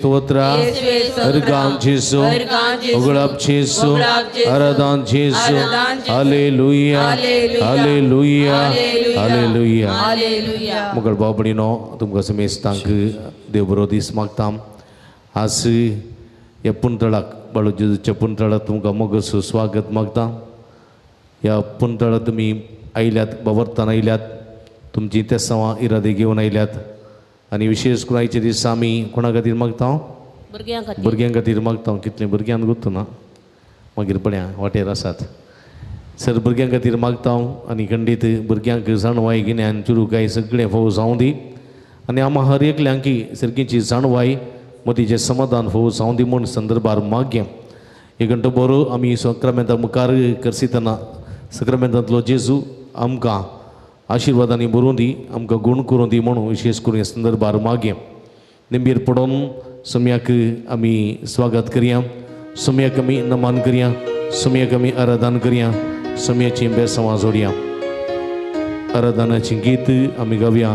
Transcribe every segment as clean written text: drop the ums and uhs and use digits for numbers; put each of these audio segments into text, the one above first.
स्तोत्र, हरगाम जेसू, उगड़प जेसू, आराधन जेसू। Hallelujah, hallelujah, hallelujah. मुगळ भाव भयणीनो, तुमकां समेस्तांक देव बरो दीस मागता। आज ह्या पुंतळाक, बाळू जेजूच्या पुंतळाक तुमकां मोगसो स्वागत मागता। ह्या पुंतळाक तुमी आयल्यात, बाबरतान आयल्यात, तुमची तेसांवां इरादे घेवन आयल्यात आनी विशेष करून आयच्या दिसा आमी कोणा खातीर मागता? भुरग्यां खातीर मागता। कितलीं भुरग्यांक गुत्तू ना, मागीर पळया वाटेर आसात सर। भुरग्यां खातीर मागता आनी खंडीत भुरग्यांक जाणवाय, गिन्यान, चुरुकाय सगळें फोव जावं दी आनी आमा हर एकल्यांकी सारकीची जाणवाय, मतीचें समाधान फोव जावं दी म्हूण संदर्भार मागया। एक घंटो बरो आमी सक्रामेंता मुखार करसितना सक्रामेंतांतलो जेजू आमकां आशिर्वादांनी बरोवन दी, आमकां गूण करून दी म्हणून विशेष करून ह्या संदर्भार मागया। निंबीर पडोवन सम्याक आमी स्वागत करया, सम्याक आमी नमन करया, सम्याक आमी आराधन करया, सम्याची बेसवां जोडया। आराधनाचें गीत आमी गावया।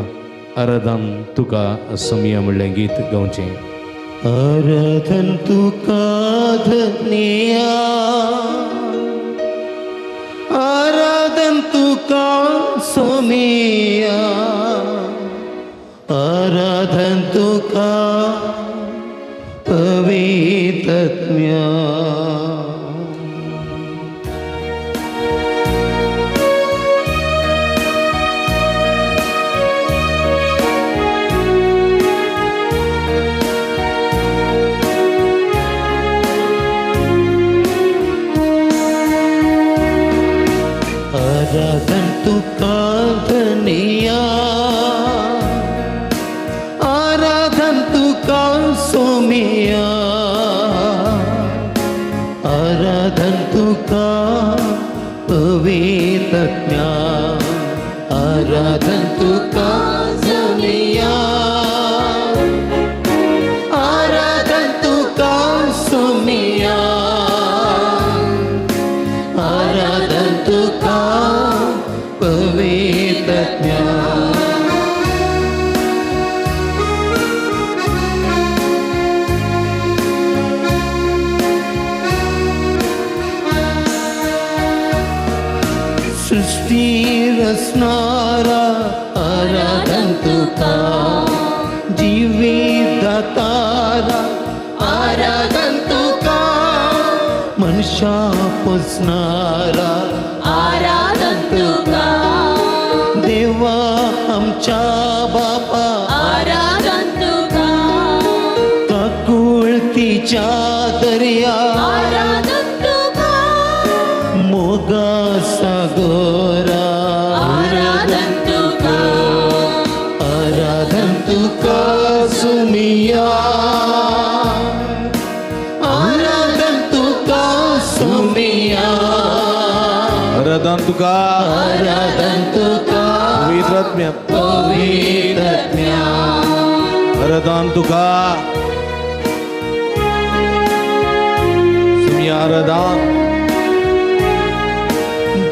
आराधन तुका सम्या म्हणलें गीत गावचें। आराधन तुका धनिया, आराधन तुका सोमिया, आराधन तुका पवित्रत्म्या। आराधन तुका धनिया, आराधन तुका सोमिया, आराधन तुका पवित्रत्म्या, आराधन तुका सोमिया, आराधन तुका सोमिया, आराधन तुका पवित्रत्म्या। सृष्टी रचणारा आराधन तुका, जीवित दातारा आराधन तुका, मनशा पोसणारा आराधन तुका, देवा आमच्या बापा आराधन तुका, काकुळतीच्या दर्या आराधन तुका, मोगा सागोरा आराधन तुका, आराधन तुका सुमिया, आराधन तुका सुमिया, आराधन तुका, आराधन तुका पवित्रत्म्या, पवित्रत्म्या, आराधन तुका सुमिया, आराधन।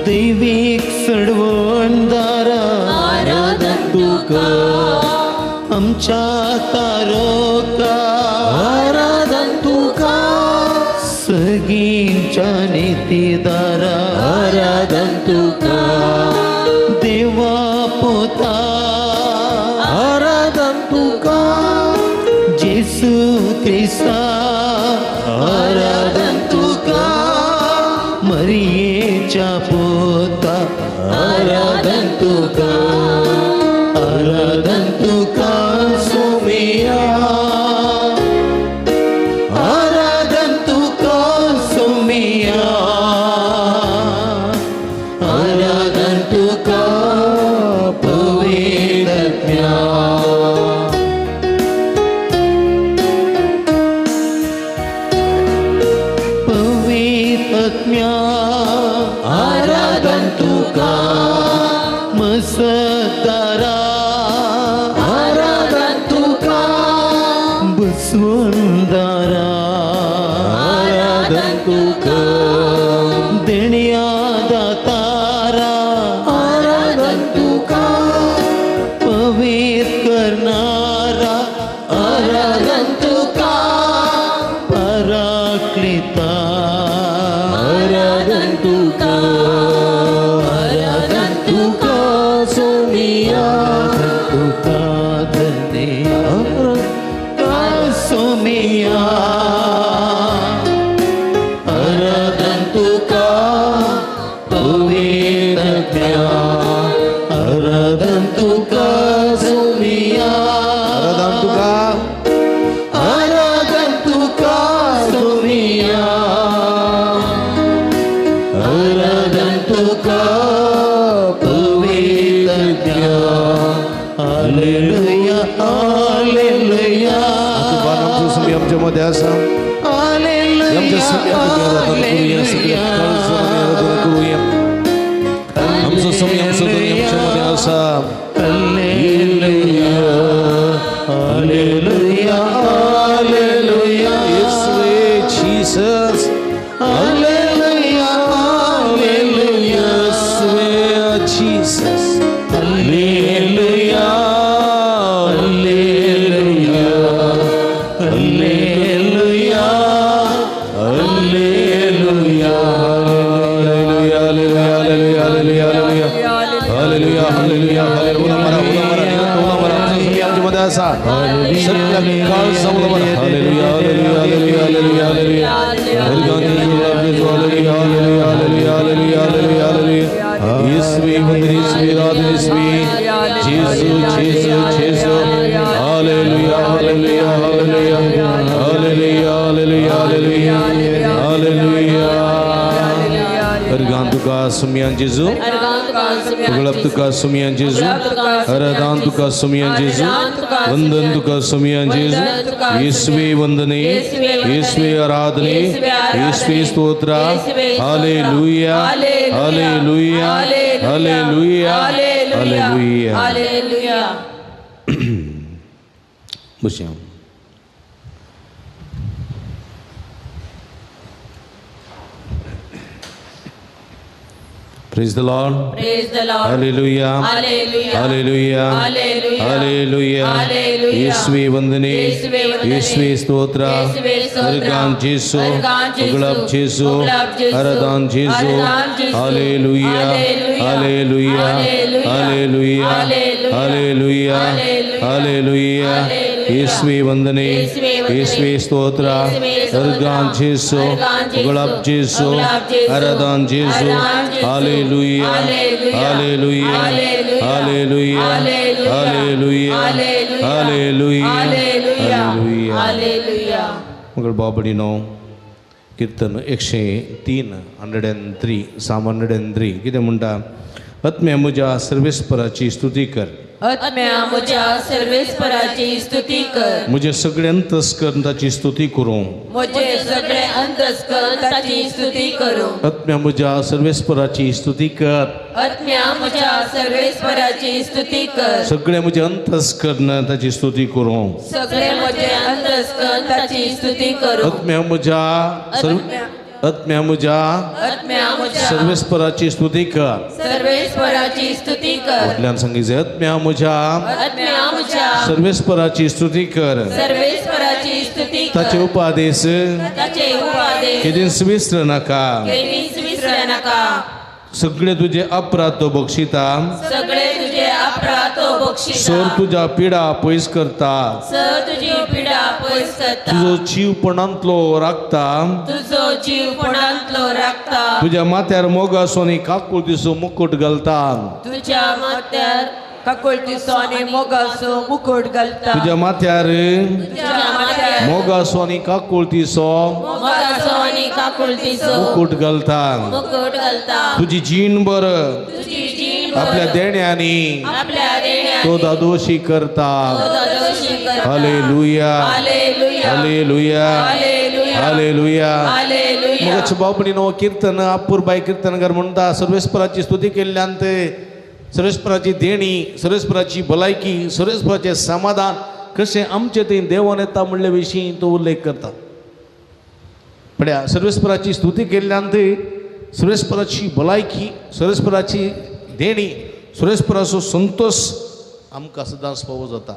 दैवीक सडवणदारा आराधन तुका, आमच्या तारोका आराधन तुका, सगींच्या नितीदारा आराधन तुका, देवा पोता आराधन तुका, जेसू क्रिस्ता आराधन तुका, मरियेच्या पोता आराधन तुका, आराधन तुका सोमिया, आराधन तुका सोमिया, आराधन तुका पवित्रत्म्या। पवित्रत्म्या आराधन तुका, मसतारा आराधन तुका, बसवंदारा आराधन तुका, देण्या दातारा आराधन तुका, पवित्र करणारा आराधन तुका। सुमिया आराधन तुका पवित्र आराधन तुका सुमिया आराधन तुका आराधन तुका सुमिया आराधन तुका पवित्र हालेलुया हालेलुया आमच्या मध्ये असा आमच्या करूया आमचं समय आमचं आमच्या मध्ये असा हालेलुया हालेलुया हालेलुया येशुवे जीसस हालेलुया हालेलुया येशुवे Jesus hallelujah hallelujah hallelujah hallelujah hallelujah hallelujah hallelujah hallelujah hallelujah मरा मरा मरा आमच्या मध्ये असा सगळ्या काळ समोर hallelujah hallelujah hallelujah hallelujah hallelujah hallelujah hallelujah hallelujah hallelujah hallelujah येशुवे वंदन येशुवे आराधना येशुवे जेसू जेसू जेसू hallelujah hallelujah hallelujah hallelujah hallelujah hallelujah hallelujah अर्गान तुका सुमियान जेजू उगळप तुका सुमियान जेजू आराधन तुका सुमियान जेजू वंदन तुका सुमियान जेजू येशुवे वंदने येशुवे आराधने येशुवे स्तोत्र hallelujah hallelujah hallelujah hallelujah hallelujah. बसया. Praise the Lord. Praise the Lord. Hallelujah. Hallelujah. Hallelujah. Hallelujah. Hallelujah. येशुवे वंदने येशुवे स्तोत्र अर्गान जेसू उगळप जेसू आराधन जेसू hallelujah hallelujah hallelujah hallelujah hallelujah येशुवे वंदने येशुवे स्तोत्र अर्गान जेसू उगळप जेसू आराधन जेसू hallelujah hallelujah hallelujah hallelujah hallelujah hallelujah. मग बाबडीनो कीर्तन 103 103 साम 103 कितें म्हणटा आत्म्या म्हज्या सर्वेस्पराची स्तुती कर आत्म्या म्हज्या सर्वेस्पराची स्तुती कर म्हजें सगळें अंतस्करण ताची स्तुती करूं म्हजें सगळें अंतस्करण ताची स्तुती करूं आत्म्या म्हज्या सर्वेस्पराची स्तुती कर आत्म्या म्हज्या सर्वेस्पराची स्तुती कर सगळें म्हजें अंतस्करण ताची स्तुती करूं सगळें म्हजें अंतस्करण ताची स्तुती करूं आत्म्या म्हज्या आत्म्या म्हज्या सर्वेस्पराची स्तुती कर सर्वेस्पराची स्तुती कर व्हडल्यान सांगितलें आत्म्या म्हज्या सर्वेस्पराची स्तुती कर सर्वेस्पराची स्तुती कर ताचे उपादेश केदींच विसर नाका सगळे तुझे अपराध तो बक्षिता सगळे तुझे अपराध तो बक्षिता सर तुझ्या पिडा पयस करता सर तुझी पिडा पयस करता तुजो जीव पणांतलो राखता तुजो जीव पणांतलो राखता तुझ्या माथ्यार मोगासो आनी काकुळतीचो मुकुट घालता तुझ्या माथ्यार काकुळतीचो आनी मोगासो मुकुट घालता तुझ्या माथ्यार मोगासो आनी काकुळतीचो मुकुट घालता मुकुट घालता तुजी जीणभर आपल्या देण्यांनी तो दादोशी करता. Hallelujah hallelujah hallelujah. मग बाबणीनो कीर्तन अपूर्बाई कीर्तनकार म्हणटा सर्वेस्पराची स्तुती केल्ल्यान ते सर्वेस्पराची देणी सर्वेस्पराची भलायकी सर्वेस्पराचें समाधान कशें आमचे थंय देवान येता म्हणले विशीं तो उल्लेख करता. पळया सर्वेस्पराची स्तुती केल्ल्यान ते सर्वेस्पराची भलायकी सर्वेस्पराची देणी सर्वेस्पराचो संतोश आमकां सदांच फावो जाता.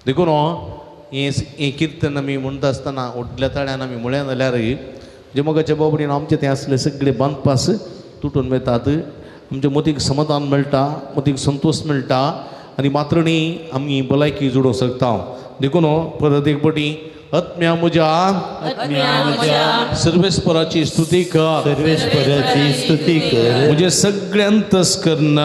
देखून हें कीर्तन आमी म्हणटा आसतना व्हडल्या ताळ्यान आमी म्हळें जाल्यार जे मोगाच्या बाबडीन आमचे थंय आसले सगळे बांदपास तुटून वतात. आमच्या मतीक समाधान मेळटा मतीक संतोश मेळटा आनी मात्रणी आमी भलायकी जोडूंक शकता. देखून परत एक पटी आत्म्या म्हज्या सर्वेस्पराची स्तुती कर, सर्वेस्पराची स्तुती कर, म्हजे सगळे अंतस्करण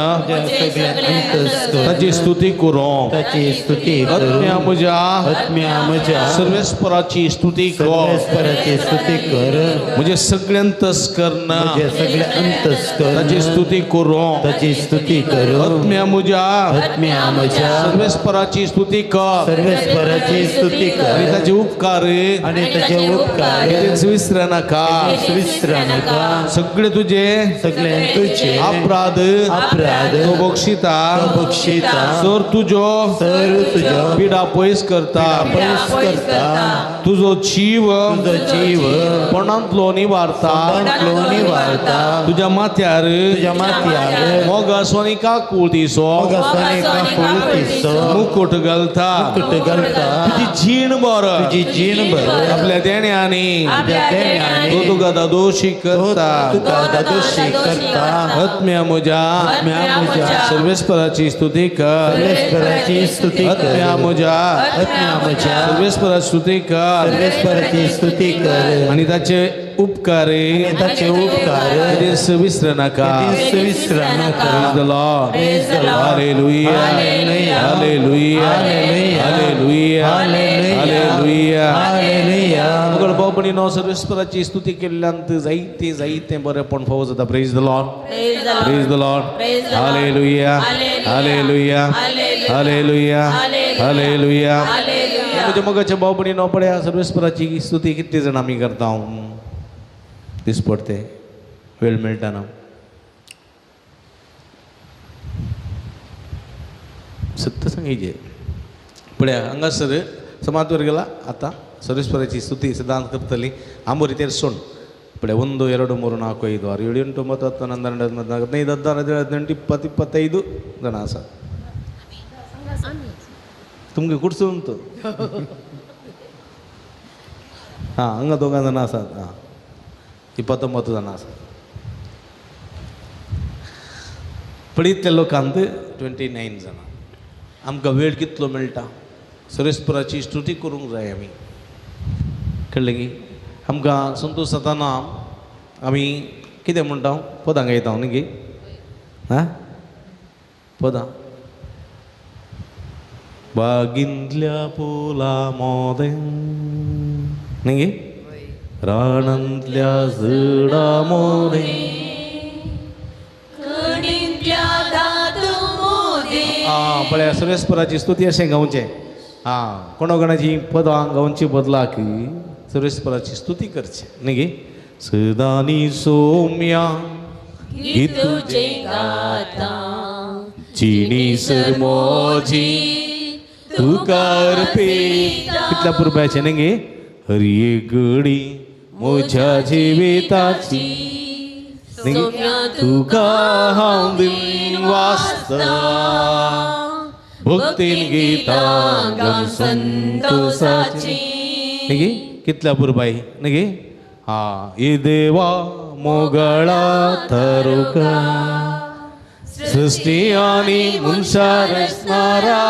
ताची स्तुती करूं, ताची स्तुती करूं। आत्म्या म्हज्या, आत्म्या म्हज्या सर्वेस्पराची स्तुती कर, सर्वेस्पराची स्तुती कर, म्हजे सगळे अंतस्करण म्हजे सगळे अंतस्करण ताची स्तुती करूं, ताची स्तुती करूं। आत्म्या म्हज्या, आत्म्या म्हज्या सर्वेस्पराची स्तुती कर, सर्वेस्पराची स्तुती कर, आनी ताचे उपकार, आनी ताचे उपकार विसर नाका, विसर नाका। सगळे तुझे, सगळे तुझे अपराध, अपराध तो बक्षिता, तो बक्षिता, सर तुजो, सर तुजो पिडा पयस करता, पयस करता, तुजो जीव, तुजो जीव पणांतलो निवारता, पणांतलो निवारता, तुज्या माथ्यार, तुज्या माथ्यार मोगासो आनी काकुळतीचो, मोगासो आनी काकुळतीचो मुकुट घालता, मुकुट घालता, तुजी जीण बर, तुजी जीण बर आपल्या देण्यानी, आपल्या देण्यानी तो तुका दादोशी करता, तुका दादोशी करता। आत्म्या म्हज्या, आत्म्या म्हज्या सर्वेस्पराची स्तुती कर, सर्वेस्पराची स्तुती कर, आत्म्या म्हज्या, आत्म्या म्हज्या सर्वेस्पराची स्तुती कर, सर्वेस्पराची स्तुती कर, आनी ताचे उपकार, ताचे उपकार विसर नाका, विसर नाका। Praise the Lord. Praise the Lord. Hallelujah. Hallelujah. Hallelujah. Hallelujah. Hallelujah. मगळ भाव भयणीनो सर्वेस्पराची स्तुती केल्ल्यान जायते जायते बरेपण फावो जाता। Praise the Lord. Praise the Lord. Hallelujah. Hallelujah. Hallelujah. Hallelujah. म्हज्या मोगाच्या भाव भयणीनो पळया सर्वेस्पराची स्तुती कितली जाण आमी करता दिसपडते वेळ मेळटा ना। सत्य सांगायचे पळया हांगासर समाजवर गेला आतां सर्वेस्पराची स्तुती सदांच करतली आंबोरी तेर सोण पळया 1 2 3 4 5 6 7 8 9 10 11 12 13 14 15 20 25 जाणां आसा। तुमगे कुडसून तो हां हांगा दोगां जाणां आसात, हां 29 जाणां आसात। पळयतल्या लोकांत 29 जाणां। आमकां वेळ कितलो मेळटा सर्वेस्पराची स्तुती करूंक जाय आमी, कळ्ळें की? आमकां संतोश जाताना आमी कितें म्हणटा पदां गायता न्ही गी, आं पदां बागींतल्या फुलां मोदें न्ही गी, रानांतल्या झाडां मोदें, आं पळया सर्वेस्पराची स्तुती अशें गावचें। आं कोणा कोणाची पदां गावची बदलाक सर्वेस्पराची स्तुती करची न्ही गी। सदानी सोम्या गीत तुझें गाता, जिणी सरमोजी तुका अर्पिता, कितल्या पुरब्याचें न्ही गी। हर एक घडी म्हज्या जिविताची तुका हांव दिवन वाचता, भक्तीन गीतां गावन संतोषाची न्ही गी। कितल्या पुरबाय न्ही गी। हां ये देवा मोगळा थरुका सृष्टी आनी मनशा रचणारा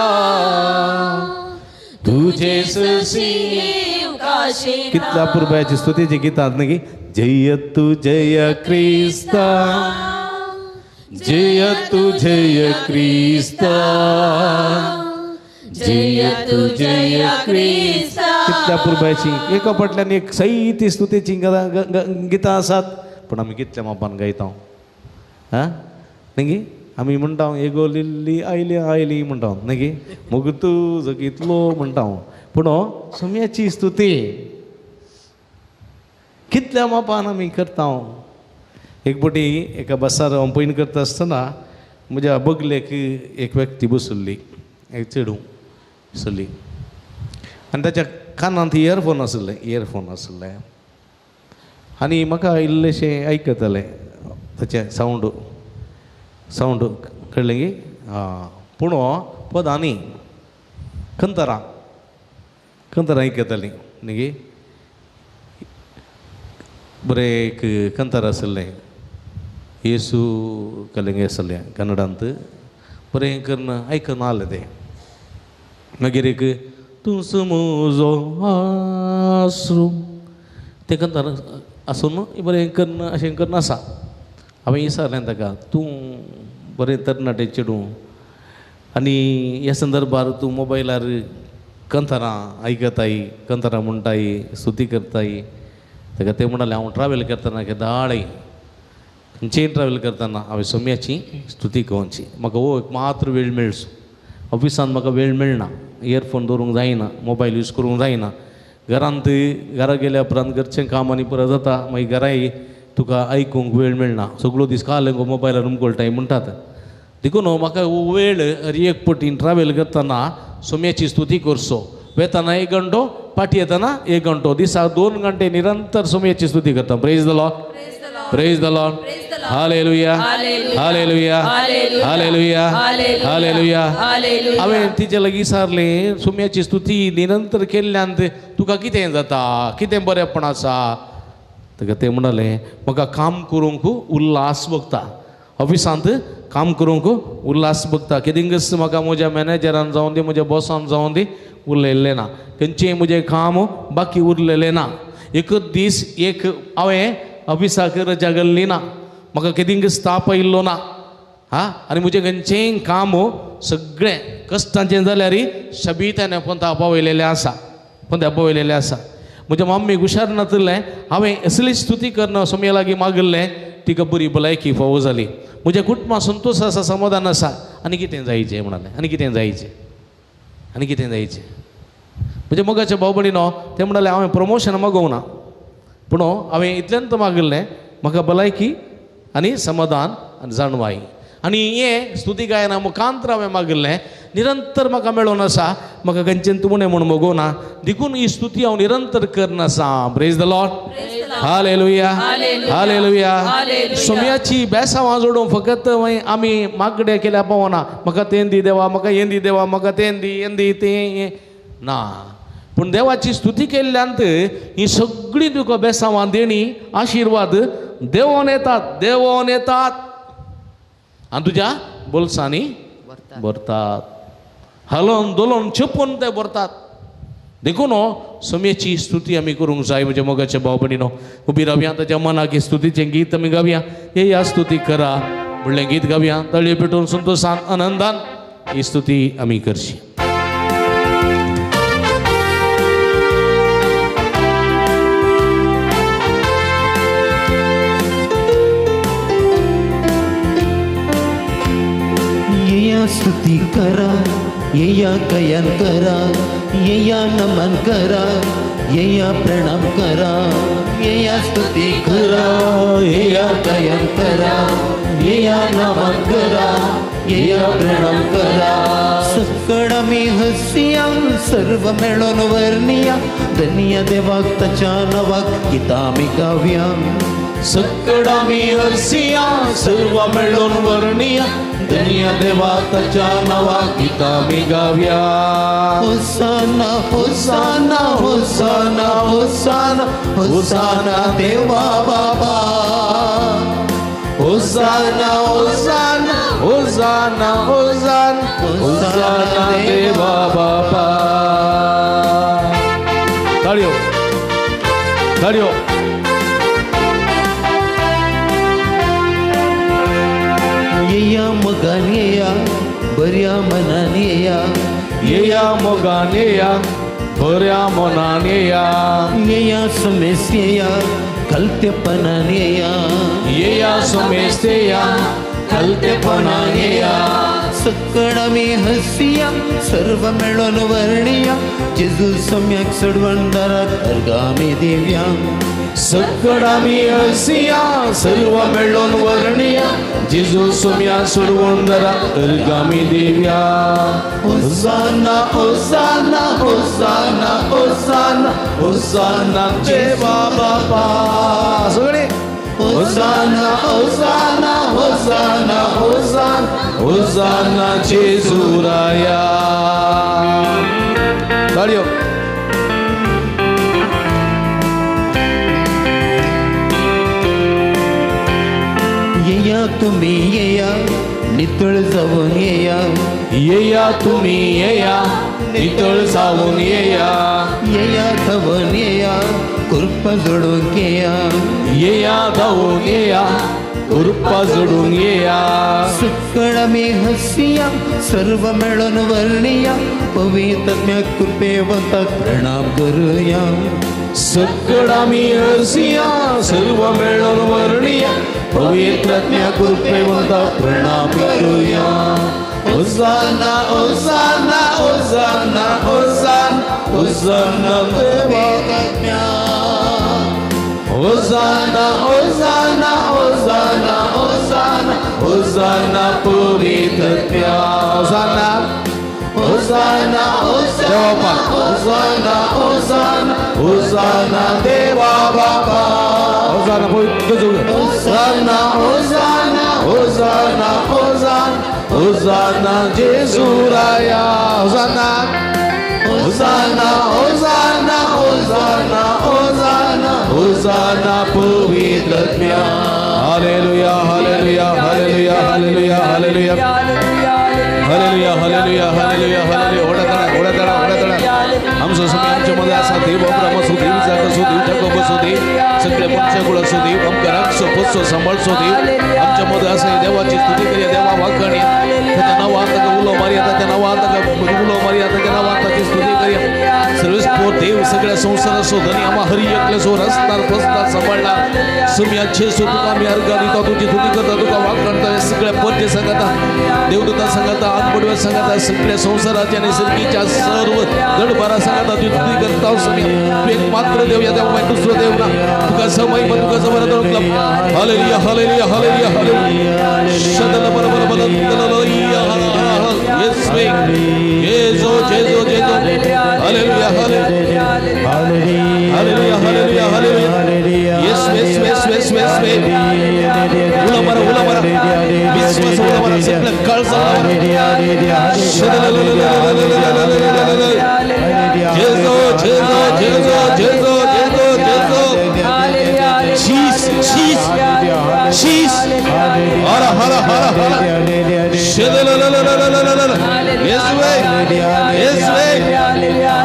तुझे सृष्टी कितल्या पुरबायाची स्तुतीची गीतां न्ही गी। जय तू जय क्रिस्ता, जय तू जय क्रिस्ता, जय तू जय क्रिस्ता। कितल्या पुरबायाची एका फाटल्यान एक सैती स्तुतीची गितां आसात, पूण आमी कितल्या मापान गायता आं न्ही गी। आमी म्हणटा एगो लिल्ली आयली आयली म्हणटा न्ही गी, मोग तुजो कितलो म्हणटा, पूण सोम्याची स्तुती कितल्या मापान आमी करता। एक फावटी एका बसार हांव पयण करता आसतना म्हज्या बगलेक एक व्यक्ती बशिल्ली, एक चेडूं आसली आनी ताच्या कानांत इयरफोन आसले, इयरफोन आसले आनी म्हाका इल्लेशें आयकतालें ताचें सावंड, सावंड कळ्ळें की। आं पूण पदां न्ही कंतरां, कंतरां आयकतालीं न्ही गी। बरें एक कंतर आसलें येसू कलिंग आसलें कन्नडांत, बरें करून आयकना आसलें तें। मागीर एक तूंच म्हजो आसरो. तें कांतार आसून बरें कन्न अशें कन्न आसा. हांवें विचारलें ताका, तूं बरें तरणाटे चेडूं आनी ह्या संदर्भार तूं मोबायलार कांतारां आयकताय, कांतारां म्हणटाय, स्तुती करताय. ताका तें म्हणालें, हांव ट्रॅवल करतना केदाळय खंयचेय ट्रॅवल करतना हांवें सोम्याची स्तुती करोवची. म्हाका हो एक मात्र वेळ मेळचो. ऑफिसान म्हाका वेळ मेळना, इयरफोन दवरूंक जायना, मोबायल यूज करूंक जायना. घरांत घरा गेल्या उपरांत घरचें काम आनी परत जाता, मागीर घराय तुका आयकूंक वेळ मेळना. सगळो दीस काल मोबायलार उमकळटाय म्हणटात. देखून म्हाका हो वेळ एक पटीन ट्रॅवल करतना सोम्याची स्तुती करचो. वेतना एक घंटो, पाटी येतना एक घंटो, दिसाक 2 घंटे निरंतर सोम्याची स्तुती करता. Praise the Lord, praise the Lord. Hallelujah, hallelujah, hallelujah, hallelujah. हांवें तिचे लागीं विचारलें, सोम्याची स्तुती निरंतर केल्ल्यान तुका कितें जाता, कितें बरेंपण आसा? ताका तें म्हणालें, म्हाका काम करूंक उल्हास भोगता. ऑफिसांत काम करूंक उल्हास भोगता. कितेंच म्हाका म्हज्या मॅनेजरान जावं दी, म्हज्या बॉसान जावं दी, उरलेलें ना. खंयचें म्हजें काम बाकी उरलेलें ना. एक दीस एक हांवें ऑफिसाक रजा घाल्ली ना, म्हाका केदींकच ताप आयिल्लो ना. हा, आनी म्हजें खंयचेंय काम सगळें कश्टांचें जाल्यार शबीतान पोंता पावयलेलें आसा, पोंता पावयलेलें आसा. म्हज्या मम्मीक हुशार नातिल्लें, हांवें असली स्तुती करून सोम्या लागीं मागिल्लें, तिका बरी भलायकी फावो जाली. म्हज्या कुटुंबा संतोश आसा, समाधान आसा. आनी कितें जायचें म्हणालें, आनी कितें जायचें, आनी कितें जायचें. म्हज्या मोगाच्या भाव भयणीनो, तें म्हणालें, हांवें प्रमोशन मागोवना, पूण हांवें इतल्यान मागिल्लें, म्हाका भलायकी आनी समाधान आनी जाणवाय. आनी हें स्तुती गायना मुखांतर हांवें मागिल्लें निरंतर म्हाका मेळोन आसा. म्हाका खंयचें तुमणें म्हूण मागोवना, देखून ही स्तुती हांव निरंतर करन आसा. Praise the Lord, hallelujah, hallelujah. सोम्याची बेसांवां जोडून फकत आमी मागणें केल्या पावना, म्हाका तें दी देवा, म्हाका हें दी देवा, म्हाका तें दी, हें दी, तें ना. पूण देवाची स्तुती केल्ल्यान ही सगळीं तुका बेसांवां देणी आशिर्वाद देवोन येतात, देवोन येतात आनी तुज्या बोल्सांनी भरतात, हालोवन दोलोवन चेपून ते भरतात. देखून सोम्याची स्तुती आमी करूंक जाय. म्हज्या मोगाच्या भाव भयणीनो, उबी रावया, ताच्या मनाक स्तुतीचें गीत आमी गावया. हे ह्या स्तुती करा म्हणलें गीत गावया, तळये पेटोवन संतोशान आनंदान ही स्तुती आमी करची. स्तुती करा, येया गायन करा, येया नमन करा, येया प्रणाम करा, येया स्तुती करा, येया गायन करा, येया नमन करा, येया प्रणाम करा. सकळ मी हसिया, सर्व मेळोन वर्णिया, धन्य देवाक ताच्या नांवाक गीतां आमी गावया. सकळ आमी हसिया, सर्व मेळोन वर्णिया, धन्य देवा ताच्या नांवाक गीतां आमी गावया. होसाना होसाना होसाना होसाना होसाना देवा बाबा, होसाना होसाना होसाना होसाना होसाना देवा बाबा. ताळयो ताळयो. येया मोगान येया, बऱ्या मनान येया, येया मोगान येया, बऱ्या मनान येया, येया समेस येया, कलतेपणान येया, येया समेस येया, कलतेपणान येया. सकळ आमी हसिया, सर्व मेळोन वर्णिया, जेजू सोम्याक सोडवणदाराक अर्गां आमी दिवया. सकळ आमी हसिया, सर्व मेळोन वर्णिया, जेजू सोम्या सोडवणदाराक अर्गां आमी दिवया. होसाना होसाना होसाना होसाना होसाना देवा बाबा. सगळे होसाना होसाना होसाना होसाना होसाना जेजू राया. ताळयो. येया तुमी येया, नितळ जावन येया येया तुमी येया नितळ जावन येया येया धांवन येया कृपा जोडूंक येया येया धांवून येया कृपा जोडून येया सकळ आमी हसिया सर्व मेळोन वर्णिया पवित्र कृपेवंताक प्रणाम करुया सकळ आमी हसिया सर्व मेळोन वर्णिया पवित्र कृपेवंताक प्रणाम करुया. होसाना होसाना होसाना होसाना होसाना देवा होसाना होसाना होसाना होसाना होसाना पवित्र होसाना होसाना होसाना होसाना होसाना होसाना देवा बापा होसाना पवित्र होसाना होसाना होसाना होसाना होसाना जेजू राया होसाना होसाना होसाना होसाना होसाना होसाना पवित्र. Hallelujah hallelujah hallelujah hallelujah hallelujah hallelujah hallelujah hallelujah hallelujah. ओढताना ओढताना ओढताना आमचो स्वामी आमच्या मध्ये असा देव अब्राम असू देव इसाक असू देव जाकोब असू देव सगळे मनुष्यकुळ असू देव आमकां राखचो पोसचो सांबाळचो देव आमच्या मध्ये असा देवाची स्तुती करूया. देवा वाखाणया ताच्या नांवान ताका उलो मारया ताच्या नांवान ताका उलो मारया ताच्या नांवान ताची स्तुती करूया. सर्वेस्पोर देव सगळ्या संसाराचो धनी आम्हा हरी एकल्याचो रस्तार पसतार सांबाळला सुम्या जेजू तुका आमी अर्घा दिता तुजी स्तुती करता तुका वाखाणता सगळ्या पद्य सांगता देवदूता सांगता आगबडव्या सांगता सगळ्या संसाराच्या निसर्गीच्या सर्व दडबारा सांगता तुझी स्तुती करता. सुम्या तू एक मात्र देव या देवा दुसरो देव ना तुका समय तुका समर. Hallelujah hallelujah hallelujah hallelujah शदल बल बल बल येसवे जेजो जेजो जेजो hallelujah hallelujah hallelujah hallelujah येसवे येसवे येसवे येसवे उला मारा उला मारा विश्वास उला मारा सगळं काळजा शदल जेजो जेजो जेजो जेजो जेजो जेजो चीज चीज चीज हरा हरा हरा हरा शदल येसवे येसवे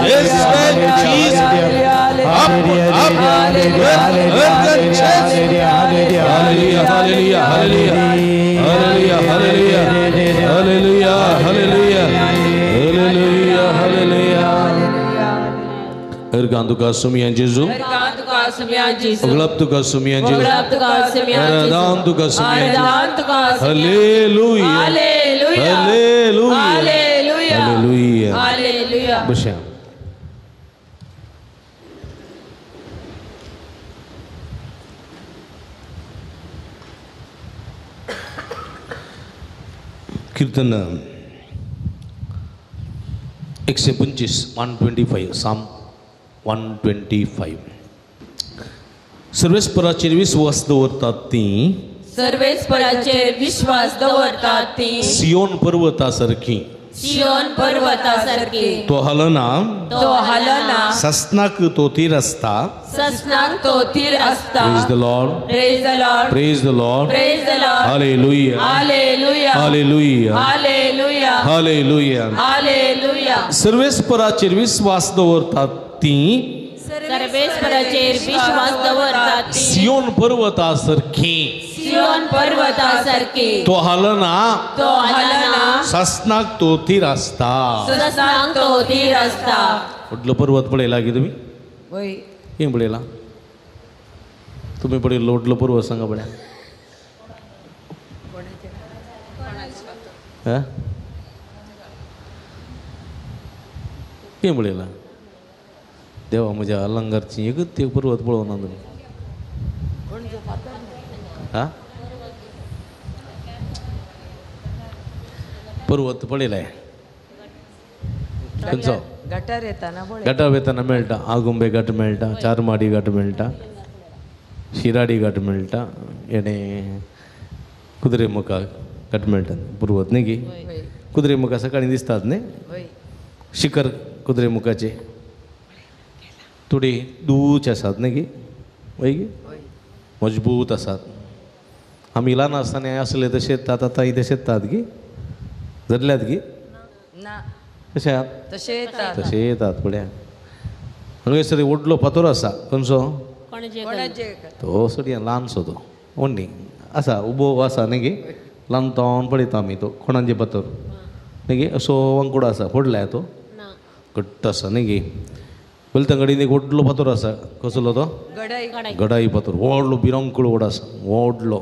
येसवे चीज up up hallelujah hallelujah hallelujah hallelujah hallelujah hallelujah hallelujah hallelujah. अर्गां तुका सुमया जेजू उगळप तुका सुमया जेजू अरदान तुका सुमया जेजू. Hallelujah hallelujah hallelujah hallelujah. बशा कीर्तन 125 125 साम 125. सर्वेस्पराचेर विश्वास दवरतात ती सर्वेस्पराचेर विश्वास दवरतात ती सियोन पर्वता सारखी सियोन पर्वता सारखी तो हलना तो हलना ससनाक तो थीर आसता ससनाक तो थीर आसता. Praise the Lord praise the Lord praise the Lord praise the Lord. Hallelujah hallelujah hallelujah hallelujah hallelujah hallelujah. सर्वेस्पराचेर विश्वास दवरतात ती सर्वेस्पराचेर विश्वास दवरतात ती सियोन पर्वता सारखी सियोन पर्वता सारखी तो हलना तो हलना ससनाक तो थीर आसता ससनाक तो थीर आसता. व्हडलो पर्वत पळयला की तुमी वय कितें पळयला तुमी पळयल्लो व्हडलो पर्वत सांगा पळया. कितें पळयला देवा म्हज्या अलंगारची एकूच ते पर्वत पळोवना तुमी. हा पर्वत पळयलाय खंयचो गटार येताना गटार येताना मेळटा. आगुंबे घाट मेळटा, चारमाडी घाट मेळटा, शिराडी घाट मेळटा, आनी कुद्रेमुखा घाट मेळटा. पर्वत न्ही की कुद्रेमुखा सकाळीं दिसतात न्ही शिखर कुद्रेमुखाचे थोडी दूच आसात न्ही की वय की मजबूत आसात. आमी ल्हान आसतना आसले तशें येतात, आतां तशें येतात गी जरल्यात गी कशें आहात तशें येतात. फुडें हांगासर व्हडलो फातोर आसा, खंयचो तो सडयां ल्हानसो तो व्हडली आसा उबो आसा न्ही गे, ल्हान तोंड पळयता आमी तो कोणाचे फातोर न्ही गे, असो वांकुडो आसा, फोडला तो घट्ट आसा न्ही गे. बलतंगडीन एक व्हडलो फातोर आसा, कसलो तो गडाई फातोर, व्हडलो बिरांकूळ व्हड आसा, व्हडलो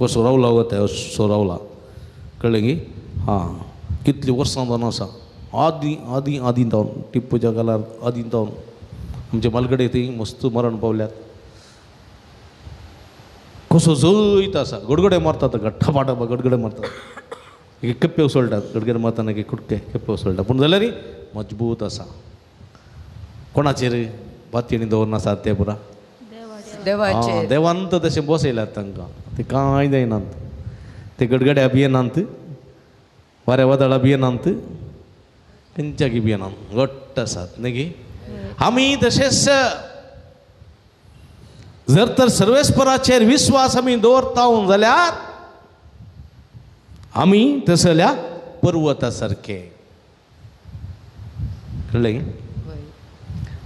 कसो रावला वता असो रावला, कळ्ळें गी. हां कितलीं वर्सां जावन आसा, आदी आदी आदीं जावन टिप्पूच्या काळार आदीं जावन आमचे मालगडे थंय मस्त मरण पावल्यात. कसो जैत आसा, गडगडे मारतात ताका ठपाठपा गडगडे मारतात, एक केप्पे उसळटात, गडगडे मारतना एक कुटके केप्पे उसळटा, पूण जाल्यार मजबूत आसा. कोणाचेर पातयेणी दवरना ते पुरा देवान तर तशें बसयल्यात तांकां, ते कांय जायनात, ते गडगड्या भियेनात, वाऱ्या वादळा भियेनात, खंयच्याकी भियेनात, घट्ट आसात न्ही गी. आमी तशेंच जर तर सर्वेस्पराचेर विस्वास आमी दवरता जाल्यार आमी तसल्या पर्वता सारके, कळ्ळें.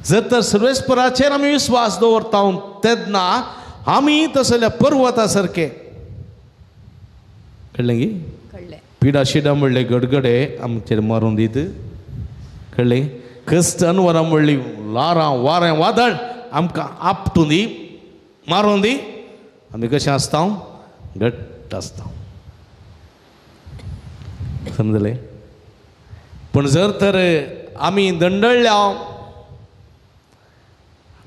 जर तर सर्वेस्पराचेर आमी विस्वास दवरता तेन्ना आमी तसल्या पर्वता सारके, कळ्ळें गी. पिडा शिडा म्हणले गडगडे आमचेर मारून दीत, कळ्ळें. कश्ट अनवरां म्हणली लारां वारें वादळ आमकां आपटून दी मारून दी, आमी कशें आसता घट्ट आसता, समजलें. पूण जर तर आमी दंडळ्या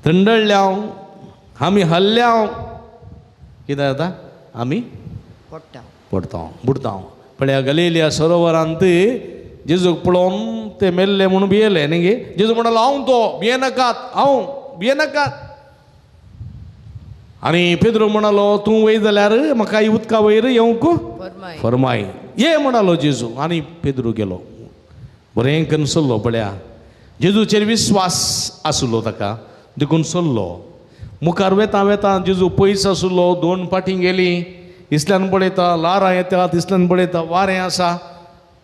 दंडळ्या आमी हल्ल्या कितें जाता, आमी पडटा बुडटा. पळया गलिलिया सरोवरांत जेजूक पळोवन ते मेल्ले म्हणून भियेले न्ही गे. जेजू म्हणालो हांव तो, भियेनाकात, हांव भियेनाकात. आनी पेद्रो म्हणालो तूं वय जाल्यार म्हाका उदका वयर येवंक फरमाय, ये म्हणालो जेजू. आनी पेद्रो गेलो, बरें करून सरलो. पळया जेजूचेर विस्वास आसलो ताका देखून सरलो. मुखार वेता वेता जेजू पयस आसलो, दोन फाटीं गेली, इसल्यान पळयता लारां येतात, इसल्यान पळयता वारें आसा.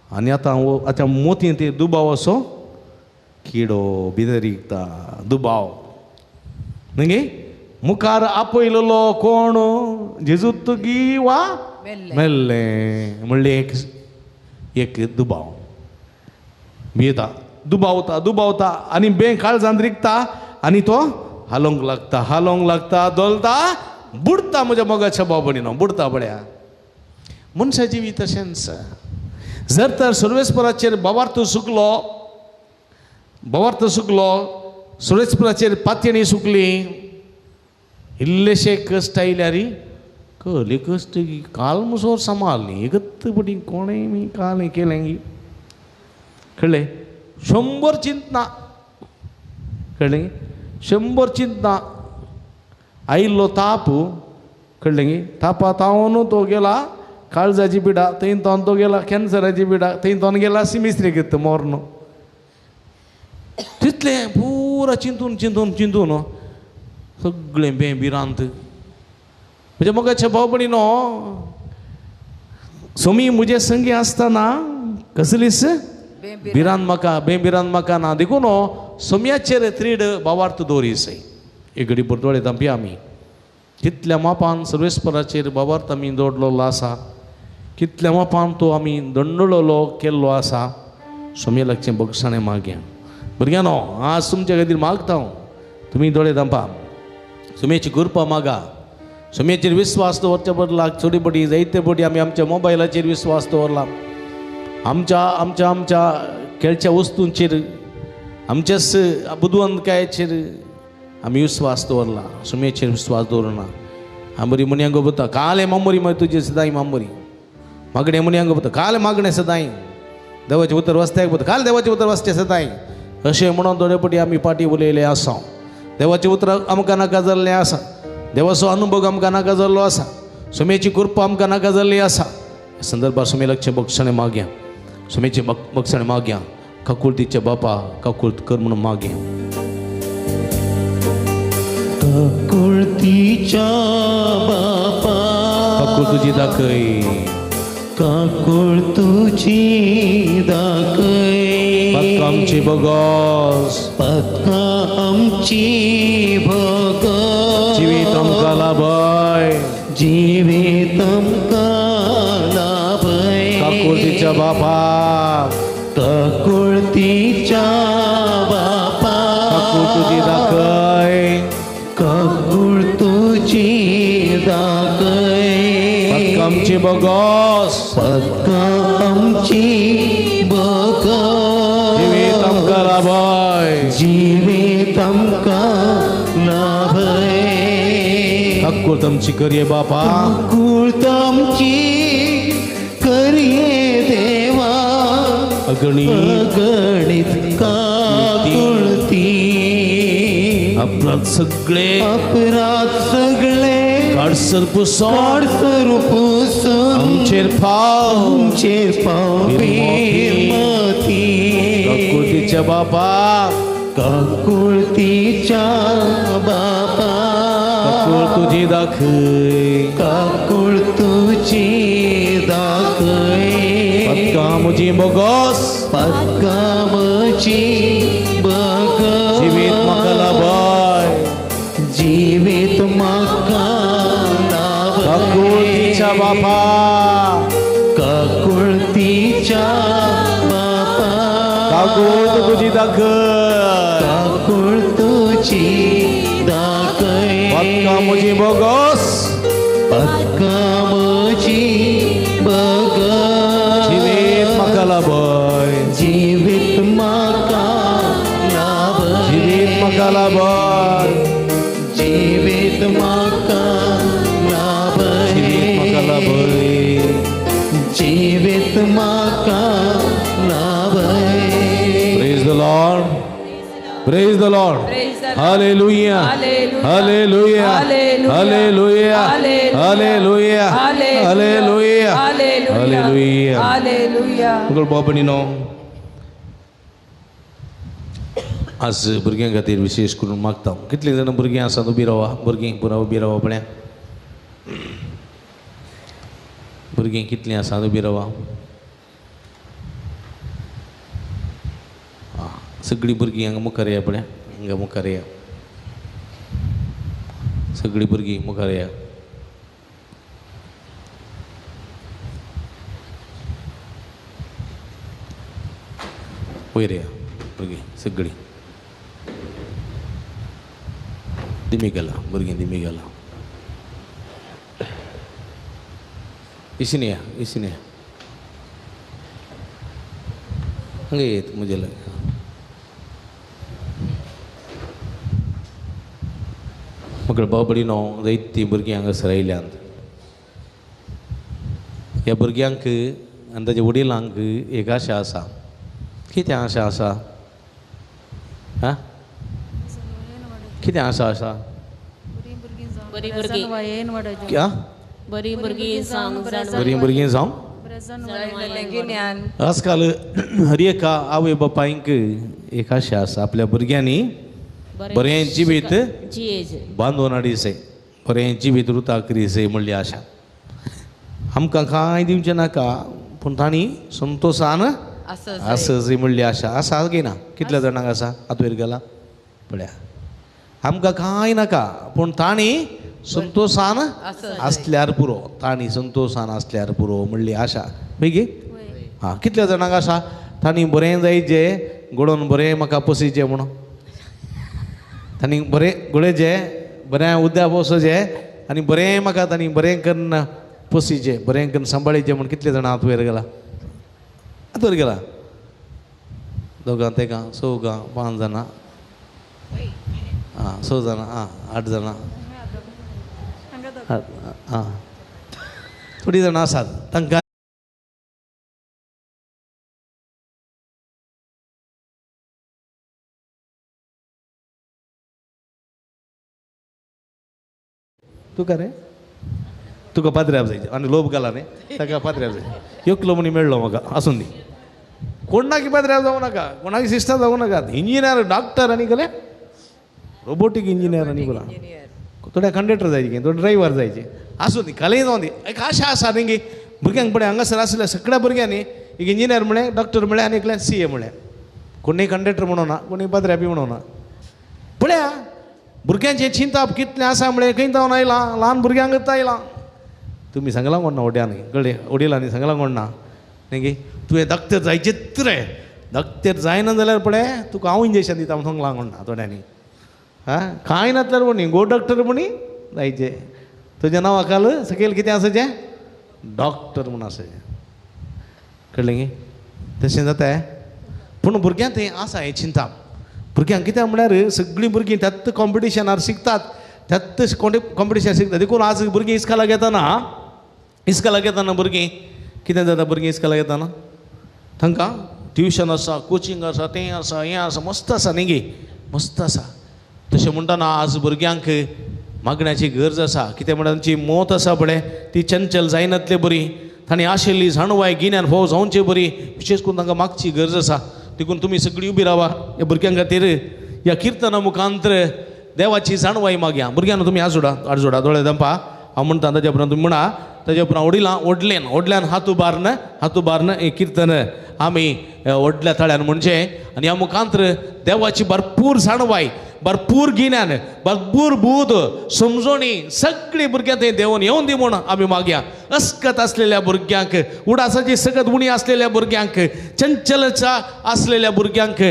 आनी आतां आतां मोती ते दुबाव असो किडो भितर रिगता दुबाव न्ही गे. मुखार आपयलेलो कोण जेजू तुगी वा मेल्लें म्हणलें एक एक दुबाव भियेता, दुबावता दुबावता आनी बें काळजांत रिगता आनी तो हालोवंक लागता, हालोवंक लागता, धोलता, बुडता. म्हज्या मोगाच्या भाव भयणीनो बुडता. पळया मनशा जिवीत तशेंच. जर तर सर्वेस्पराचेर भावार्थ सुकलो, भावार्थ सुकलो, सर्वेस्पराचेर पातयेणी सुकली, इल्लेशे कश्ट आयल्यार कहले कश्ट काल मुसोर सांबाळ्ळी एकत पटी कोणें मी काल हें केलें गी, कळ्ळें. 100 चिंतना, कळ्ळें, 100 चिंतना आयिल्लो ताप, कळ्ळें गी. तापा तावन तो गेला काळजाची पिडा, थंय तोन तो गेला कॅन्सराची पिडा, थंय तोन गेला सिमिस्त्री घेत मोर्न, तितलें पुरा चिंतून चिंतून चिंतून सगळें बें भिरांत. म्हज्या मोगाच्या भाव भयणीनो, सोमी म्हजे संगी आसतना कसलीच भिरांत म्हाका, बें भिरांत म्हाका ना, देखून सोम्याचेर त्रीड भावार्थ दवरी सय. एक घडी परतोळेता पी आमी कितल्या मापान सर्वेस्पराचेर भावार्थ आमी दवरलेलो आसा, कितल्या मापान तो आमी दंडळलो केल्लो आसा. सोम्या लागचें बगसाणें मागया. भुरग्यांनो आज तुमच्या खातीर मागता हांव, तुमी दोळे धांपा, सुमेची कृपा मागा, सुमेचेर विस्वास दवरच्या बदलाक चोडी पटी जायते पटी आमी आमच्या मोबायलाचेर विस्वास दवरला, आमच्या आमच्या आमच्या खेळच्या वस्तूंचेर, आमच्याच बुदवंतकायेचेर आमी विस्वास दवरला, सुमेचेर विस्वास दवरना. आमरी मुनयांक बता काले मामोरी मागीर तुजे सदांय मामोरी मागणे मुनयांक बता काले मागणें सदांय देवाचें उतर वाचत्याक बता काल देवाचें उतर वाचचें सदांय अशें म्हणून थोडे पटी आमी पाटी उलयले आसा. देवाचें उतर आमकां नाका जाल्लें आसा, देवाचो अनुभव आमकां नाका जाल्लो आसा, सुमेची कृपा आमकां नाका जाल्ली आसा. संदर्भार सुमे लक्ष बक्षणें मागया, सुमेचें बक्षणें मागया, काकुळतीच्या बापा काकुळत कर म्हणून मागया. काकुळतीच्या बापा, काकूळ तुजी दाखय, काकूळ तुजी दाखय. पक्का आमची बोगोस, पक्का आमची बोगोस. जिवीत आमकां लाभय, जिवीत आमकां लाभय. काकुळतीच्या बापा, काकुळतीच्या बापा. काकूळ तुजी दाखय, काकूळ तुजी दाखय. पक्का आमची बोगोस, पक्का आमची बोगोस. जिवीत आमकां लाभय, जिवीत आमकां लाभय. काकूळ आमची करये बापा, काकूळ आमची करये देवा. अगणित अगणित काकुळती. अपराध सगळे, अपराध सगळे काडसर पुसून, काडसर पुसून. आमचेर पाव, आमचेर पाव निर्मती. काकुळतीच्या बापा, काकुळतीच्या बापा. काकूळ तुजी दाखय, काकूळ तुजी दाखय. पक्का म्हजी बोगोस, पक्का म्हजी बोगोस. जिवीत म्हाका लाभय, जिवीत म्हाका लाभय. काकुळतीच्या बापा, काकुळतीच्या बापा. काकूळ तुजी दाखय, काकूळ तुजी दाखय. पक्का म्हजी बोगोस, पक्का म्हजी बोगोस. जिवीत म्हाका लाभय, जिवीत म्हाका लाभय. जिवीत म्हाका लाभय, जिवीत म्हाका लाभय. जिवीत म्हाका लाभय, जिवीत म्हाका लाभय. Praise the Lord, praise the Lord. Hallelujah, hallelujah, hallelujah, hallelujah, hallelujah, hallelujah. Mughal बाबणीनो, आज भुरग्यां खातीर विशेष करून मागता. कितलीं जाणां भुरगीं आसात उबी रावा, भुरगीं पुरा उबी रावा. पळया भुरगीं कितलीं आसात उबी रावा. सगळीं भुरगीं हांगा मुखार या, पळया हांगा मुखार या, सगळीं भुरगीं मुखार या. वयर या भुरगीं सगळीं. दिमी गेला भुरगीं, दिमी गेला. इशीन या, इशीन या, हांगा येत म्हजे लागीं. मगळ बाबडीनो जायतीं भुरगीं हांगासर आयल्यांत. ह्या भुरग्यांक आनी ताच्या वडिलांक एक आशा आसा. कितें आशा आसा? आं, कितें आशा आसा? बरीं बरीं भुरगीं जावं. आजकाल हर एका आवय बापायंक एक आशा आसा, आपल्या भुरग्यांनी बरें जिवीत बांदून हाडीसे, बरें जिवीत रुता करीसे म्हणली आशा. आमकां कांय दिवचें नाका, पूण तांणी संतोशान आसज म्हणली आशा आसा गे ना? कितल्या जाणांक आसा? आतां वयर गेला पळया. आमकां कांय नाका, पूण तांणी संतोशान आसल्यार पुरो, तांणी संतोशान आसल्यार पुरो म्हणली आशा. बेगी हां, कितल्या जाणांक आसा तांणी बरें जायचे घडोवन बरें म्हाका पोसीचें म्हणून, तांणी बरें घडयचें, बरें उद्या पोसचें आनी बरें म्हाका तांणी बरें करून पोसीचें, बरें करून सांबाळीचें म्हूण कितले जाणां हात वयर गेला? हात वयर गेला. दोगां तेगां चवगां 5 जाणां, आं 6 जाणां, आं 8 जाणां, आं थोडीं जाणां आसात तांकां तुका रे तुका पात्र्याप जायचे आनी लोभ घाला न्ही ताका पात्र्याप जाय एकलो म्हणी मेळ्ळो म्हाका आसून दी. कोणाकी पात्र्याप जावं नाका, कोणाकी सिस्टर जावं नाका. इंजिनियर डॉक्टर आनी गेले रोबोटीक इंजिनियर आनी बोला थोड्या कंडक्टर जायचे, थोडे ड्रायव्हर जायचे. आसूं ती कलय जावं दी, एक आशा आसा न्ही भुरग्यांक. पळय हांगासर आसल्या सगळ्या भुरग्यांनी एक इंजिनियर म्हळें, डॉक्टर म्हळें आनी एकल्यान CA म्हळें. कोणूय कंडक्टर म्हणोना, कोणूय पाद्र्या बी म्हणोना. पळया भुरग्यांचें चिंताप कितलें आसा म्हळें खंय जावन आयलां, ल्हान भुरग्यांकच आयलां. तुमी सांगलां कोण ना वड्यांनी कळ्ळें, वडिलांनी सांगलां कोण ना न्ही, तुवें धाकटेर जायचेच रे, धाकटेर जायना जाल्यार पळय तुका हांव इंजेक्शन दिता म्हूण सांगलां कोण ना थोड्यांनी. आं कांय नासल्यार कोणी गो डॉक्टर म्हणी जायचें, तुज्या नांवा खाल सकयल कितें आसाचें डॉक्टर म्हूण आसाचें. कळ्ळें गे? तशें जाता. पूण भुरग्यांक तें आसा हें चिंताप. भुरग्यांक कित्याक म्हळ्यार सगळीं भुरगीं त्याच कॉम्पिटिशनार शिकतात, त्याच कॉम्पिटिशन शिकतात. देखून आज भुरगीं इस्कोलाक येतना, इस्कोलाक येतना भुरगीं कितें जाता, भुरगीं इस्कोलाक येतना तांकां ट्युशन आसा, कोचिंग आसा, तें आसा, हें आसा, मस्त आसा न्ही गे, मस्त आसा. तशें म्हणटना आज भुरग्यांक मागण्याची गरज आसा. कितें म्हणल्यार तांची मत आसा पळय ती चंचल जायनातले बरी, तांणी आशिल्ली जाणवाय गिन्यान फोव जावचे बरी, विशेश करून तांकां मागची गरज आसा. देखून तुमी सगळीं उबी रावा ह्या भुरग्यां खातीर ह्या किर्तना मुखांतर देवाची जाणवाय मागया. भुरग्यांक तुमी आजोडा आजोडा दोळे दंपा हांव म्हणटा ताज्या उपरांत तुमी म्हणा, ताज्या उपरांत वडिलां व्हडल्यान व्हडल्यान हात उबारन हात उबारन हें किर्तन आमी व्हडल्या ताळ्यान म्हणचें. आनी ह्या मुखांतर देवाची भरपूर जाणवाय, भरपूर गिन्यान, भरपूर बूद, समजोणी सगळी भुरग्यांक थंय देवून येवन दी म्हूण आमी मागया. अस्कत आसलेल्या भुरग्यांक, उडासाची सगत उणी आसलेल्या भुरग्यांक, चंचलचा आसलेल्या भुरग्यांक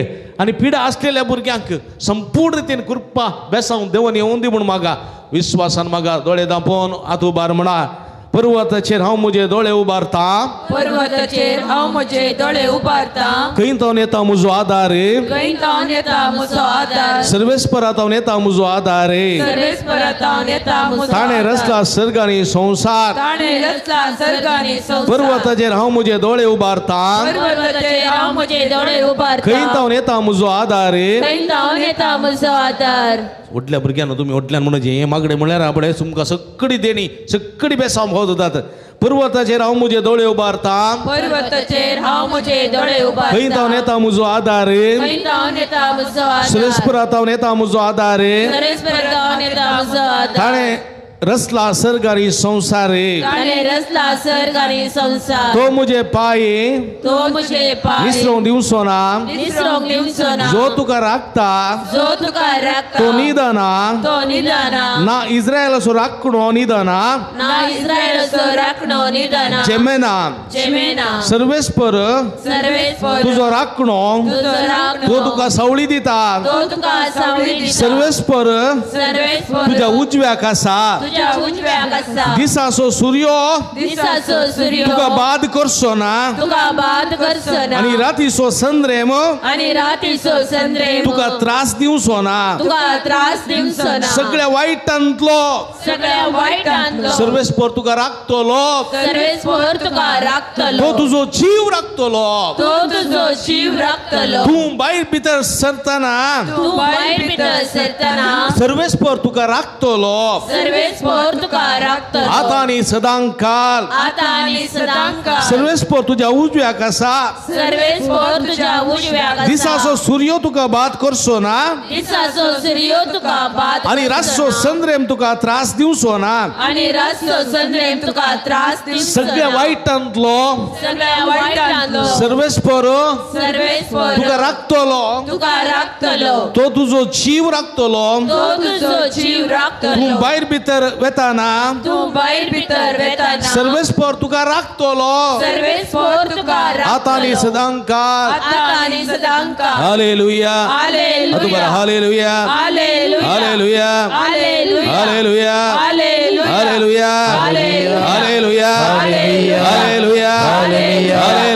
आनी पिडा आसलेल्या भुरग्यांक संपूर्ण रितीन कृपा बेसांव देवून येवन दी म्हूण मागा. विस्वासान मागा. दोळे दांपोवन हात उबार म्हणा, पर्वताचेर हांव म्हजे दोळे उबारता, पर्वताचेर हांव म्हजे दोळे उबारता, खंय तावन येता म्हजो आदार, खंय तावन येता म्हजो आदार, सर्वेस्परा तावन येता म्हजो आदार, सर्वेस्परा तावन येता म्हजो. ताणें रचला सर्ग आनी संवसार, ताणें रचला सर्ग आनी संवसार. पर्वताचेर हांव म्हजे दोळे उबारता, पर्वताचेर हांव म्हजे दोळे उबारता, खंय तावन येता म्हजो आदार, खंय तावन येता म्हजो आदार. व्हडल्या भुरग्यांनो तुमी व्हडल्यान म्हणचे हें मागणें म्हणल्यार पळय तुमकां सगळी देणी सगळी बेसांव भोवत जातात. पर्वताचेर हांव म्हजे दोळे उबारता, पर्वताचेर हांव म्हजे दोळे उबारता, खंय तावन येता म्हजो आदार, खंय तावन येता म्हजो आदार, सर्वेस्परा तावन येता म्हजो आदार, सर्वेस्परा तावन येता म्हजो आदार. ताणें रचला सर्ग आनी संवसार, ताणें रचला सर्ग आनी संवसार, तो म्हजे पांय, तो म्हजे पांय निसरोंक दिवचो ना, निसरोंक दिवचो ना, जो तुका राखता, जो तुका राखता, तो निदना, तो निदना, ना इस्रायलाचो राखणो निदना, ना इस्रायलाचो राखणो निदना, जेमेना, जेमेना, सर्वेस्पर, सर्वेस्पर तुजो राखणो, तुजो राखणो, तो तुका सावळी दिता, तो तुका सावळी दिता, सर्वेस्पर, सर्वेस्पर तुज्या उजव्याक आसा, तुज्या उजव्याक आसा, दिसाचो सूर्यो, दिसाचो सूर्यो तुका बाद करचो ना, तुका बाद करचो ना, आनी रातीचो संद्रेम, आनी रातीचो संद्रेम तुका त्रास दिवचो ना, तुका त्रास दिवचो ना, सगळ्या वायटांतलो, सगळ्या वायटांतलो सर्वेस्पर तुका राखतलो, सर्वेस्पर तुका राखतलो, तो तुजो जीव राखतलो, तो तुजो जीव राखतलो, तूं भायर भितर सरतना, तूं भायर भितर सरतना, सर्वेस्पर तुका राखतलो, सर्वेस्पर तुका राखतलो, आतां आनी सदांकाल, आतां आनी सदांकाल, सर्वेस्पर तुज्या उजव्याक आसा, सर्वेस्पर तुज्या उजव्याक आसा, दिसाचो सूर्यो तुका बाद करचो ना, दिसाचो सूर्यो तुका बाद आनी रातचो संद्रेम तुका त्रास दिवचो ना, आनी रातचो संद्रेम तुका त्रास दिवचो ना, सगळ्या वायटांतलो, सगळ्या वायटांतलो सर्वेस्पर, सर्वेस्पर तुका राखतलो, तुका राखतलो, तो तुजो जीव राखतलो, तो तुजो जीव राखतलो, तूं भायर भितर वेताना, तूं भायर भितर वेताना, सर्वेस्पर तुका राखतलो, सर्वेस्पर तुका राखतलो, आतां आनी सदांकाल, आतां आनी सदांकाल. Hallelujah, hallelujah, hallelujah, hallelujah, hallelujah, hallelujah, hallelujah, hallelujah, hallelujah, hallelujah, hallelujah, hallelujah,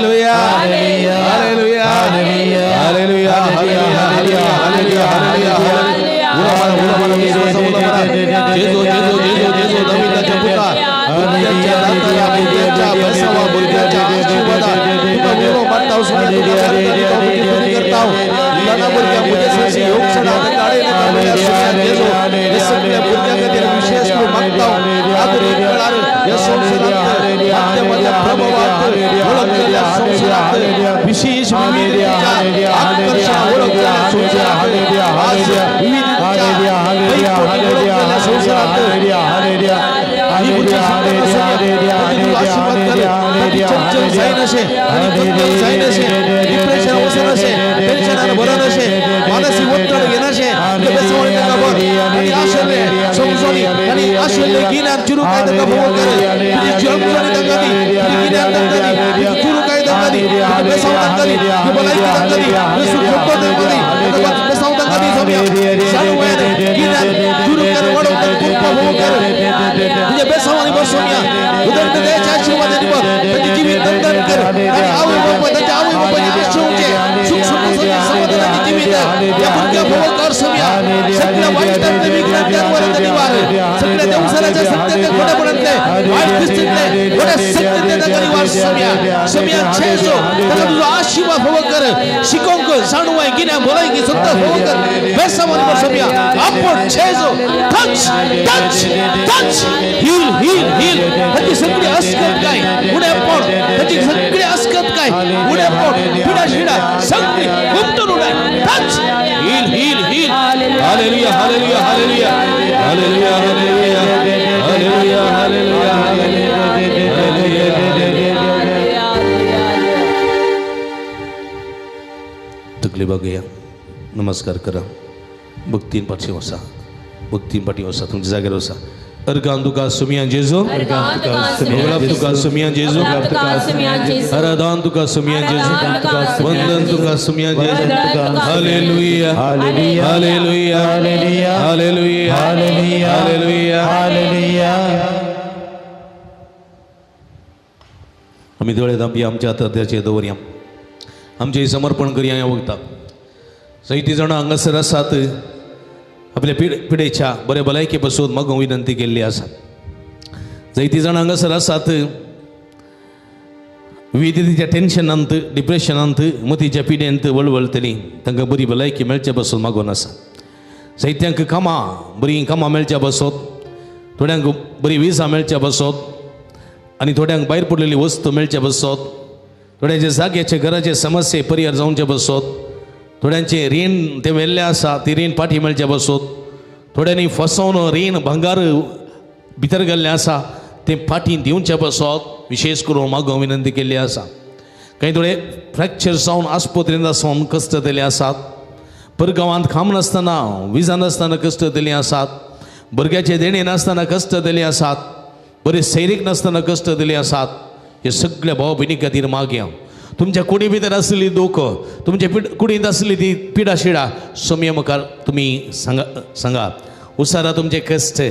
hallelujah, hallelujah, hallelujah, hallelujah, hallelujah, hallelujah, hallelujah. जेजू जेजू जेजू जेजू दाविदाच्या पुता, भुरग्यांच्या दातारा, भुरग्यांच्या बेसावा, भुरग्यांच्या आशीर्वादा, तुका उलो मारता, करता, लहान भुरग्यां म्हजे सरशी येवंक शकना, तांकां अडयनाका म्हळ्यार सुण्यात जेजू, हे सगळ्या भुरग्यां खातीर विशेश करून मागता, आधुनीक काळार ह्या संवसारांत माध्यमाच्या प्रभावात ओळखलेल्या संवसारांत विशेष विविधतेच्या आकर्शण ओळखलेल्या संवसारांत आज विविधतेच्या ओळखलेल्या संवसारांत चंचल जायनाशें, चंचल जायनाशें, डिप्रेशन वचनाशें, टेन्शनान भरनाशें, मानसीक ಒತ್ತಡ घेनाशें, बेसवणी तांकां भर आनी आशिल्लें समजणी आनी आशिल्लें गिन्यान चुरुकाय तांकां भोव कर, तुजी समजणी तांकां दी, तुजी गिन्यान तांकां दी, तुजी चुरुकाय तांकां दी, तुजी बेसांव तांकां दी, तुजी भलायकी तांकां दी, तुजी सुख संपत तांकां दी, बेसांव तांकां दी सोम्या, जाणवय गिन्यान चुरुकाय वाडोवंक तांकां कृपा भोव कर, तुज्या बेसांवांनी भर सोम्या, उदरगतीचे आशिर्वाद भर, तांचें जिवीत धनधन कर, आनी आवय बापाय तांच्या आवय बापायचें आशेवचें सुख संपत्तीचें समाधानाचें जिवीत ह्या भुरग्या भोव कर सोम्या, सगळ्या वायटांतले विघ्नांतल्या निवार, सगळ्या देवसाराच्या सत्यातले खोटेपणांतले वायट दिश्टींतले खोट्या सत्यांतले तांकां निवार सोम्या, सोम्या छेजो ताका तुजो आशिर्वाद भोव कर, शिकोवंक जाणवाय गिन्यान भलायकी संतोष भोव कर, बेसांवांनी भर सोम्या, आपण छेजो touch touch touch heal heal heal, ताची सगळी अस्कत काय उणेपण, ताची सगळी अस्कत काय उणेपण पिडा शिडा सगळी गुंतून उडाय, touch heal heal heal, hallelujah hallelujah hallelujah hallelujah hallelujah hallelujah hallelujah hallelujah. तकली बघूया, नमस्कार करा, भक्तीन पाठी वसा, भक्तीन पाठी वसा, तुमच्या जागेर वसा. अर्गान तुका सुमियान जेजू, गुलाब तुका सुमियान जेजू, आराधन तुका सुमियान जेजू, वंदन तुका सुमियान जेजू. Hallelujah hallelujah hallelujah hallelujah hallelujah hallelujah. आमी दोळे धांपया, आमच्या हातात त्याचे दवरया, आमचें समर्पण करया. ह्या वखदाक जायतीं जाणां हांगासर आसात, आपल्या पिडेच्या बरे भलायके पासून मागूंक विनंती केल्ली आसा. जायतीं जाणां हांगासर आसात, विविधतेच्या टेन्शनांत, डिप्रेशनांत, मतीच्या पिडेंत वळवळटलीं, तांकां बरी भलायकी मेळचे पासून मागून आसा. जायत्यांक कामां, बरीं कामां मेळच्या पासत, थोड्यांक बरी विजा मेळच्या पासत, आनी थोड्यांक भायर पडलेली वस्तू मेळच्या पासत, थोड्यांचे जाग्याचे घराचे समस्ये परिहार जावचे पासत, थोड्यांचे रीण ते व्हेल्लें आसा ती रीण पाठी मेळचे पासत, थोड्यांनी फसोवन रीण भांगार भितर गेल्लें आसा तें फाटीं दिवचे पासत विशेष करून मागूंक विनंती केल्ली आसा. कांय थोडे फ्रॅक्चर जावन आस्पत्रेंत आसून कश्ट दिले आसात, परगांवांत काम नासतना विजा नासतना कश्ट दिले आसात, भुरग्याचे देणे नासतना कश्ट दिले आसात, बरे सैरीक नासतना कश्ट दिले आसात. हे सगळ्या भाव भयणी खातीर मागया. तुमच्या कुडी भितर आसली दुःख, तुमच्या कुडींत आसली ती पिडा शिडा सोम्या मुखार तुमी सांगा सांगा. उसारा तुमचे कश्ट,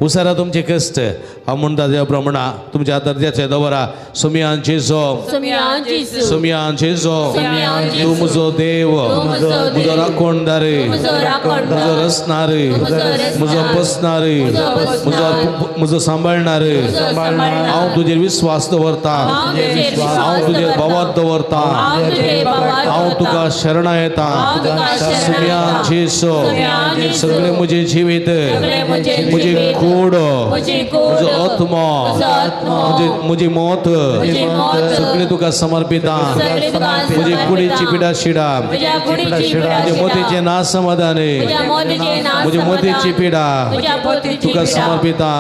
उसारा तुमचे कश्ट. हांव म्हणटा देवा प्रमाणा तुमच्या दर्जाचे दवरा. सोम्यान जेजो, सोम्यान जेजो, तूं म्हजो देव, म्हजो राखणदार, म्हजो रचणार, म्हजो पोसणार, म्हजो सांबाळणार. हांव तुजेर विस्वास दवरता, हांव तुजेर भावार्थ दवरता, हांव तुका शरणा येता. सोम्यान जेजो, सगळें म्हजें जिवीत, म्हजें कोड, म्हजो आत्मो, म्हजी मौत सगळें तुका समर्पिता. म्हजी कुडीची पिडा शिडा, म्हजे मोतीचें ना समाधान, म्हजी मोतीची पिडा तुका समर्पिता.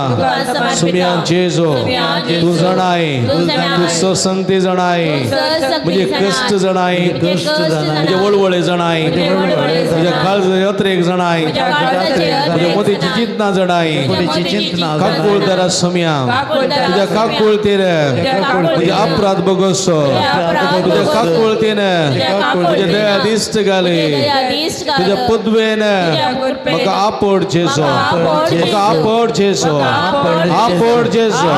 सुमियान जेजो, तूं जाणाय, तूं ससंगती जाणाय, म्हजे कश्ट जाणाय, म्हजे वळवळे जाणाय, म्हज्या काळजा यात्रेक जाणाय, म्हज्या मोतीची चिंतना जाणाय. काकुळदारा सोम्या, तुज्या काकुळतेर म्हज्या अपराध बगोसो, तुज्या काकुळतेन तुज्या दया दिश्ट घाली, तुज्या पदवेन म्हाका आपड जेजो, म्हाका आपड जेजो, आपड जेजो,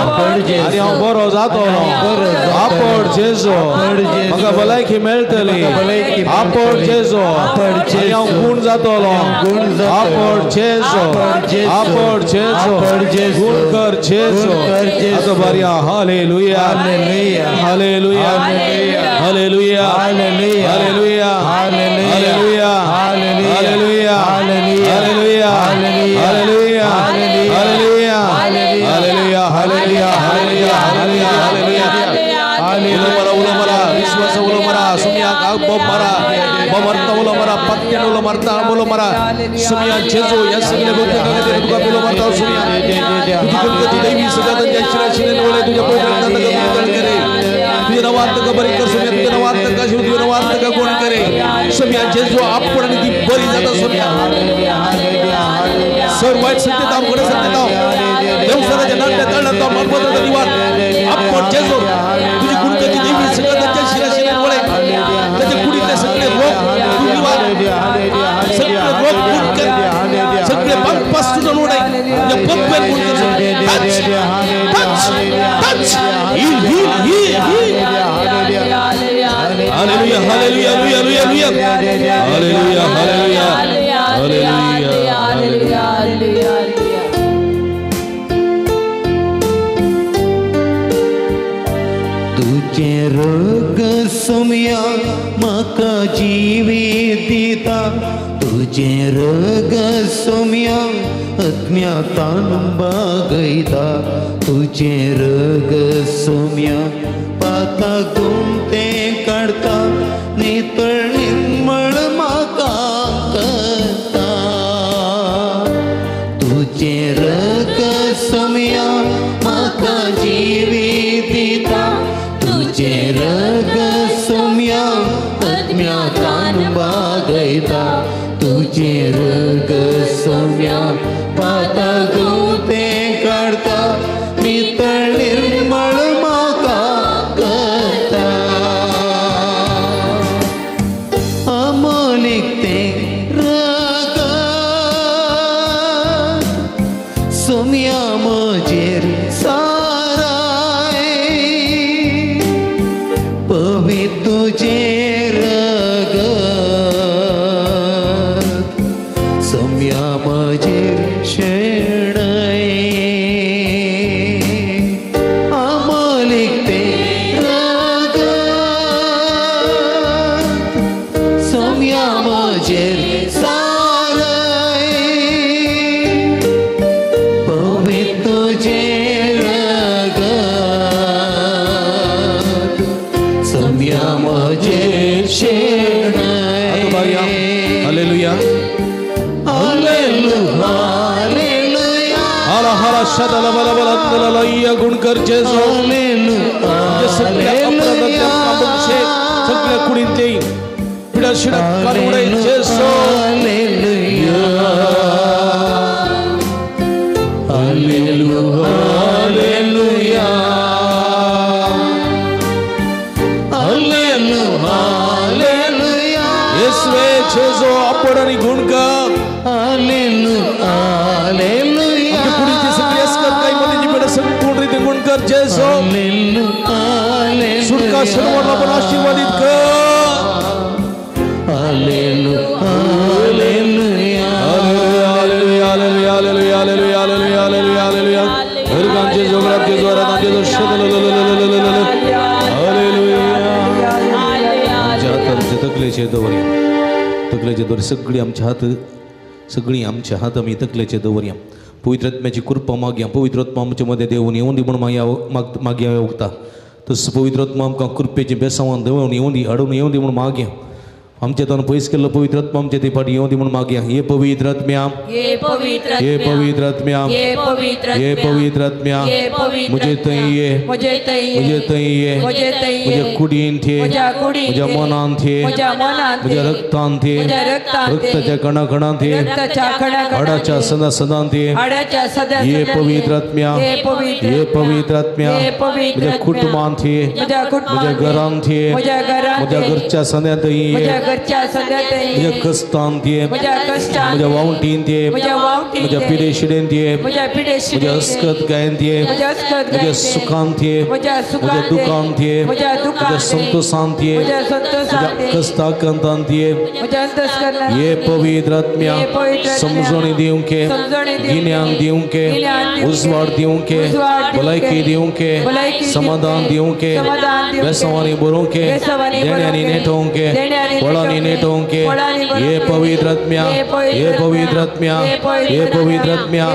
आनी हांव बरो जातलो. आपड जेजो, म्हाका भलायकी मेळटली. आपड जेजो, आनी हांव गूण जातलो. आपड जेजो, आपड जेजो, गुण कर जेजो. आतां बरया. Hallelujah hallelujah hallelujah hallelujah hallelujah hallelujah hallelujah hallelujah hallelujah hallelujah hallelujah hallelujah hallelujah. उलो मारा, उलो मारा, विश्वास उलो मारा, सुम्याक बोब मारा, मरता उलो मारा पत्त्यान उलो मारता उलो मारा सुमिया जेजू ह्या सगळ्या भक्तांखातीर तुका उलो मारता सुमिया तुजी गुणगती दैवी सगळ्या शिराशिरेन वळय तुज्या पवित्र रक्तान करे तुझ्या नांवान ताका बरी कर सुमिया तुझ्या नांवान ताका शिव तुझ्या नांवान ताका गुण करे सुमिया जेजू आपण आनी ती बरी जाता सुमिया सर वायट सत्य धाम घडे सत्य धाम देवसराच्या नाट्या तळणात धाम मानपत्राचा निवार आपण जेजू तुझी गुणगती दैवी सगळ्या शिराशिरेन वळय त्याच्या कुडीतले सगळे रोग तू निवार सगळे रोग गुण कर सगळे पांगपास तुझं उडय तुझ्या पप्पेन गुण कर touch touch touch heal heal heal heal hallelujah hallelujah hallelujah hallelujah hallelujah hallelujah hallelujah. तुझे रोग सुमिया म्हाका जिवीत दिता तुझे रोग सुमिया अज्ञातान बागयता तुझे रोग सुमिया पाता गुमते काडता नितळ निर्मळ म्हाका करता तुझे रोग सुमिया म्हाका जिवीत दिता तुझे रग सुम्या अज्ञातान बागयता तुझे रग सुम्या पाता गुते काडता नितळ निर्मळ म्हाका करता अमोलिक तें रग सुम्या म्हजेर साराय पवित्र तुझे रग सुम्या म्हजेर शेणय अमोलिक तें रग सुम्या म्हजेर साराय पवित्र तुझे रग सुम्या म्हजेर शेणय. हालेलुया हालेलुया हालेलुया हाला हाला शदला बला बला तला गुण कर जेजू हालेलुया सगळ्या अपराधातल्या पापांचे सगळ्या कुडींतले पिडा शिडा काढून उडय जेजू. Hallelujah hallelujah hallelujah hallelujah hallelujah येसुवे जेजू आपण आणि गुण कर हालेलुया हालेलुया आमच्या कुडीची सगळी अस्कत काही मध्ये पिढा संपूर्ण रीती गुण कर जेजू. हालेलुया सुटका सर्वांना आपण आशीर्वादित कर. Hallelujah hallelujah hallelujah hallelujah hallelujah hallelujah hallelujah hallelujah hallelujah. हरगांचे जोगराचे जोराचे हालेलुया. आमच्या हात आमच्या तकलेचे दवरया तकलेचे दवर सगळी आमच्या हात सगळी आमच्या हात आमी तकलेचे दवरया. पवित्र आत्म्याची कृपा मागया. पवित्र आत्मा आमच्या मध्ये देवून येवन दी म्हूण मागया मागया वगता तसं पवित्र आत्मा आमकां कृपेचें बेसांवान देवून येवन दी हाडून येवन दी म्हूण मागया. आमच्या तान पयस केल्लो पवित्र आत्मा आमच्या ते फाटी येवन दी म्हूण मागया. हे पवित्र आत्म्या हे पवित्र हे पवित्र आत्म्या हे पवित्र हे पवित्र आत्म्या हे पवित्र मुझे तई ये मुझे तई मुझे तई ये मुझे तई मुझे कुडीन थे मुझ्या कुडीन मुझ्या मनान थे मुझ्या मनान मुझ्या रक्तान थे मुझ्या रक्तान रक्ताच्या कणाकणान थे रक्ताच्या कणाकणान हाडाच्या सदा सदान थे हाडाच्या सदा हे पवित्र आत्म्या हे पवित्र हे पवित्र आत्म्या हे पवित्र मुझ्या कुटुंबान थे मुझ्या कुटुंबान मुझ्या घरान थे मुझ्या घरान मुझ्या घरच्या संद्यात मुझ्या घरच्या संद्यात मुझ्या कश्टान थे मुझ्या कश्टान मुझ्या वावटीन थे मुझ्या वावटीन मुझ्या पिडेशिडेन थे मुझ्या पिडेशिडेन मुझ्या अस्कत गायन थे मुझ्या अस्कत मुझ्या सुखान थे मुझ्या सुखान मुझ्या दुखान थे मुझ्या दुखान मुझ्या संतोषान थे मुझ्या संतोषान मुझ्या कश्टाकंतान थे मुझ्या अंतस्करणान हे पवित्र आत्म्या हे पवित्र आत्म्या, समजणी दिवंके समजणी दिवंके, गिन्यान दिवंके गिन्यान दिवंके, उजवाड दिवंके उजवाड दिवंके, भलायकी दिवंके भलायकी समाधान दिवंके, दिवंके समाधान दिवंके, बेसवानी बरोवंके बेसवानी देण्यांनी बरोवंके, नेटोवंके देण्यांनी बळान फळांनी नेटोवंके हे पवित्र आत्म्या हे पवित्र आत्म्या हे पवित्र आत्म्या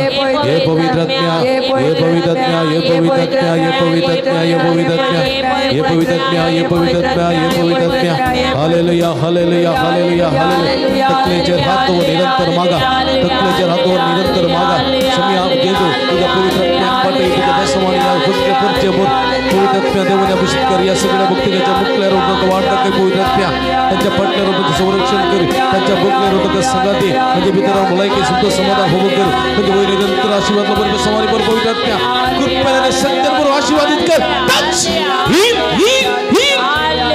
हे पवित्र आत्म्या हे पवित्र आत्म्या हे पवित्र आत्म्या हे पवित्र आत्म्या हे पवित्र आत्म्या हे पवित्र आत्म्या हे पवित्र आत्म्या हे पवित्र आत्म्या. Hallelujah hallelujah hallelujah hallelujah. तकलेचेर हात दवर निरंतर मागा, तकलेचेर हात दवर निरंतर मागा. समी जेजू तुझ्या पवित्र आत्म्याक पाटय, तुझ्या बेसवानी फुटके पुरचे बोल पवित्र आत्म्या देवाने अभिषेक कर. या सगळ्या भक्तीच्या मुकल्या रोगात वाढ दाखय पवित्र आत्म्या, त्यांच्या पाटल्या रोगाचं संरक्षण कर, त्यांच्या भुकल्या रोगाचा संगाती म्हणजे भितर भलायकी सुद्धा समाधान होवं कर. म्हणजे वय निरंतर आशीर्वाद बरोबर समानी बरोबर पवित्र आत्म्या कृपयाने सत्याबरोबर आशीर्वादित कर. Touch heal heal heal.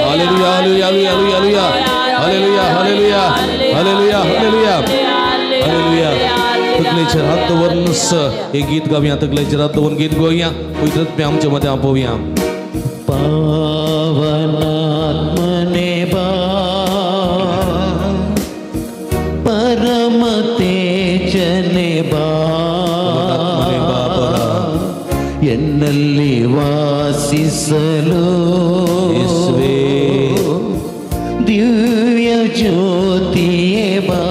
Hallelujah hallelujah hallelujah hallelujah hallelujah hallelujah hallelujah hallelujah. तकलेचेर हात दवरून हे गीत गावया, तकलेचेर हात दवरून गीत गावया. पवित्र आत्म्या आमच्या मध्ये आपोवया. पावनात्मने बा परम तेजने बा ಎನ್ನಲ್ಲಿ ವಾಸಿಸಲು ದಿವ್ಯ ಜ್ಯೋತಿಯೇ ಬಾ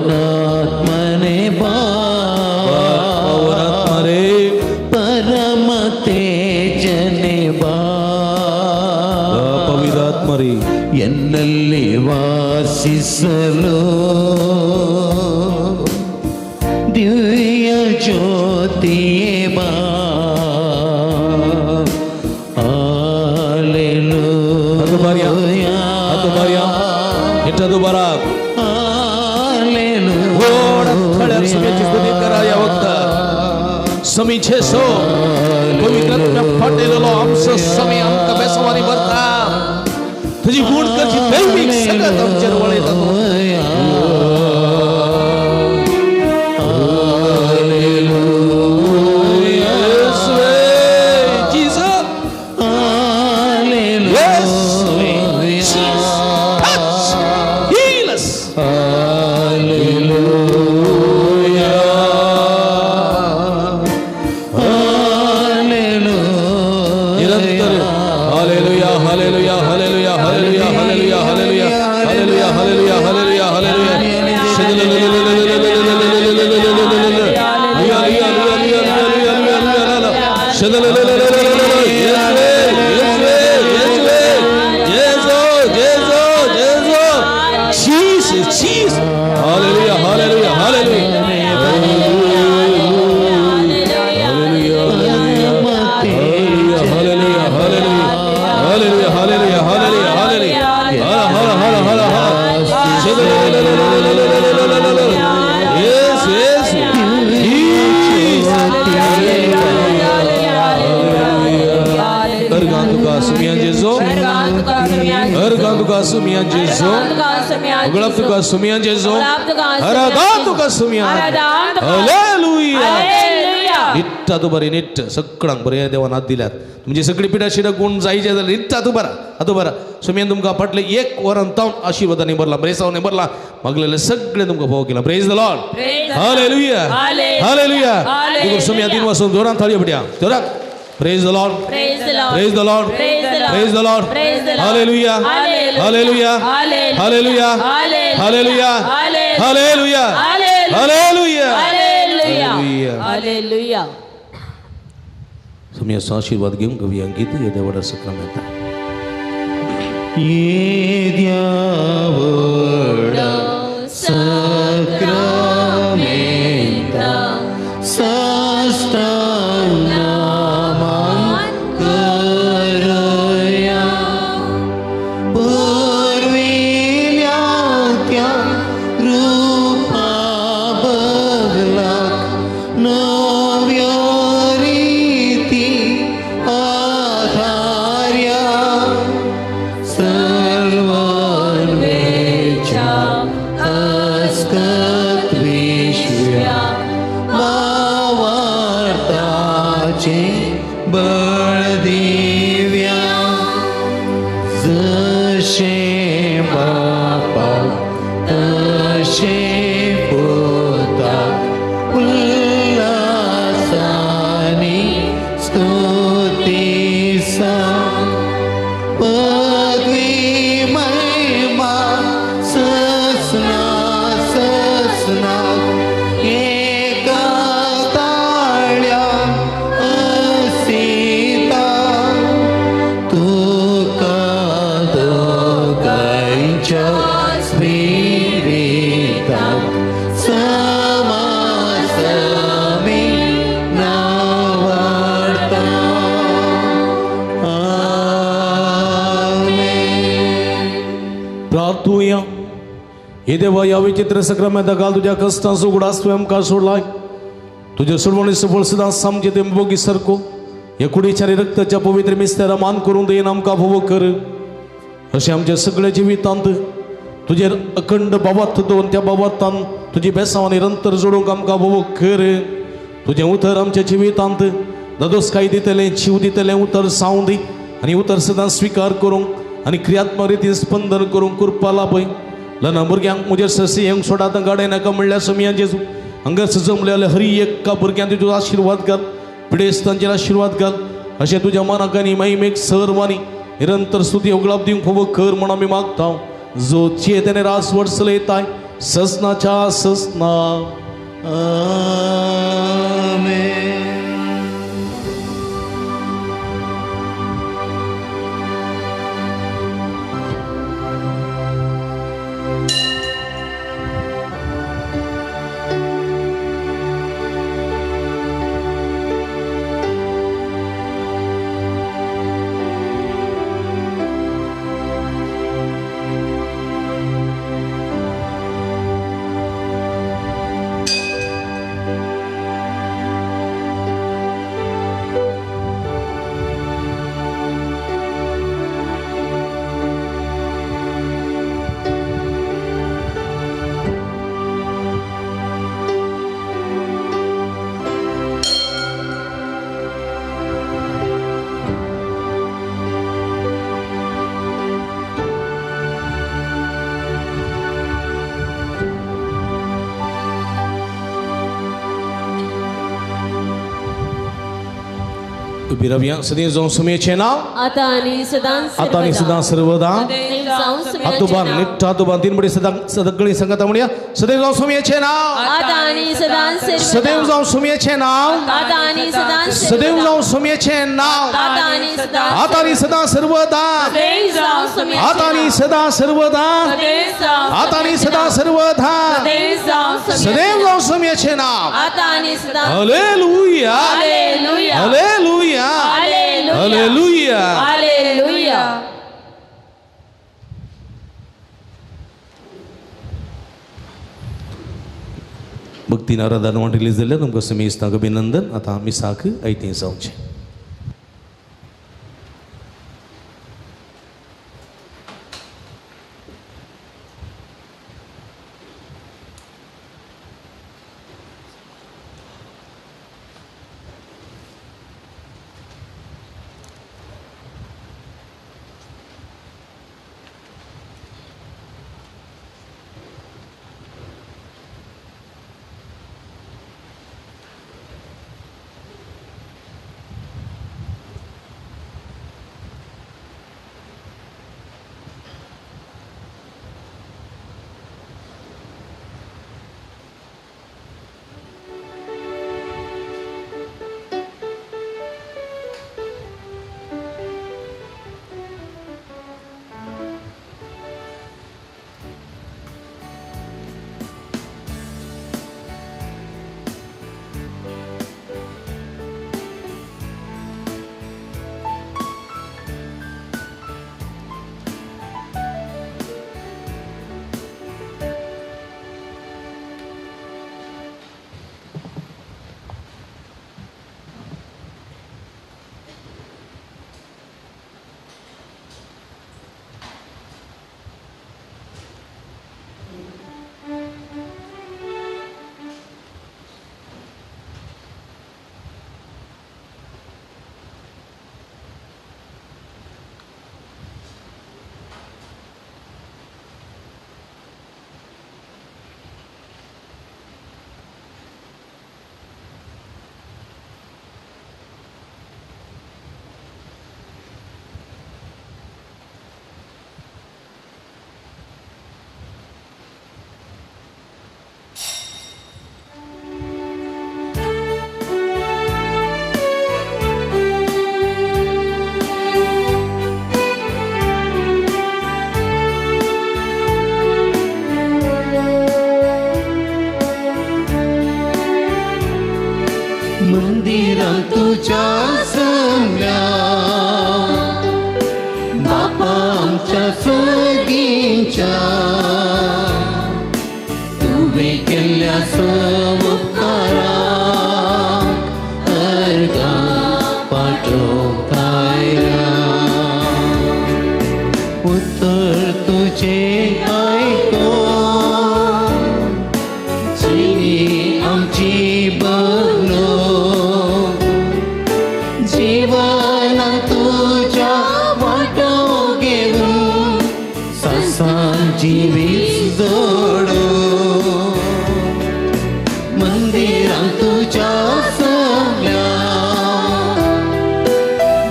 ಪಾವನಾತ್ಮನೆ ಬಾ ಪರಮ ತೇಜನೆ ಬಾ ಪವಿತ್ರಾತ್ಮರೇ ಎನ್ನಲ್ಲಿ ವಾಸಿಸಲು ದಿವ್ಯ ಜ್ಯೋತಿಯೇ ಬಾ. समी छेसो पवित्र आत्म्या फाटलेलो आमचो समी आमकां बेसवानी भरता. तुजी गुण करची दैवीक सगळ्यात आमचेर वळयता. निट्टा तूं बरें निट्ट सगळ्यांक बरें देवान हात दिल्यात. म्हणजे सगळी पिठा शिडा गुण जायचे जाल्यार निट्टा तूं बरा हातूं बरा. सुमयान तुमकां फाटले एक वरान तावन आशिर्वादांनी भरला, ब्रेसांनी भरला, मागलेले सगळें तुमकां फोव केला. Praise the Lord. Hallelujah hallelujah. Somaiya तीन वाजून जोरान थाळयो पडया जोरान. Praise the Lord. Praise the Lord. Praise the Lord. Hallelujah. Hallelujah. Hallelujah. Hallelujah. Hallelujah. Hallelujah. Hallelujah. Hallelujah. सुमिया आशीर्वाद घेऊन कवी अंकित ये देवडा सक्रमेंता. ये देवडा सक्रमेंता साष्टांग उल्लासानी स्तुतिसा। देवा, ह्या विचित्र सक्रामेंता घाल तुज्या कश्टांचो उगडास तुवें आमकां सोडलाय. तुज्या सोडवणीचो फळ सदां सामकें ते भोगी सारको ह्या कुडीच्या आनी रक्ताच्या पवित्र मिस्तेरा मान करून देन आमकां भोव कर. अशें आमच्या सगळ्या जिवितांत तुजेर अखंड बाबात दवरून त्या बाबातान तुजी बेसांव निरंतर जोडूंक आमकां भोव कर. तुजें उतर आमच्या जिवितांत दादोसकाय दितलें, जीव दितलें उतर सावंदी आनी उतर सदां स्विकार करूंक आनी क्रियात्मक रितीन स्पंदन करूंक कृपा लाभय. ल्हान भुरग्यांक म्हजेर ससी येवंक सोडात गाडे नाका म्हणल्यार सोमया जेजू हांगासर जमलेल्या हरी एका भुरग्यान तुजो आशिर्वाद घाल, पिडेस्तांचेर आशिर्वाद घाल. अशें तुज्या मनाक आनी महिमेक सर्वांनी निरंतर स्तुती उगडाप दिवंक फावो कर म्हूण आमी मागता. जो चेतने रास वर्सलयताय ससनाच्या ससना. आमेन. बिरबिया सदैव जावं सुमेचें नांव आतां आनी सदां आतां आनी सदां सर्वदा. हातुबान निट्ट हातुबान तीन बडी सदां सगळीं संगता म्हणया. सदैव जावं सुमेचें नांव आतां आनी सदां सदैव जावं सुमेचें नांव आतां आनी सदां सदैव जावं सुमेचें नांव आतां आनी सदां आतां आनी सदां सर्वदा आतां आनी सदां सर्वदा आतां आनी सदां सर्वदा सदैव जावं सुमेचें नांव. आतां आनी सदां. Hallelujah hallelujah hallelujah hallelujah hallelujah. भक्तीन आराधना रिलीज जाल्ल्या तुमकां समेस्तांक अभिनंदन. आतां मिसाक आयतें जावचें. मंदिरां तुझ्या समल्या बापा आमच्या सगींच्या केल्ल्या उपकाराक अर्गां पाठोवंक आयल्या. उतर तुजें आयकून जिणी आमची बदलून जीवना तुज्या वाटो घेवन सासान जिवीत जोडून मंदिरां तुज्या सगल्या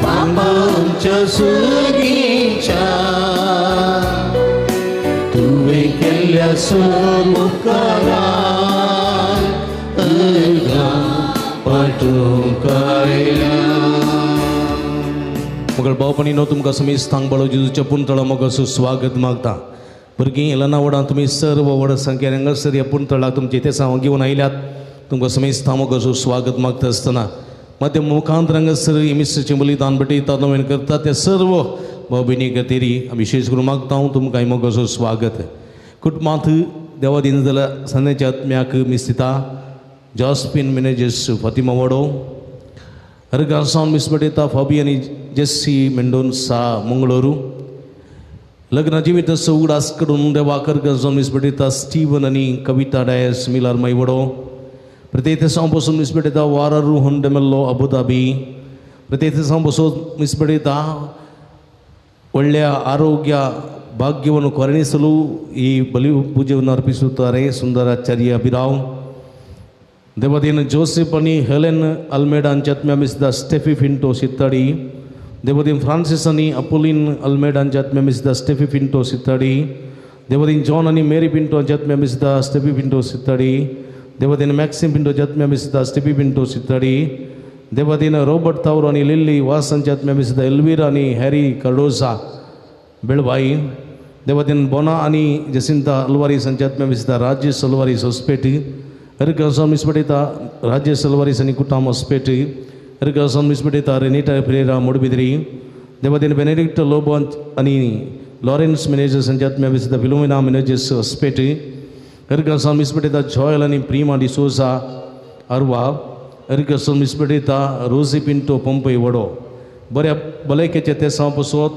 बाबा आमच्या सुगीच्या तुवें केल्ल्या उपकाराक अर्गां पाठोवंक आयल्या. मगळ भावपणीनो तुमकां समेस्तांक बळो जेजूच्या पुंतळा मोगाचो स्वागत मागता. भुरगीं एलना वडान तुमी सर्व व्हड संख्येन हांगासर ह्या पुंतळाक तुमचे तेसांव घेवन आयल्यात. तुमकां समेस्तां मोगाचो स्वागत मागता आसतना मध्य मुखांत हांगासर मिस्टरचें बलिदान भेटयता नवीन करता ते सर्व भाव भयणी खातीर आमी विशेश करून मागता तुमकां मोगाचो स्वागत. कुटुंबांत देवा दिन जाल्यार संद्याच्या आत्म्याक मिस्तिता जॉस्पिन मिनेजेस फातिमा वडो हरगांव मिस भेटयता फाबी आनी जेस्सी मेंडोन्सा मंगळुरू. लग्न जिविताचो उगडास करून देवाक अर्गां मिस भेटयता स्टीवन आनी कविता डायस मिलार मैवडो. प्रत्येक दिसां पसून मिस भेटयता वारा रोहन डेमेल्लो अबुधाबी. प्रत्येक दिसां पसून मिस भेटयता ಒಳ್ಳೆಯ ಆರೋಗ್ಯ ಭಾಗ್ಯವನ್ನು ಕರುಣಿಸಲು ಈ ಬಲಿ ಪೂಜೆಯನ್ನು ಅರ್ಪಿಸುತ್ತಾರೆ ಸುಂದರಾಚಾರ್ಯ ಅಭಿರಾವ್. ದೇವದೇನ ಜೋಸೆಫ್ ಅನಿ ಹೆಲೆನ್ ಅಲ್ಮೇಡಾ ಅಂಚಾತ್ಮ್ಯ ಮಿಸಿದ ಸ್ಟೆಫಿ ಫಿಂಟೋ ಸಿತ್ತಡಿ. ದೇವದೇನ್ ಫ್ರಾನ್ಸಿಸ್ ಅನಿ ಅಪೋಲಿನ್ ಅಲ್ಮೇಡಾ ಅಂಚಾತ್ಮ್ಯ ಮಿಸಿದ ಸ್ಟೆಫಿ ಫಿಂಟೋ ಸಿತ್ತಡಿ. ದೇವದೇನ್ ಜಾನ್ ಅನಿ ಮೇರಿ ಪಿಂಟೋ ಅಂಚಾತ್ಮ್ಯ ಮಿಸಿದ ಸ್ಟೆಫಿ ಪಿಂಟೋ ಸಿತ್ತಡಿ. ದೇವದೇನ ಮ್ಯಾಕ್ಸಿಮ್ ಪಿಂಟೋ ಜಾತ್ಮ್ಯ ಮಿಸಿದ ಸ್ಟೆಫಿ ಪಿಂಟೋ ಸಿತ್ತಡಿ. ದೇವದೇನ ರೋಬರ್ಟ್ ತಾವ್ರು ಅನಿ ಲಿಲ್ಲಿ ವಾಸ್ ಅಂಚಾತ್ಮ್ಯ ಮಿಸಿದ ಎಲ್ವೀರಾ ಅನಿ ಹ್ಯಾರಿ ಕರ್ಡೋಸಾ ಬೆಳವಾಯಿ. ದೇವದೇನ ಬೋನಾ ಅನಿ ಜಸಿಂತಾ ಅಲ್ವಾರೀಸ್ ಅಂಚಾತ್ಮ್ಯ ಮಿಸಿದ ರಾಜೇಶ್ ಅಲ್ವಾರೀಸ್ ಹೊಸಪೇಟೆ. ಹರಿಕಸಾನ್ ಮಿಸ್ಪಟಿತ ರಾಜೇಶ್ ಅಲ್ವಾರೀಸ್ ಅನಿ ಕುಟಾಮ್ ಹೊಸಪೇಟೆ. ಹರಿಕಸಾನ್ ಮಿಸ್ಪಟಿತ ರೆನಿಟಾ ಪ್ರೇರಾ ಮೂಡುಬಿದಿರಿ. ದೇವದೇನ ಬೆನೆಡಿಕ್ಟ್ ಲೋಬೋ ಅನಿ ಲಾರೆನ್ಸ್ ಮಿನೇಜಸ್ ಅಂಚಾತ್ಮ್ಯ ಮಿಸಿದ ಫಿಲೋಮಿನಾ ಮಿನೇಜಸ್ ಹೊಸಪೇಟೆ. ಹರಿಕಸಾನ್ ಮಿಸ್ಪಟಿತ ಜಾಯಲ್ ಅನಿ ಪ್ರೀಮಾ ಡಿಸೋಜಾ ಅರ್ವಾ. ಹರಿಕಸಾನ್ ಮಿಸ್ಪಟಿತ रोजी पिंटो पंपय वडो. बऱ्या भलायकेचे तेसांव पसोत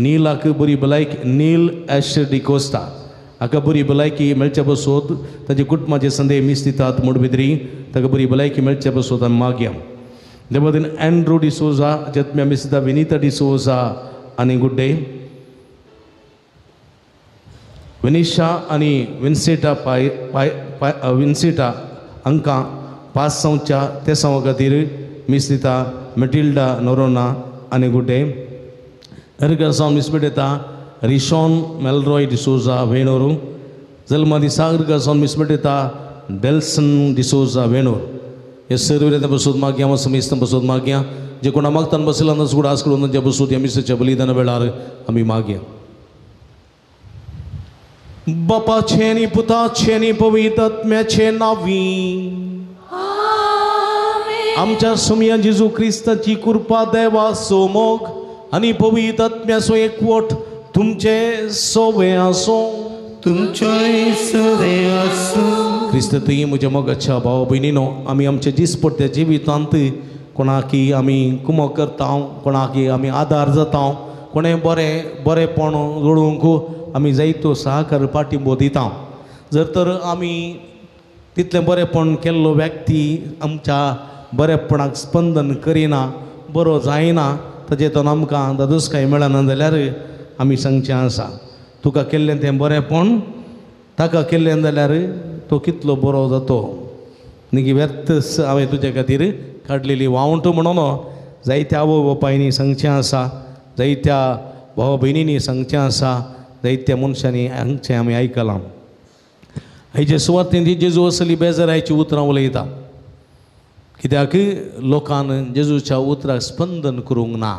नीलाक बरी भलायकी नील एश डिकोस्ता हाका बरी भलायकी मेळचे पसोत ताजे कुटुंबाचे संदेह मीस दितात मुडबिद्री ताका बरी भलायकी मेळचे पसोत आमी मागया. देवदीन एंड्रू डिसोजा जत्म्या मिसता विनीता डिसोजा आनी गुड्डे. विनिशा आनी विन्सेटा पाय पाय पाय विन्सेटा हांकां पासांवच्या तेसांवा खातीर मीस दिता मेटिल्डा नोरोना आनी गुड्डे. हरगसांव मीस भेटयता रिशॉन मेलरॉय डिसोजा वेणोरू. जल्मा दिसा हरगसांव मीस भेटयता डेल्सन डिसोजा वेणोर. हे सर्व बसून मागया समेस्त बसून मागया जे कोणा मागतान बसला उगडास करून तांच्या बसून ह्या मिसाच्या बलिदाना वेळार आमी मागया. बापाचे आनी पुताचे आनी पवित्र आत्म्याचे नांवी आमच्या सुमया जेजू क्रिस्ताची कृपा देवाचो मोग आनी पवित्र आत्म्याचो एकवट तुमचे सोवे आसूं. तुमचेय सोवे आसूं. क्रिस्त तुवें म्हज्या मोगाच्या भाव भयणीनो आमी आमच्या दिसपट्ट्या जिवितांत कोणाकी आमी कुमक करता, कोणाकी आमी आदार जाता, कोणें बरें बरेंपण जोडूंक आमी जायतो सहकार पाठिंबो दिता. जर तर आमी तितलें बरेंपण केल्लो व्यक्ती आमच्या बरेपणाक स्पंदन करिना, बरो जायना, ताजेतून आमकां दादोसकाय मेळना जाल्यार आमी सांगचें आसा तुका केल्लें तें बरेंपण ताका केल्लें जाल्यार तो कितलो बरो जातो. निगी व्यर्थ हांवें तुज्या खातीर काडलेली वावंट म्हणून जायत्या आवय बापायनी सांगचें आसा, जायत्या भाव भयणींनी सांगचें आसा, जायत्या मनशांनी हांगचें आमी आयकलां. हाचे सुवातेन ती जेजू असली बेजारायची उतरां उलयता कित्याक लोकान जेजूच्या उतराक स्पंदन करूंक ना.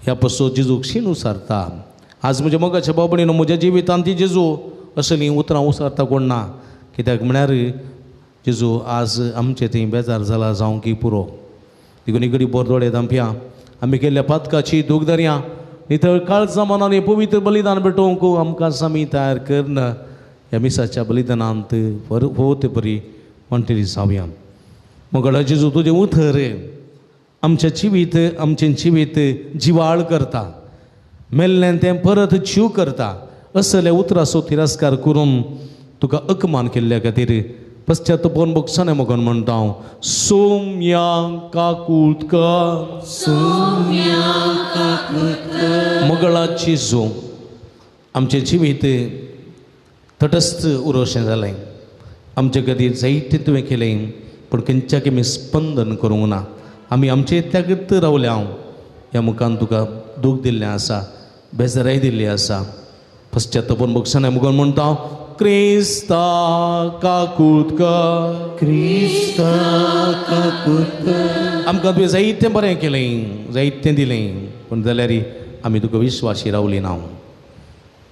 ह्या पसून जेजूक शीण उसारता. आज म्हज्या मोगाच्या भाव भयणीनो म्हज्या जिवितांत ती जेजू असलीं उतरां उसारता कोण ना कित्याक म्हळ्यार जेजू आज आमचे थंय बेजार जाला जावं की पुरो. देखून इकडी बोर दोळे धांपया आमी केल्ल्या पातकाची दूख धरया नितळ काळजा मनान पवित्र बलिदान भेटोवंक आमकां सामी तयार करन ह्या मिसाच्या बलिदानांत हो ते परी म्हणटली जावया. मगळा जेजू तुजें उतर आमच्या जिवीत आमचें जिवीत जिवाळ करता, मेल्ल्यान तें परत जीव करता. असल्या उतराचो तिरस्कार करून तुका अपमान केल्ल्या खातीर पश्चातापून बगसाने मगन म्हणटा हांव सोम्या काकूत कर, सोम्या काकूत कर. मगळाची जो आमचें जिवीत तटस्थ उरोशें जालें, आमचे खातीर जायतें तुवें केलें पूण खंयच्याक आमी स्पंदन करूंक ना, आमी आमचे त्यागत रावल्या. हांव ह्या मुखान तुका दूख दिल्लें आसा, बेजाराय दिल्ली आसा. पश्चातापून बगसाने मगन म्हणटा हांव क्रिस्ता काकूत कर, क्रिस्ता काकूत कर. आमकां तुवें जायतें बरें केलें, जायतें दिलें, पूण जाल्यार आमी तुका विश्वासी रावली ना.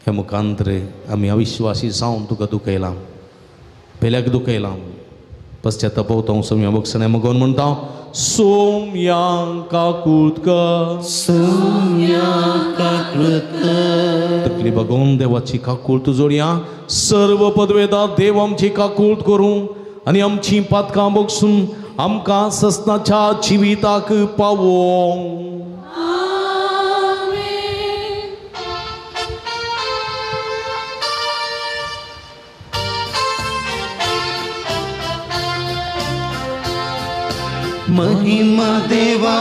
ह्या मुखांतर आमी अविश्वासी जावन तुका दुखयलां, पेल्याक दुखयलां. पश्चाताप हांव सोम्या बगसणे मगोन म्हणटा सोम्या काकूत कर, सोम्या काकूत कर. तकली बगोवन देवाची काकूत जोडया. सर्व पदवेदा देव आमची काकूत करूं आनी आमची पातकां बगसून आमकां ससनाच्या जिविताक पावों. महिमा देवा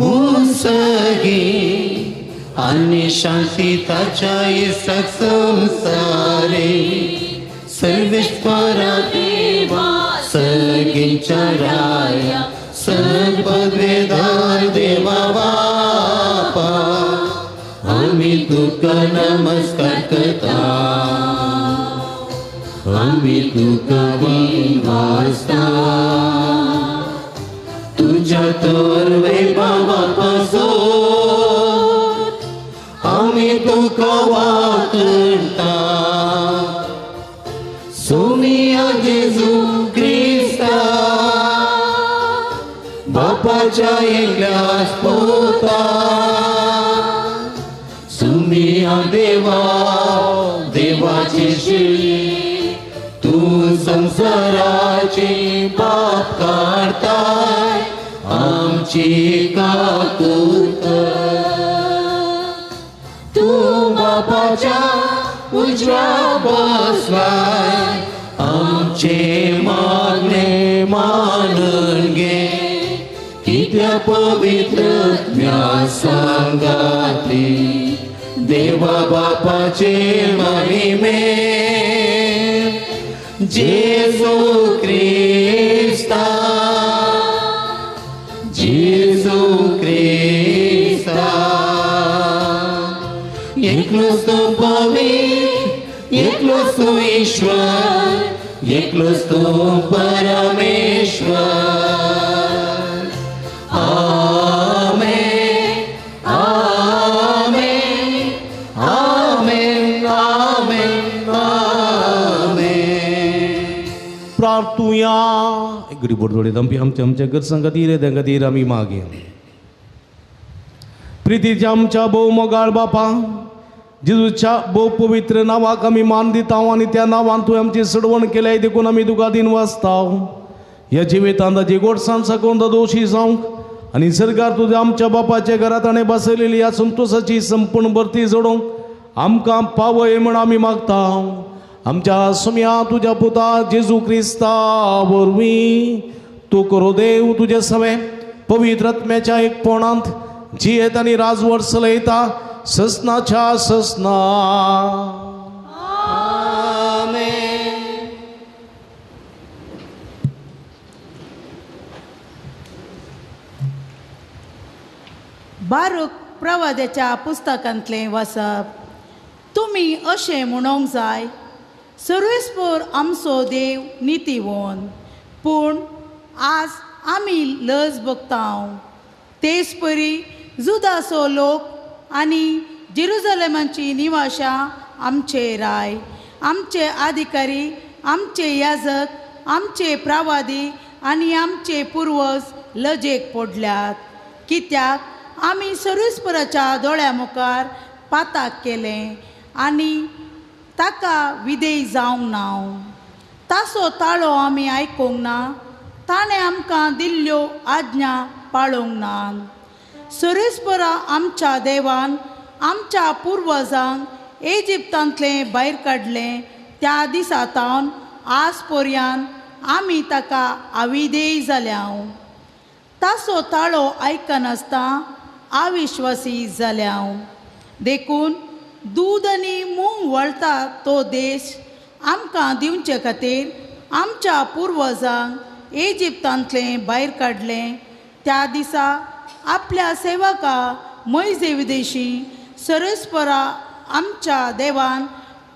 उंसगी आणि शांती ताच्या इसाक संसारे सर्वेश्वरा देवा सगळ्यांच्या राया सर्वपदवेदार देवा बापा आम्ही तुका नमस्कार करता, आम्ही तुका वाजता तुझ्या तर वैभवापासून आम्ही तुका वाकरता. सोमिया जेजू क्रिस्ता बापाच्या एकल्याच पुता, सुमिया देवा देवाची शिळी तू संसाराचे पाप काढताय आमची काकूत. तू बापाच्या उजव्या बसलाय आमचे मागणे मानून घे, कित्या पवित्र सांगाती देवा बापाचे महिमे जेजू क्रिस्ता, जेजू क्रिस्ता. एकलोच तो पवित्र, एकलोच तो ईश्वर, एकलोच तो परमेश्वर. आमेन आमेन आमेन आमेन आमेन. प्रार्थुया. गरीब बोर्डोडे दंपी आमच्या आमच्या गरजां खातीर त्या खातीर आमी मागया. प्रितीच्या आमच्या भोव मोगाळ बापा जेजूच्या भोव पवित्र नांवाक आमी मान दिता आनी त्या नांवान तुवें आमची सडवण केल्याय देखून आमी तुका दिन वाचता. ह्या जिवितांत ताची गोडसाण साकून दोशी जावंक आनी सरकार तुज्या आमच्या बापाच्या घरांत आनी बसयलेली ह्या संतोशाची संपूर्ण भरती जोडूंक आमकां पावय म्हण आमी मागता. आमच्या सुम्या तुज्या पुता जेजू क्रिस्ता वरवीं तूं करो देव तुजे सवे पवित्र आत्म्याच्या एकपणांत जियेत आनी राजवट चलयता ससनाच्या ससना. आमेन. बारूक प्रवाद्याच्या पुस्तकांतलें वाचप. तुमी अशें म्हणोंक जाय, सर्वेस्पर आमचो देव नितीवोन, पूण आज आमी लज भोगता. तेच परी जुदाचो लोक आनी जेरुजलेमाची निवाशां आमचे राय, आमचे अधिकारी, आमचे याजक, आमचे प्रवादी आनी आमचे पुर्वज लजेक पडल्यात, कित्याक आमी सर्वेस्पराच्या दोळ्या मुखार पाताक केलें आनी ताका विधेय जावंक ना. ताचो ताळो आमी आयकूंक ना, ताणें आमकां दिल्ल्यो आज्ञा पाळोवंक ना. सर्वेस्परा आमच्या देवान आमच्या पुर्वजांक इजिप्तांतलें भायर काडलें त्या दिसा तावन आज पर्यंत आमी ताका आविधेय जाल्या. ताचो ताळो आयकनासतना अविश्वासी जाल्या. देखून दूद आनी मूंग वळटा तो देश आमकां दिवचे खातीर आमच्या पुर्वजांक इजिप्तांतलें भायर काडलें त्या दिसा आपल्या सेवका मोयजे विदेशी सर्वेस्परा आमच्या देवान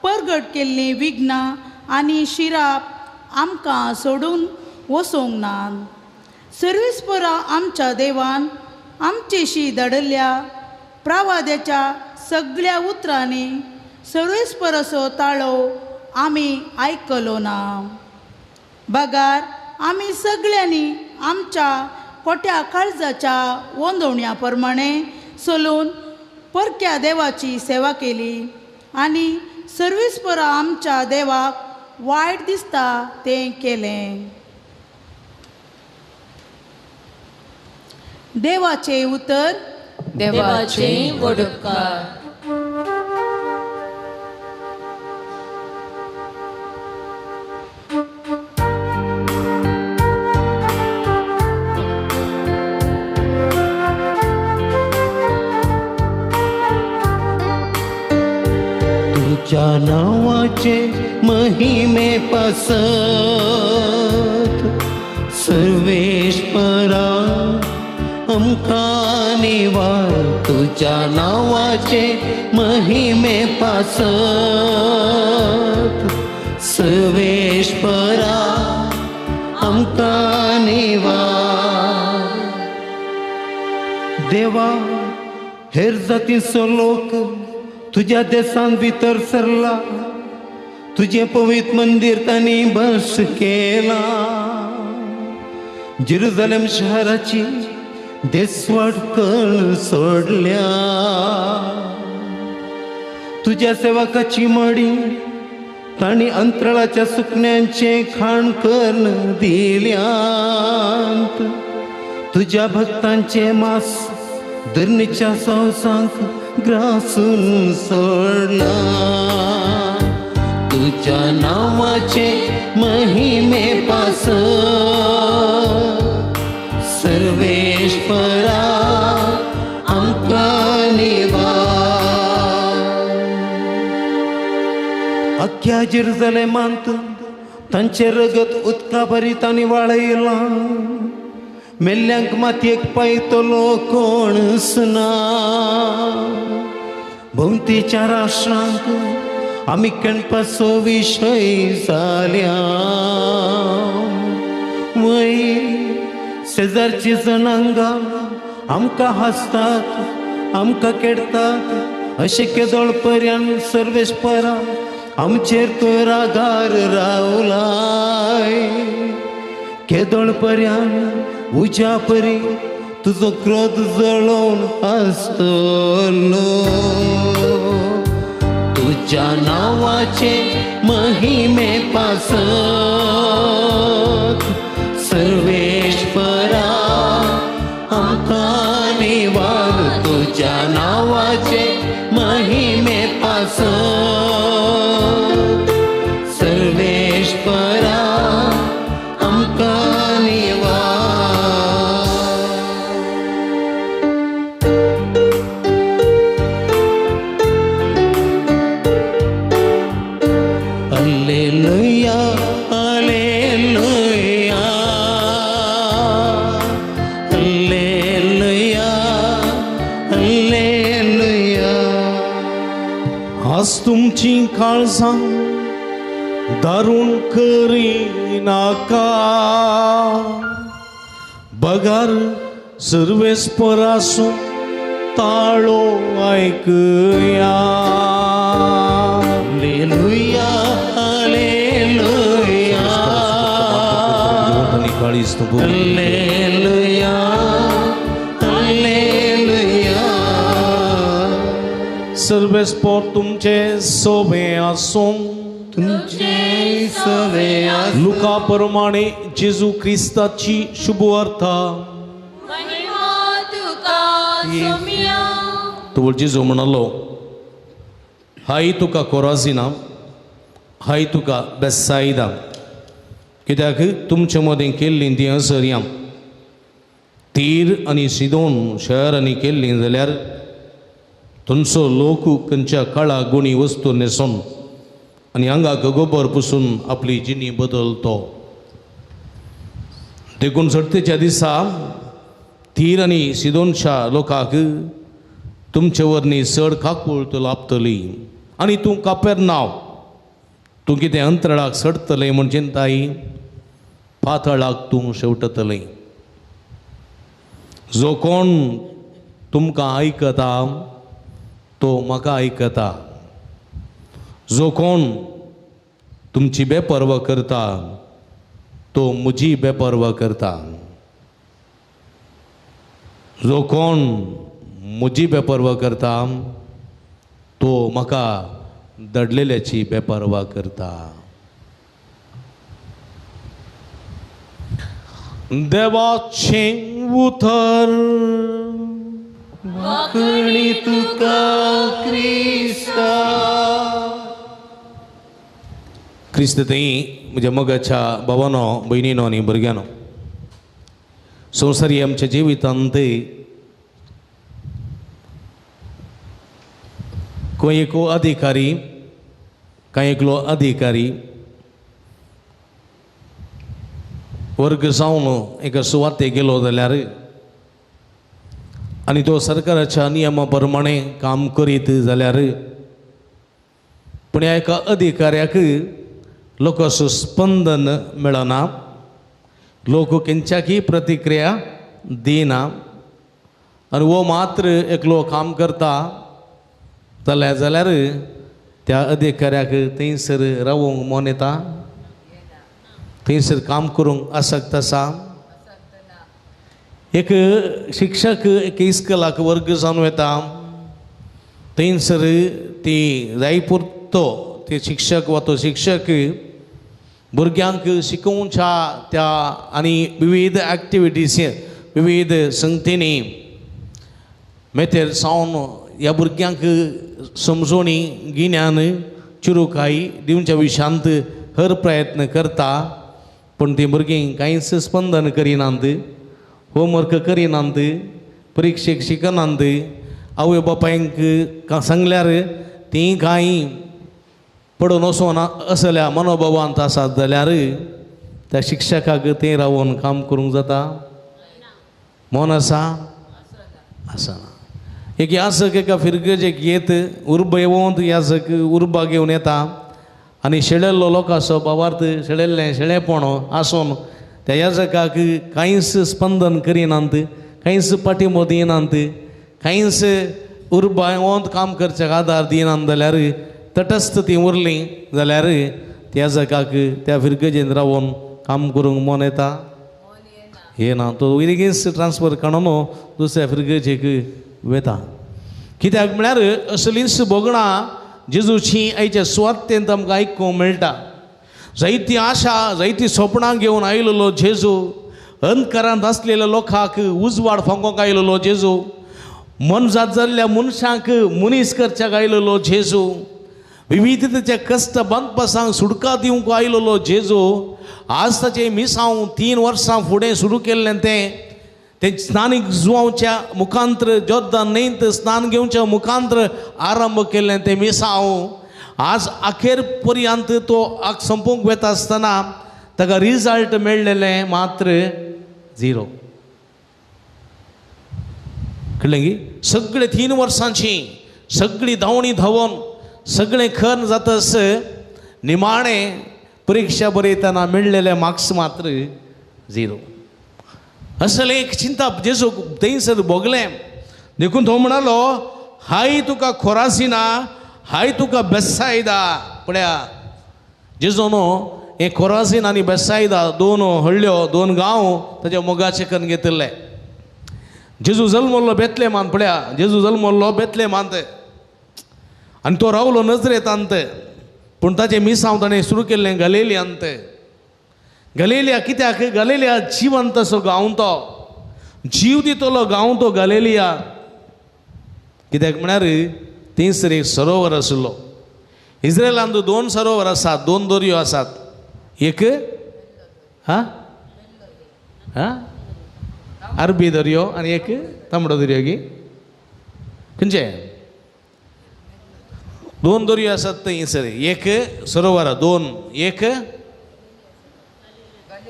परगट केल्लीं विघ्नां आनी शिराप आमकां सोडून वचोंक ना. सर्वेस्परा आमच्या देवान आमचेशी धाडिल्ल्या प्रवाद्याच्या सगळ्या उतरांनी सर्वेस्पराचो ताळो आमी आयकलो ना. बगार आमी सगळ्यांनी आमच्या खोट्या काळजाच्या वंदवण्या प्रमाणे चलून परक्या देवाची सेवा केली आनी सर्वेस्परा आमच्या देवाक वायट दिसता तें केलें. देवाचें उतर. देवाचें व्हड उपकार. तुझ्या नावाचे महिमे पासत सर्वेश्वरा आमकां निवार. तुझ्या नावाचे महिमे पासत सर्वेश्वरा आमकां निवार. देवा हेर जातीचो लोक तुज्या देसान भितर सरला, तुजें पवित्र मंदिर तांणी बस केला. जेरुजालेम शहराची देसवाट करून सोडल्या. तुज्या सेवकाची मडी तांणी अंतराळाच्या सुकण्यांचें खाण करून दिल्यांत. तुज्या भक्तांचें मास धरणीच्या संवसांक ग्रासून सोडला. तुझ्या नावाचे महिमे पासत सर्वेश्वरा आमकां निवार. अख्ख्या जेरुजालेमांत तांचें रगत उदका बरी तांणी वाळयलां. मेल्ल्यांक मातयेक पायतलो कोणच ना. भोंवतीच्या राष्ट्रांक आमी केणपाचो विशय जाल्या. वय शेजारची जनांगां आमकां हांसतात, आमकां केडतात. अशें केदोळ पर्यंत सर्वेस्परा आमचेर तूं रागार रावलाय. केदोळ पर्यंत उज्या परी तुजो क्रोध जळोवन आसतलो. तुझ्या नावाचे महिमे पासत सर्वेश्वरा आमकां निवार. तुझ्या नावाचे महिमे पासत सर्वेश्वरा आमकां निवार. Alleluia, alleluia, alleluia, alleluia. आज तुमची काळजां दारूण करिनाका, बगार सर्वेस्पराचो ताळो आयकया. Alleluia, alleluia, alleluia, alleluia. सर्वेस्पोर तुमचे सोबे आसूं. तुमचे सोबे आसूं. लुका प्रमाणे जेजू क्रिस्ताची शुभवार्ता. महिमा तुका सोम्या. तूं जेजू म्हणालो, हाय तुका कोराजिना, हाय तुका बेसायदा, कित्याक तुमचे मदें केल्लीं तीं असर्यां तीर आनी सिदोन शहरांनी केल्लीं जाल्यार थंयचो लोक खंयच्या काळा गुणी वस्तू न्हेसून आनी आंगाक गोबर पुसून आपली जिणी बदलतो. देखून सडतेच्या दिसा तीर आनी सिदोनच्या लोकांक तुमचे वरनी चड काकूळत लाभतली. आनी तूं कापेर नांव, तूं कितें अंतराळाक सडतलें म्हूण चिंताय, पातळाक तूं शेवटतलें. जो कोण तुमकां आयकता तो म्हाका आयकता, जो कोण तुमची बेपर्वा करता तो म्हजी बेपर्वा करता, जो कोण म्हजी बेपर्वा करता तो म्हाका दडलेल्याची बेपर्वा करता. देवाचें उतर. वाकणी तुका क्रिस्ता. क्रिस्त थंय म्हज्या मोगाच्या भावानो, भयणीनो आनी भुरग्यांनो, संवसारी आमच्या जिवितांत खंय एक अधिकारी, कांय एकलो अधिकारी वर्ग जावन एका सुवातेक गेलो जाल्यार आनी तो सरकाराच्या नियमा प्रमाणे काम करीत जाल्यार पूण ह्या एका अधिकाऱ्याक लोकांचो स्पंदन मेळना, लोक खंयच्याकय प्रतिक्रिया दिना आनी हो मात्र एकलो काम करता जाल्यार जाल्यार त्या अधिकाऱ्याक थंयसर रावूंक मन येता, थंयसर काम करूंक आसक्त आसा. एक शिक्षक एक इस्कलाक वर्ग जावन वता, थंयसर ती जाय पुरतो ते शिक्षक वा तो शिक्षक भुरग्यांक शिकोवच्या त्या आनी विविध एक्टिविटीज विविध संगतींनी मेतेर सावन ह्या भुरग्यांक समजोणी गिन्यान चिरुकाय दिवच्या विशांत हर प्रयत्न करता, पूण तीं भुरगीं कांयच स्पंदन करिनात, होमवर्क करिनात, परिक्षेक शिकनात. आवय बापायंक सांगल्यार तीं कांय पडून वचोना असल्या मनोभावांत आसात जाल्यार त्या शिक्षकाक तें रावोन काम करूंक जाता? मन आसा? आसना. एक याजक एका फिरगजेक येत उर्बा येवंत याजक उर्बा घेवन येता आनी शेळेल्लो लोकांचो भावार्थ शेळेल्लें शेळेपण आसून त्या याजकाक कांयच स्पंदन करिनात, कांयच पाठिंबो दिनात, कांयच उर्बा येवंत काम करच्याक आदार दिनात जाल्यार तटस्थ ती उरली जाल्यार त्या याजकाक त्या फिरगजेन रावोन काम करूंक मन येता? येना. तो वयलेगीच ट्रान्सफर काडून दुसऱ्या फिरगजेक वेता. कित्याक म्हळ्यार असलींच भोगणां जेजूची आयच्या सुवातेंत आमकां आयकूंक मेळटा. जायती आशा जायती सपनां घेवन आयलेलो जेजू, अंधकारांत आसलेल्या लोकांक उजवाड फांकोंक आयलेलो जेजू, मनजात जाल्ल्या मनशांक मनीस करच्याक आयलेलो जेजू, विविधतेच्या कश्ट बांदपासांक सुटका दिवंक आयलेलो जेजू, आज ताचें मिसांव 3 वर्सां फुडें सुरू केल्लें तें तें स्नानीक जुवांवच्या मुखांत्र जोर्दान न्हंयत स्नान घेवच्या मुखांत्र आरंभ केल्लें तें मिसांव आज अखेर पर्यंत तो आग संपोवंक वता आसतना ताका रिजल्ट मेळ्ळेलें मात्र 0. कळ्ळें की? सगळे 3 वर्सांची सगळी धांवणी धांवून सगळें खर जातस निमाणें परिक्षा बरयतना मेळ्ळेले मार्क्स मात्र 0. असलें एक चिंता जेजूक थंयसर भोगलें. देखून तो म्हणालो, हाय तुका खोरासिना, हाय तुका बेसायदा. पळया जेजून हें खोरासीन आनी बेसायदा 2 हळ्ळ्यो 2 गांव ताच्या मोगाचे करून घेतिल्ले. जेजू जल्मल्लो बेतलेमान, पळया जेजू जल्मल्लो बेतलेमांत. आनी तो रावलो नजरेतांत. पूण ताचें मिसांव ताणें सुरू केल्लें गलेलियांत. गलेलिया कित्याक? गलेलिया जिवंत असो गांव, तो जीव दितलो गांव तो गलेलिया. कित्याक म्हळ्यार थंयसर एक सरोवर आशिल्लो. इस्रायलांत 2 सरोवर आसात, 2 दर्यो आसात. एक हा हा अरबी दर्यो आनी एक तांबडो दर्यो. गी खंयचे 2 दर्यो आसात थंयसर. एक सरोवर, 2, एक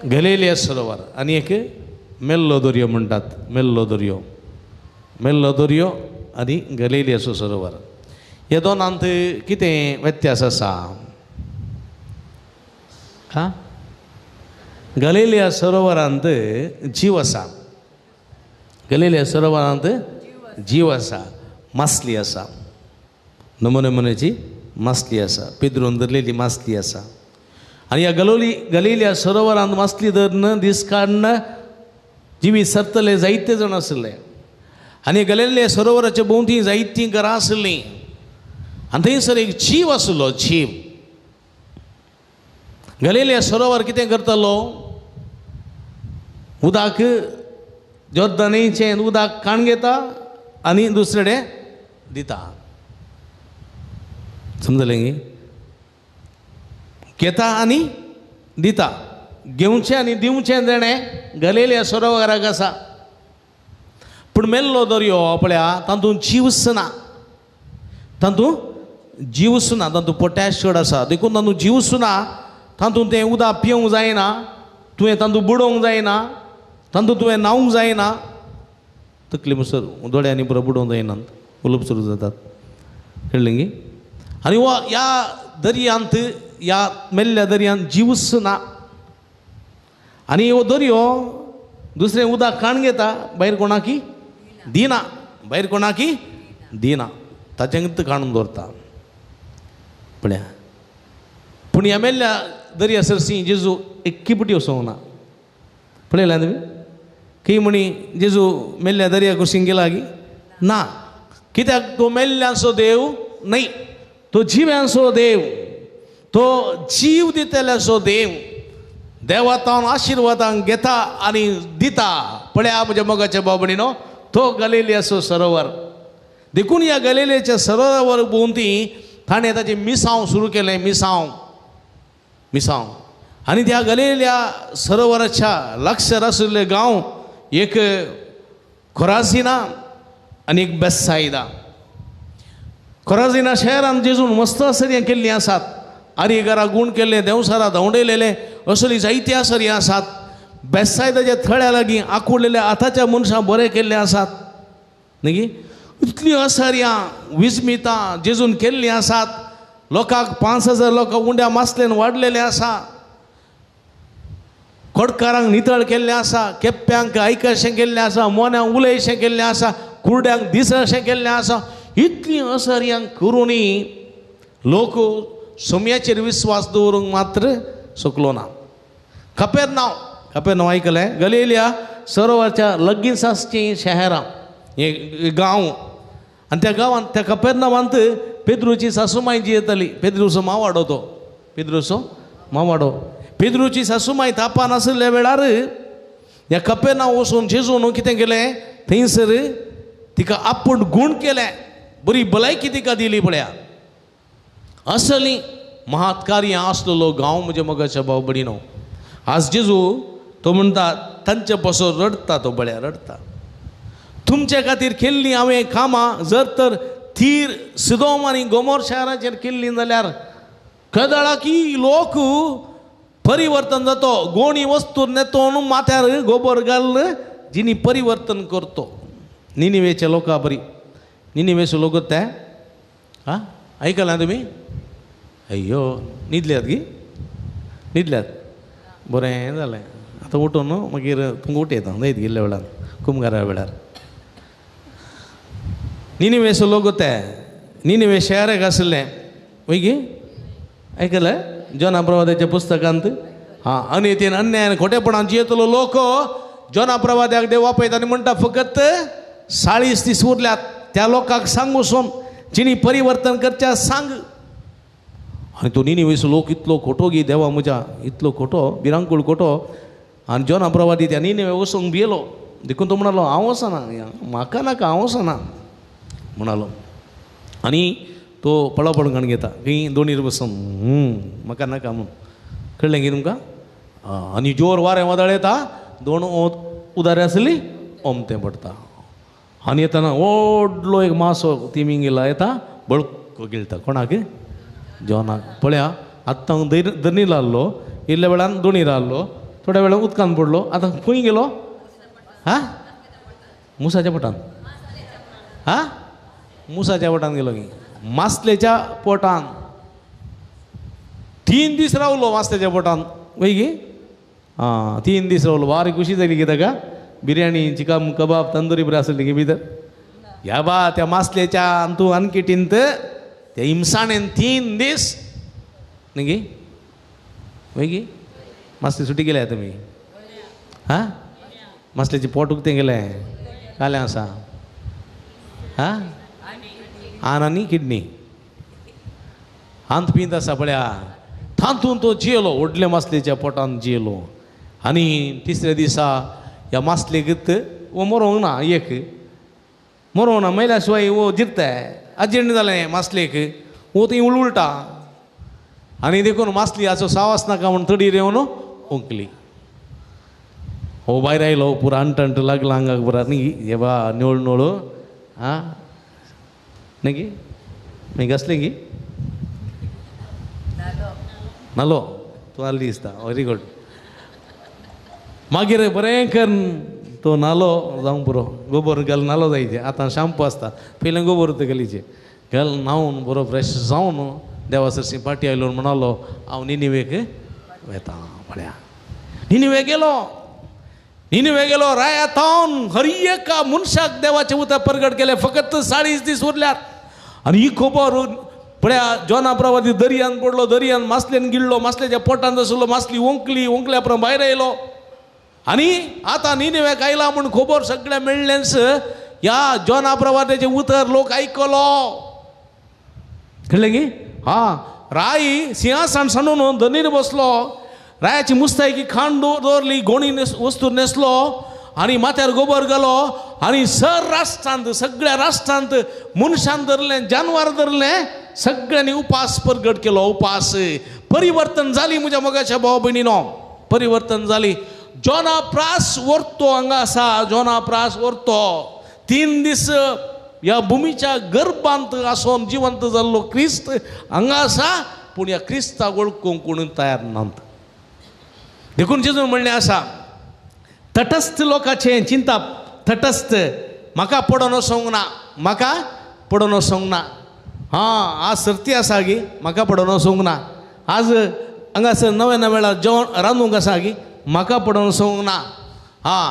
गलेलिया सरोवर आनी एक मेल्लो दर्यो म्हणटात. मेल्लो दर्यो, मेल्लो दर्यो आनी गलेलियाचो सरोवर. ह्या दोनांत कितें व्यत्यास आसा? हा, गलेलिया सरोवरांत जीव आसा, गलेलिया सरोवरांत जीव आसा, मासली आसा, नमुने नमुन्याची मासली आसा, पिदरून धरलेली मासली आसा. आनी ह्या गलेलिया सरोवरांत मासली धरून दीस काडून जिवीत सरतले जायते जाण आशिल्ले. आनी गलेलिया सरोवराच्या भोंवती जायतीं घरां आशिल्लीं. आनी थंयसर एक जीव आशिल्लो, जीव. गलेलिया सरोवर कितें करतालो? उदक जोर्दनीचें उदक काण घेता आनी दुसरे दिता. समजलें गी? घेता आनी दिता, घेवचें आनी दिवचें देणें गलेलिया सरोवराक आसा. पूण मेल्लो दर्यो पळया तातूंत जीवच ना, तातूंत जीवच ना, तातूंत पोटॅश चड आसा, देखून तातूंत जीवच ना. तातूंत तें उदक पिवंक जायना, तुवें तातूंत बुडोवंक जायना, तातूंत तुवें न्हावंक जायना. तकली मुसर दोळ्यांनी पुरो बुडोवंक जायना, उलोवप सुरू जातात. कळ्ळें गी? आनी हो ह्या दर्यांत, ह्या मेल्ल्या दर्यांत जीवच ना. आनी हो दर्यो दुसरें उदक काण घेता, भायर कोणाकी दिना, भायर कोणाकी दिना, ताचें काडून दवरता पळया. पूण ह्या मेल्ल्या दर्या सरशी जेजू एक किपटी वचोंक ना. पळयला तुमी? खंय म्हणी जेजू मेल्ल्या दर्या कुशीन गेला की ना? कित्याक? तो मेल्ल्यांचो देव न्हय, तो जिव्यांचो देव, तो जीव दितल्याचो देव. देवातावन आशिर्वादांक घेता आनी दिता. पळया म्हज्या मोगाच्या बाबणीनो, तो गलेलियाचो सरोवर. देखून ह्या गलेलियाच्या सरोवरावर भोंवती ताणें ताचें मिसांव सुरू केलें, मिसांव, मिसांव. आनी त्या गलेलिया सरोवराच्या लागसर आशिल्ले गांव एक खोरासिना आनी एक बेसायदा. खोरासिना शहरान जेजून मस्त असर्यां केल्लीं आसात, आरी घरा गूण केल्ले, देंवसारा धांवडयलेले असली जायती आसर्यां आसात. बेसायदाच्या थळ्या लागीं आकुडलेल्या आतांच्या मनशां बरें केल्ले आसात न्ही. इतलीं असर्यां विस्मितां जेजून केल्लीं आसात. लोकांक 5000 लोकांक उंड्या मासलेन वाडलेले आसा, खोडकारांक नितळ केल्लें आसा, केप्प्यांक आयकशें केल्लें आसा, मोन्यांक उलयशें केल्लें आसा, कुरड्यांक दिसशें केल्लें आसा. इतलीं असर्यां करुनूय लोक सोम्याचेर विस्वास दवरूंक मात्र शकलो ना. कपेरनांव, कपेरनांव आयकलें? गलेलिया सरोवराच्या लगींच आसचीं शहरां, हे गांव. आनी त्या गांवांत, त्या कपेरनांवांत पेद्रूची सासूमाय जी येताली, पेद्रूचो मावाडो, तो पेद्रूचो मावाडो. पेद्रूची सासूमाय तापान आशिल्ल्या वेळार ह्या कपेरनांव वचून जेजून कितें केलें, थंयसर तिका आपूण गूण केलें, बरी भलायकी तिका दिली. पळया असली महात्कार्यां आसलेलो गांव म्हज्या मोगाच्या भाव भयणीनो. आज जेजू तो म्हणटा तांचे पासून रडटा, तो बळ्या रडटा. तुमचे खातीर केल्लीं हांवें कामां जर तर तीर सिदोम आनी गोमोर शहराचेर केल्लीं जाल्यार कदळाकी लोक परिवर्तन जातो. गोणी वस्तू नेतो माथ्यार गोबर घाल जिनी परिवर्तन करतो. निनिवेच्या लोकां बरी, निनिवेचो लोक ते आं आयकलां तुमी? अय्यो न्हिदल्यात गी? न्हिदल्यात, बरें जालें. आतां उठून मागीर तुमकां उठयता न्हयत गेल्ल्या वेळार, कुमगारा वेळार. निनिवेचो लोक ते निनिवे शहराक आशिल्लें वय गी? आयकलें जोना प्रवादाच्या पुस्तकांत? हां, अनितीन अन्यायान खोटेपणान जियेतलो लोक जोना प्रवाद्याक देव आपयता आनी म्हणटा फकत 40 दीस उरल्यात. त्या लोकांक सांग वचून जिणी परिवर्तन करच्या सांग. आनी तो निनिवेचो लोक इतलो खोटो गी देवा म्हज्या, इतलो खोटो, भिरांकूळ खोटो. आनी जोना प्रवादी त्या निनिवे वचूंक भियेलो, देखून तो म्हणालो हांव वचना, म्हाका नाका, हांव वचना म्हणालो. आनी तो पळोवपण काण घेता खंय दोणीर बसून, म्हाका नाका म्हूण. कळ्ळें गी तुमकां? आनी जोर वारें वादळ येता, दोन उदारे आसली ओमतें पडटा. आनी येतना व्हडलो एक मासो तिमिंगेला येता, बळको गिळटा. कोणाक? जोनाक. पळया आत्तां दर्नीर आहलो, इल्ल्या वेळान दोणीर आहलो, थोड्या वेळान उदकान पडलो, आतां खंय गेलो? हा, मुसाच्या पोटान. हा, मुसाच्या पोटान गेलो की मासलेच्या पोटान. 3 दीस रावलो मासलेच्या पोटान. वय गी? आं, 3 दीस रावलो. बारीक खुशी जाली की ताका, बिर्याणी, चिकन कबाब, तंदुरी बरें आसली की भितर. ह्या बा त्या मासलेच्या अंतू अनकिटींत त्या हिमसाणेन 3 दीस न्ही गी? वय गी? मासली सुटी गेल्या तुमी? हां, मासलेचें पोट उक्तें गेलें, कालें आसा. हां, आन आनी किडनी आंत पींत आसा पळया. तातूंत तो जियेलो, व्हडल्या मासलेच्या पोटान जियेलो. आनी तिसऱ्या दिसा ह्या मासलेक वो मरोंक ना, एक मरोंक ना, मेल्या शिवाय वो जिरताय, अजीर्ण जालें मासलेक, वो थंय उळउळटा. आनी देखून मासली हाचो सावास नाका म्हूण तडीर येवन ओंकली. हो भायर आयलो, पुरा अंट अंट लागला आंगाक पुरा न्ही, हे बा निवळ निवळ. आं न्ही गी? मागीर घासलें गी? नालो तूं आसली दिसता. Very good. मागीर बरें करून तो नालो जावंक पुरो, गोबर घाल नालो जायचे. आतां शाम्पू आसता, पयलें गोबर ते घालीचे. घाल न्हांवन बरो फ्रेश जावन देवा सरशी पाटी आयलो म्हणालो हांव निनिवेक वेता. पळया निनिवे गेलो, निनिवे गेलो. राया तावन हर एका मनशाक देवाचें उतर परगट केलें. फकत 40 दीस उरल्यात. आनी ही खबर पळया जोना प्रवादी दर्यान पडलो, दर्यान मासलेन गिळ्ळो, मासलेच्या पोटांत आसलो, मासली ओंकली, ओंकल्या उपरांत भायर आयलो. आनी आतां निनिवेक आयला म्हूण खबर सगळें मेळ्ळेंच. ह्या जोना प्रवाद्याचें उतर लोक आयकलो. कळ्ळें गी? हां, राय सिंहासन सांडून धनीर बसलो, रायाची मुस्तायकी खाण दवरली, गोणी वस्तू न्हेसलो आनी माथ्यार गोबर घालो. आनी सर राष्ट्रांत, सगळ्या राष्ट्रांत मनशान धरलें, जानवर धरलें, सगळ्यांनी उपास परगट केलो. उपास परिवर्तन जाली म्हज्या मोगाच्या भाव भयणीनो, परिवर्तन जाली. जोना प्रास व्हरतो हांगा आसा, जोना प्रास व्हरतो. 3 दीस ह्या भुमीच्या गर्भांत आसून जिवंत जाल्लो क्रिस्त हांगा आसा, पूण ह्या क्रिस्ताक वळखूंक कोण तयार नात. देखून जेजून म्हणलें आसा, तटस्थ लोकांचें चिंताप तटस्थ, म्हाका पडोन वचोंक ना, म्हाका पडोन वचोंक ना. हां, आज सर्ती आसा गी, म्हाका पडोन वचोंक ना. आज हांगासर नव्या नव्या जेवण रांदूंक आसा गी, म्हाका पडोन वचोंक ना. हां,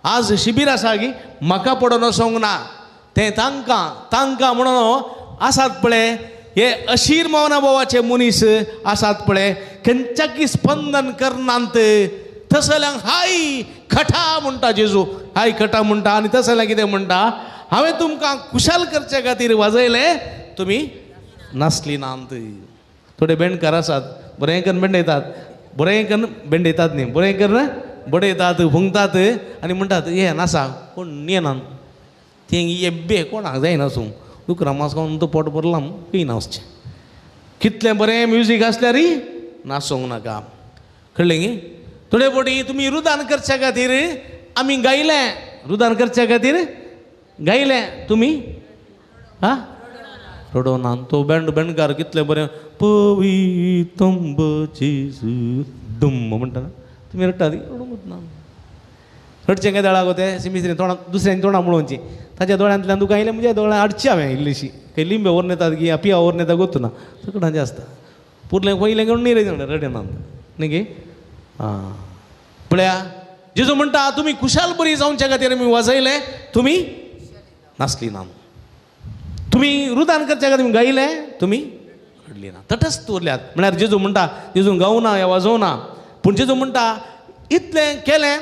आज शिबीर आसा गी, म्हाका पडोन वचोंक ना. तें तांकां तांकां म्हणून आसात पळय हे अशीर मौना भावाचे मनीस आसात पळय, खंयच्याकी स्पंदन करनात तसल्यांक हाय खटा म्हणटा जेजू, हाय खटा म्हणटा. आनी तसल्यांक कितें म्हणटा, हांवें तुमकां खुशाल करचे खातीर वाजयलें, तुमी नासली नात. थोडे बेंडकार आसात, बरें करून बेंडयतात, बरें करून बेंडयतात न्ही, बरें करून बडयतात, फुंगतात आनी म्हणटात हे नासा कोण येना, तें एब्बे कोणाक जायना सूं, दुकरा मास खावन तो पोट भरलां खंय नाचचें. कितलें बरें म्युजीक आसल्यार नाचोंक नाका. कळ्ळें गी? थोडे फावटी तुमी रुदान करच्या खातीर आमी गायलें, रुदान करच्या खातीर गायलें, तुमी आं रडोना. तो बेंड बेंडकार कितलें बरें पवितंब जेजू डुम्म म्हणटा, तुमी रडटा ती रडूंक ना. रडचें काय दळाक तें सिमिसरी तोंडां दुसऱ्यांनी तोंडां पळोवची, ताच्या दोळ्यांतल्यान दुकां आयलें म्हज्या दोळ्यां हाडची हांवें इल्लीशी, खंय लिंबे व्हरून येतात की पिया व्हरून येता गोत्तू ना, सगळ्यांचें आसता. पुरलें पयलें करून नीर रडना न्ही गे. आं, पळया जेजू म्हणटा तुमी खुशाल बरी जावच्या खातीर आमी वाजयलें, तुमी नासली ना. तुमी रुदान करच्या खातीर गायलें, तुमी रडली ना, तटस्थ उरल्यात. म्हळ्यार जेजू म्हणटा जेजू गावना या वाजोवना, पूण जेजू म्हणटा इतलें केलें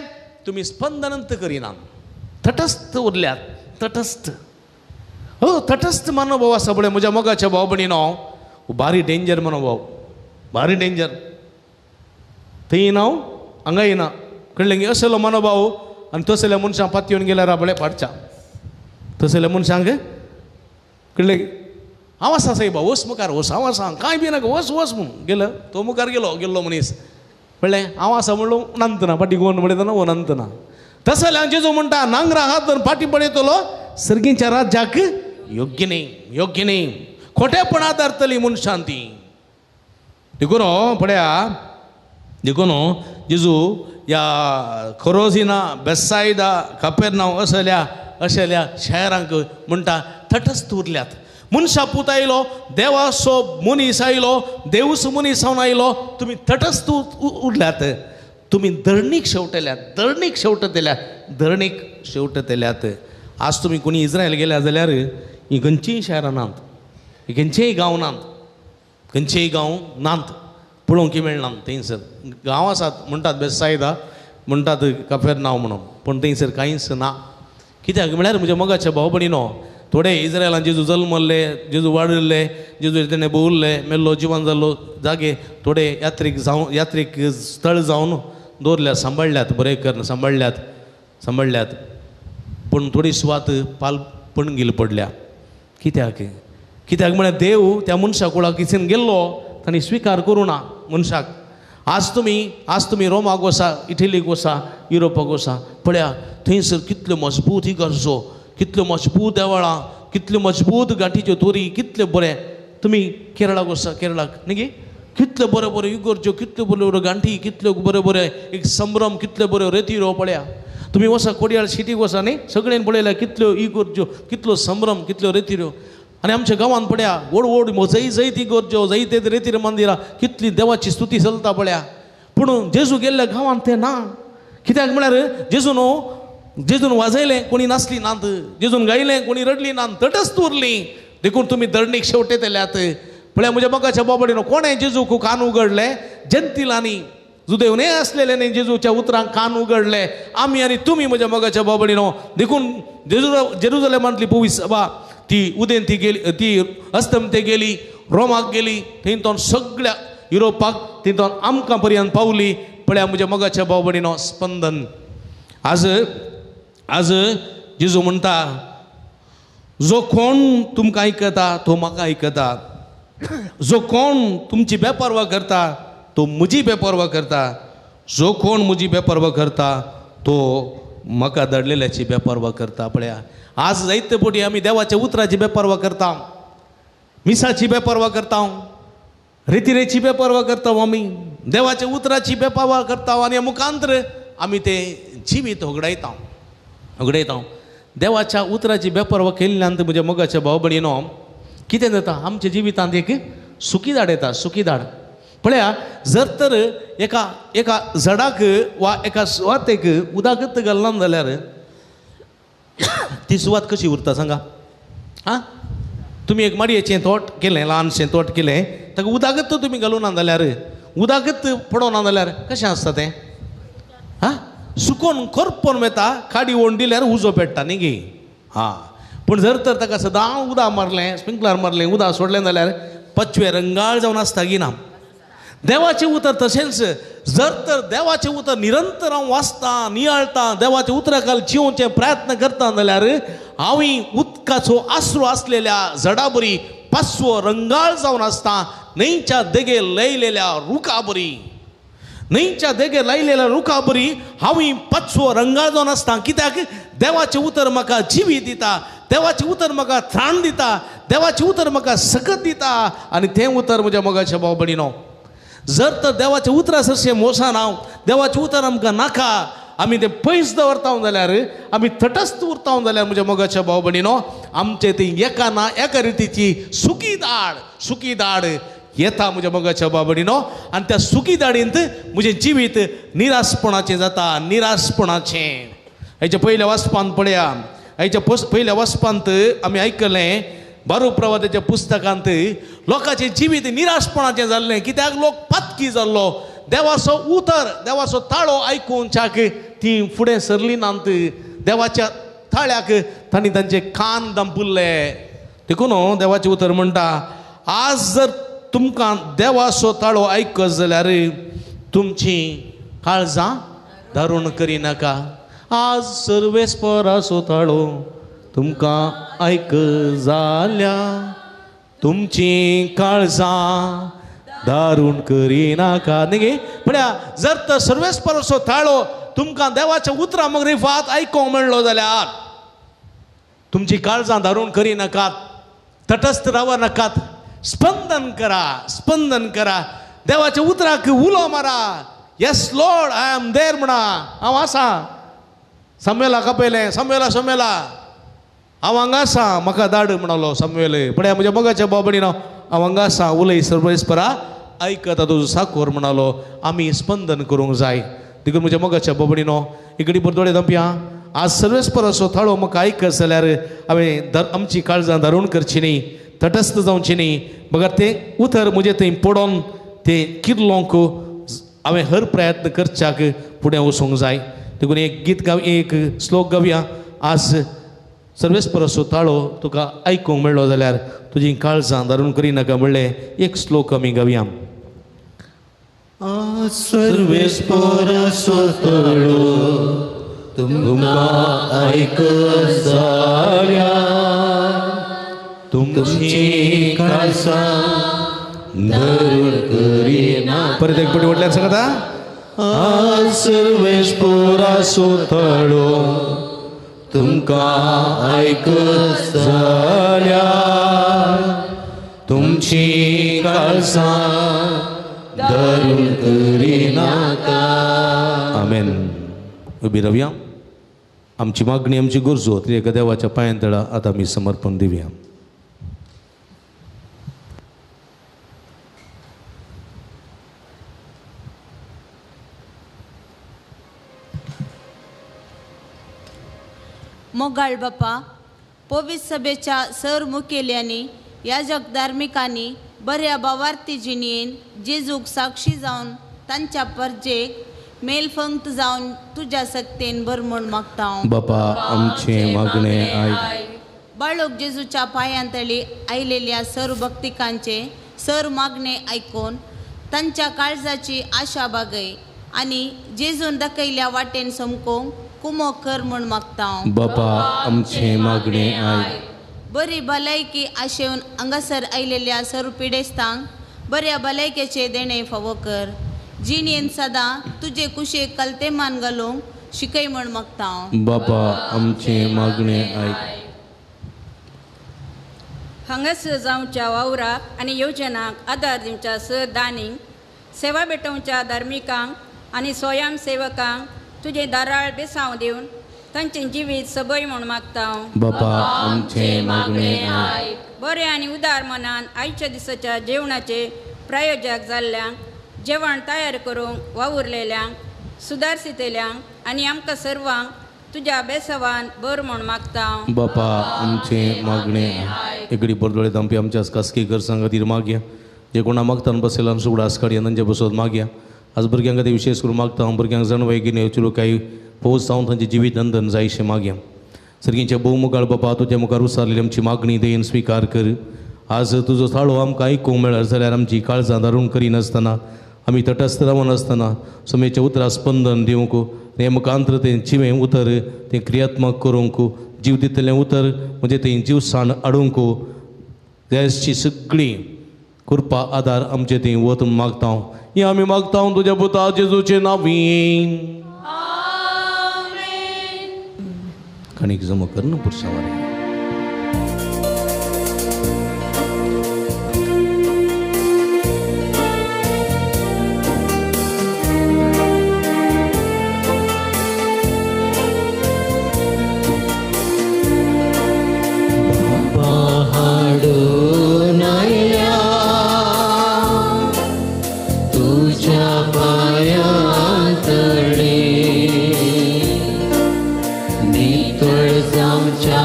तुमी स्पंदनंत करिना, तटस्थ उरल्यात, तटस्थ. हो तटस्थ मनोभाव आसा पळय म्हज्या मोगाच्या भाव भयणीनो, भारी डेंजर मनोभाव, भारी डेंजर. थंय ना हांगाय ना, कळ्ळें गी? असलो मनोभाव आनी तसल्या मनशांक पातयेवन गेल्यार पळय पाडच्या तसल्या मनशांक, कळ्ळें? हांव आसा सायबा, वच मुखार वच, हांव आसा, कांय बी नाका, वच वच म्हूण गेलो तो मुखार गेलो, गेल्लो मनीस, कळ्ळें? हांव आसा म्हणलो नंतना फाटी गोवन पळयतना वो नंतना. तसल्यान जेजू म्हणटा नांगरा हात धरून फाटी पळयतलो सर्गीच्या राज्याक योग्य न्ही, योग्य न्ही. खोटेपणा धरतली मनशान ती. देखून पळया, देखून जेजू ह्या खोरोजिना, बेसायदा, कापेरनांव असल्या असल्या शहरांक म्हणटा तटस्थ उरल्यात. मनशा पूत आयलो, देवाचो मनीस आयलो, देवूच मनीस जावन आयलो, तुमी तटस्थ उरल्यात. तुमी धरणीक शेवटल्यात, धरणीक शेवटतल्यात, धरणीक शेवटतल्यात. आज तुमी कोणी इस्रायल गेल्या जाल्यार ही खंयचीय शहरां नात, ही खंयचेय गांव नात, खंयचेय गांव नात, पळोवंक मेळना थंयसर. गांव आसात म्हणटात बेसायदा, म्हणटात कापेरनांव म्हणून, पूण थंयसर कांयच ना. कित्याक म्हळ्यार म्हज्या मोगाच्या भाव भयणीनो, थोडे इस्रायलान जेजू जल्मल्ले, जेजू वाडिल्ले, जेजू तेणें भोंवल्ले, मेल्लो, जिवन जाल्लो जागे थोडे यात्रीक जावन, यात्रीक स्थळ जावन दवरल्यात, सांबाळ्ळ्यात, बरें करून सांबाळ्ळ्यात, सांबाळ्ळ्यात. पूण थोडी सुवात पाल पणगील पडल्या. कित्याक? कित्याक म्हळ्यार देव त्या मनशा कुळाक किचन गेल्लो, तांणी स्विकार करूं ना मनशाक. आज तुमी रोमाक वसा, इटलीक वसा, युरोपाक वसा, पळया थंयसर कितल्यो मजबूत इगर्जो, कितल्यो मजबूत देवळां, कितल्यो मजबूत गांठीच्यो तोरी, कितल्यो बरें. तुमी केरळाक वसा, केरळाक न्ही गे, कितल्यो बऱ्यो बऱ्यो इगर्ज्यो, कितल्यो बऱ्यो बऱ्यो गांठी, कितल्यो बऱ्यो बऱ्यो एक संभ्रम, कितल्यो बऱ्यो रेतिरो पळया. तुमी वसा कोडयाळ सिटीक वसा न्ही, सगळ्यांनी पळयल्या कितल्यो इगर्ज्यो, कितलो संभ्रम, कितल्यो रेतिरो. आनी आमच्या गांवांत पळया व्हड व्हड जंय जंय ती इगर्ज्यो, जंय ते रेतीर मंदिरां, कितली देवाची स्तुती चलता पळया. पूण जेजू गेल्ल्या गांवांत तें ना. कित्याक म्हळ्यार जेजू न्हू, जेजून वाजयलें कोणी नाचली नात, जेजून गायलें कोणी रडली नात, तटस्थ उरली. देखून तुमी धरणीक शेवटेतल्यात. पळया म्हज्या मोगाच्या बाबडीनो, कोणें जेजूक कान उगडले? जंतिलांनी, जुदेव न्हय आसलेल्यांनी जेजूच्या उतरांक कान उगडले. आमी आनी तुमी म्हज्या मोगाच्या बाबडीनो, देखून जेरुजलेमांतली पवित्र सभा ती उदेंती गेली, ती अस्तमते गेली, रोमाक गेली, थंयतोन सगळ्या युरोपाक, थंयतोन आमकां पर्यंत पावली. पळया म्हज्या मोगाच्या बाबडीनो, स्पंदन. आज आज जेजू म्हणटा, जो कोण तुमकां आयकता तो म्हाका आयकता, जो कोण तुमची बेपर्वा करता तो म्हजी बेपर्वा करता, जो कोण म्हजी बेपर्वा करता तो म्हाका धाडलेल्याची बेपर्वा करता. पळया आज जायते पटी आमी देवाच्या उतराची बेपर्वा करता, मिसाची बेपर्वा करता, रितिरेची बेपर्वा करता, आमी देवाच्या उतराची बेपर्वा करता आनी मुखांतर आमी तें जिवीत होगडायता, होगडायता. देवाच्या उतराची बेपर्वा केल्ल्यान म्हज्या मोगाच्या भाव भयणीनो कितें जाता, आमच्या जिवितांत एक सुकी दाड येता, सुकी दाड. पळया जर तर एका एका झाडाक वा एका सुवातेक उदकच घालना जाल्यार ती सुवात कशी उरता सांगा? आं, तुमी एक माडयेचें तोट केलें, ल्हानशें तोट केलें, ताका उदकच तुमी घालूना जाल्यार, उदकच पडोना जाल्यार कशें आसता तें? आं, सुकोन करपोन वता, काडी ओण दिल्यार उजो पेट्टा न्ही गे. हां, पूण जर तर ताका सदां उदक मारलें, स्प्रिंकलर मारलें, उदक सोडलें जाल्यार पचवे रंगाळ जावन आसता गी ना. देवाचें उतर तशेंच, जर तर देवाचें उतर निरंतर हांव वाचतां, नियाळटां, देवाच्या उतराखाल जिवचे प्रयत्न करता जाल्यार हांवूय उदकाचो आसरो आसलेल्या झाडा बरी पाचवो रंगाळ जावन आसता, न्हंयच्या देगेर लायलेल्या रुखा बरी, न्हंयच्या देगेर लायलेल्या रुखा बरी हांवूय पाचवो रंगाळ जावन आसता. कित्याक? देवाचें उतर म्हाका जिवी दिता, देवाचें उतर म्हाका त्राण दिता, देवाचें उतर म्हाका सकत दिता. आनी तें उतर म्हज्या मोगाच्या भाव भयणीनो, जर तर देवाचें उतरा सरशें मोसान हांव, देवाचें उतर आमकां नाका, आमी तें पयस दवरता जाल्यार, आमी तटस्थ उरता जाल्यार म्हज्या मोगाच्या भाव भयणीनो, आमचें ती एका ना एका रितीची सुकी दाड, सुकी दाड येता म्हज्या मोगाच्या भाव भयणीनो. आनी त्या सुकी दाडींत म्हजें जिवीत निराशपणाचें जाता, निराशपणाचें. हेच्या पयल्या वाचपांत पळया, हेच्या पयल्या वाचपांत आमी आयकलें बारूक प्रवादाच्या पुस्तकांत लोकांचें जिवीत निराशपणाचें जाल्लें. कित्याक? लोक पातकी जाल्लो, देवाचो उतर, देवाचो ताळो आयकून चाक ती फुडें सरली नात. देवाच्या ताळ्याक तांणी तांचे कान दांपुल्ले, देखून देवाचें उतर म्हणटा, आज जर तुमकां देवाचो ताळो आयकत जाल्यार तुमची काळजां दारूण करिनाका. आज सर्वेस्पराचो ताळो तुमकां आयक जाल्या तुमची काळजां दारूण करिनाका. न्ही पळया, जर तर सर्वेस्पराचो ताळो तुमकां देवाच्या उतरां मगरीफात आयकोंक मेळ्ळो जाल्यार तुमची काळजां दारूण करिनाकात, तटस्थ राव नाकात, स्पंदन करा, स्पंदन करा, देवाच्या उतराक उलो मारा. Yes Lord, I am there म्हणा, हांव आसा. सामुएलाक आपयलें, सामुएला सामुएला हांव हांगा आसा, म्हाका धाड म्हणालो सामुएल. पळया म्हज्या मोगाच्या बाबडीनो, हांव हांगा आसा, उलय सर्वेस्परा आयकता तुजो साकोर म्हणालो. आमी स्पंदन करूंक जाय. देखून म्हज्या मोगाच्या बाबडीनो, इकडे दोळे धांपया. आज सर्वेस्पराचो थाळो म्हाका आयकत जाल्यार हांवें आमची काळजां धारून करची न्ही, तटस्थ जावची न्ही, बगर तें उतर म्हजें थंय पडोन तें किर्लोंक हांवें हर प्रयत्न करच्याक फुडें वचूंक जाय. देखून एक गीत गाव, एक श्लोक गावया. आज सर्वेस्पराचो ताळो तुका आयकूंक मेळ्ळो जाल्यार तुजी काळजां धारून करिनाका म्हणलें एक श्लोक आमी गावया. सर्वेस्पराचो ताळो तुमकां आयकत जाल्यार तुमची काळजां धरून करिनाका. परत एक पटी वटल्यान सांगता. आज सर्वेस्पराचो ताळो तुमकां आयकत जाल्यार तुमची काळजां धरून करिनाका. आमेन. उबी रावया. आमची मागणी, आमची गरजो ती एका देवाच्या पांयां तळा आतां आमी समर्पण दिवया. मोगाळ बापा, पवित्र सभेच्या सर मुखेल्यांनी याजक धार्मिकांनी बऱ्या बावार्थी जिणेन जेजूक साक्षी जावन तांच्या परजेक मेलफंक्त जावन तुज्या सक्तेन भर म्हूण मागता. बापा आमचें मागणें आयक. बाळूक जेजूच्या पांयांतली आयलेल्या सर भक्तिकांचे सर मागणे आयकून तांच्या काळजाची आशा बागय आनी जेजून दाखयल्या वाटेन समकोंक कुमो कर म्हूण मागता. बापा आमचें मागणें आयक. बरी भलायकी आशेवन हांगासर आयलेल्या सर पिडेस्तांक बऱ्या भलायकेचें देणें फावो कर. जिणेन सदां तुजे कुशेक कलतेमान घालूंक शिकय म्हूण मागता. बापा आमचें मागणें आयक. हांगासर जावच्या वावराक आनी योजनाक आदार दिवच्या सर दानींक, सेवा भेटोवच्या धार्मिकांक आनी स्वयंसेवकांक तुजें दाराळ बेसांव दिवन तांचें जिवीत सबय म्हूण मागता. बापा आमचें मागणें आयक. बरें आनी उदार मनान आयच्या दिसाच्या जेवणाचे प्रायोजक जाल्ल्यांक, जेवण तयार करूंक वावुरलेल्यांक, सुदारसितेल्यांक आनी आमकां सर्वांक तुज्या बेसवान बर म्हूण मागता. बापा आमचें मागणें आयक. एकडे बरदोळे धांपी आमच्या खासगी गरजां खातीर मागया. जे कोणा मागतान बसयला आमचो उगडास काडया, तांचे बसोत मागया. आज भुरग्यांक खातीर विशेष करून मागता हांव, भुरग्यांक जाणवाय घेवन कांय पोस जावन तांचें जिवीत नंदन जायशें मागया. सर्गींच्या भोवमुखाळ बापा, तुज्या मुखार उसारलेली आमची मागणी देन स्विकार कर. आज तुजो थाळो आमकां आयकूंक मेळत जाल्यार आमची काळजां धारून करिनासतना, आमी तटस्थ रावनासतना समेच्या उतरां स्पंदन दिवंक, नेमकांत्र तें जिवें उतर तें क्रियात्मक करूंक, जीव दितलें उतर म्हणजे तें जीवसाण हाडूंक गॅसची सगळी कृपा आदार आमचे थंय वत मागता. हें आमी मागता तुज्या पुता जेजूचे नांवीं. कणीक जमा कर ना पुरसावारे. नितळ जावच्या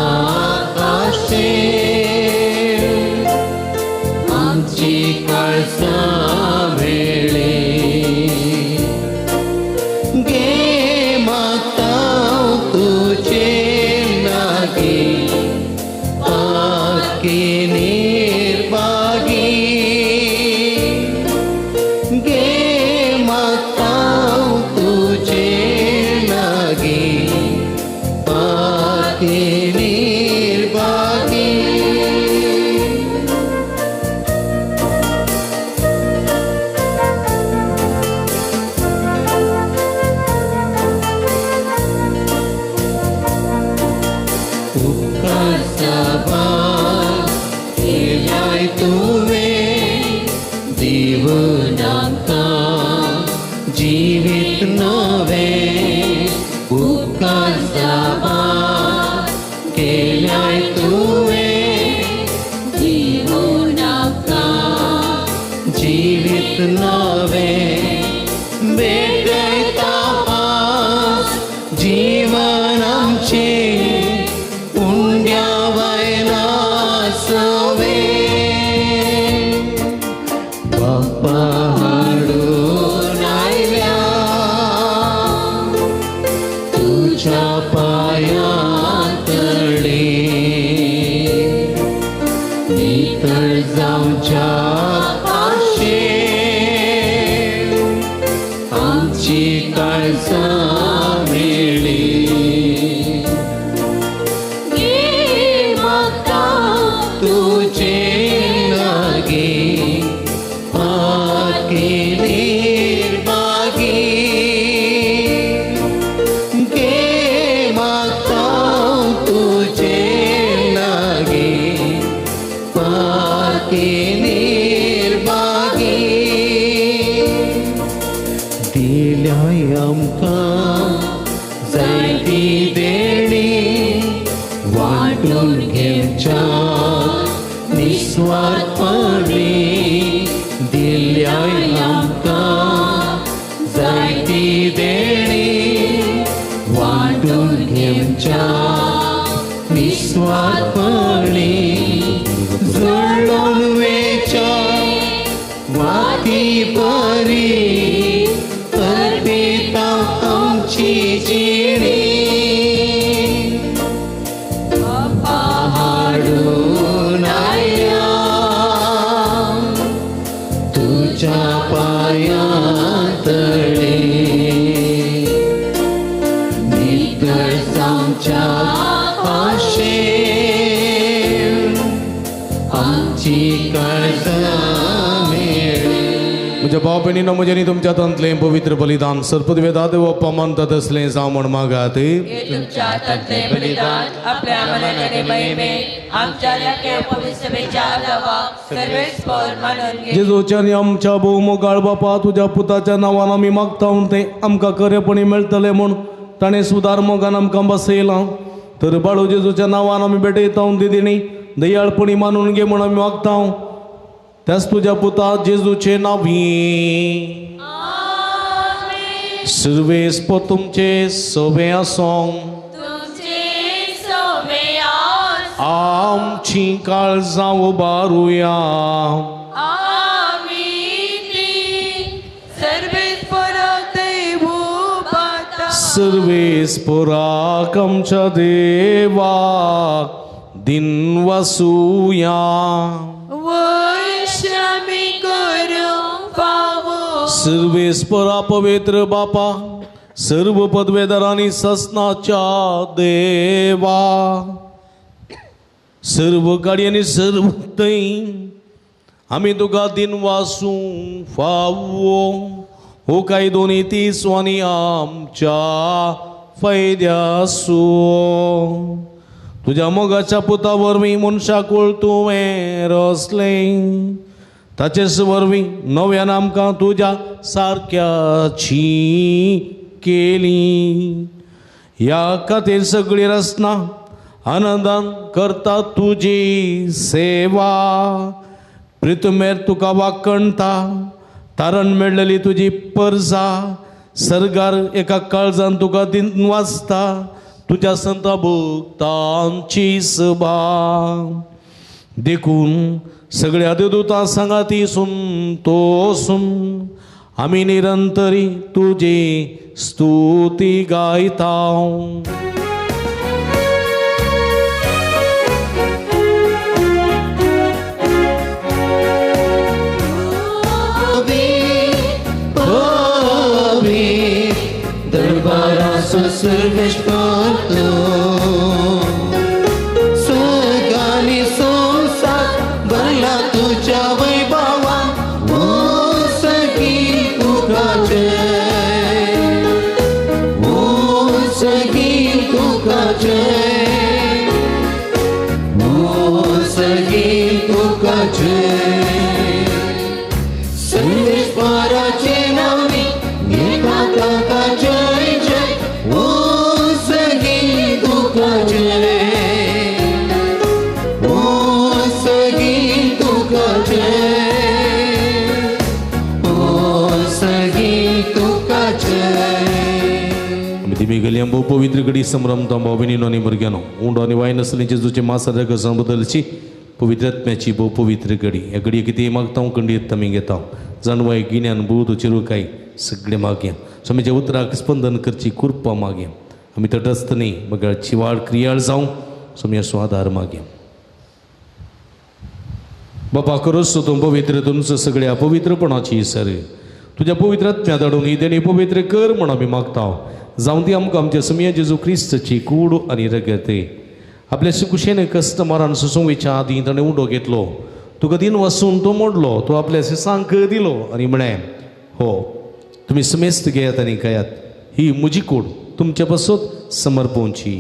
जीवन आमचे उंड्या वयला सवे बापा हाडून आयल्या तुझ्या पाया तळे नितळ जावच्या आशे आमची काळजां मेळ्ळी गे मागता तुजे लागीं पाकी निर्भागी गे मागता तुजे लागीं पाकी निर्भागी दिल्याय आमकां जायती देणी वांटून घेवच्या निस्वार्थपणी दिल्याय आमकां जायती देणी वांटून घेवच्या निस्वार्थपणी जळून वेच्या वाती परी अर्पिता आमची जिणी बापा हाडून आयल्या तुझ्या पाया तळे नितळ जावच्या आशे आमची काळजां मेळ्ळी. म्हज्या भाव भयणीनो म्हजें तुमच्या हातांतलें पवित्र बलिदान सर्पदवेदा देव मानता तसलें जावं म्हण मागात. तुमच्या हातांतलें बलिदान आपल्या मनाने महिमे आमच्या लाखे पवित्र दावाक सर्वेस्पर मानून घे. जेजूच्या आनी आमच्या भोवमोगाळ बापा तुज्या पुताच्या नांवान आमी मागता तें आमकां खरेपणी मेळटलें म्हूण ताणें सुदार मोगान आमकां बसयलां. तर बाळू जेजूच्या नांवान आमी भेटयता ती दिणी दयाळपणी मानून घे म्हूण आमी मागता त्याच तुज्या पुता जेजूचे नांवी. सर्वेस्पर तुमचे सोबे आसों. आमची काळजां उबारुया. सर्वेस्पराक आमच्या देवाक दिनवासुया. सर्वेस्परा पवित्र बापा सर्व पदवेदारांनी ससनाच्या देवा सर्व गाडयांनी सर्व थंय आमी तुका दिनवासूं फावो हो कायदो नीती स्वानी आमच्या फायद्यासो. तुज्या मोगाच्या पुता वरवीं मनशाकूळ तुवें रचलें ताचेच वरवीं नव्यान आमकां तुज्या सारक्याची केली. ह्या खातीर सगळी रचना आनंदान करता तुजी सेवा. प्रितमेर तुका वाकणता तारण मेळ्ळेली तुजी परजा सर्गार एका काळजान तुका दिन वाचता तुज्या संत भक्तांची सभा. देखून सगळ्या देवदूतां सांगाती संतोसून आमी निरंतरी तुजी स्तुती गायता. सर्वेस्पर सगळ्यांनी संवसार भरला तुझ्या वैभवान ओ सखी तुका जय ओ सखी तुका जय ओ सखी तुका जय. सर्वेस्पराचे नावे घेता ताका जय जय ओ सखी तुका जय. तुगेली भोव पवित्र घडी संभ्रमता भाव भयणीनो आनी भुरग्यांनो उंडो आनी वायन आसलें जेजूचे मासा रगसान बदलची पवित्र आत्म्याची भोव पवित्र घडी. ह्या घडये कितें मागता खंडीत आमी घेता जाणवाय गिन्यान बोध चिरुकाय सगळें मागया. स्वामीच्या उतराक स्पंदन करची कृपा मागया. आमी तटस्थ न्ही मगर चिवाळ क्रियाळ जावं स्वामी आधार मागया. बापा करोस तूं पवित्र तुमचो सगळ्या पवित्रपणाची सर तुज्या पवित्र आत्म्या धाडून ही देणी पवित्र कर म्हण आमी मागता. जावं ती आमकां आमच्या समिया जेजू क्रिस्तची कूड आनी रगत. आपल्या सुकुशेन कश्ट मरण सुसोवेच्या आदीं ताणें उंडो घेतलो तुका दिन वसून तो मोडलो तो आपल्या शिसांक दिलो आनी म्हळें हो तुमी समेस्त घेयात आनी खायात ही म्हजी कूड तुमचे पासत समर्पोवची.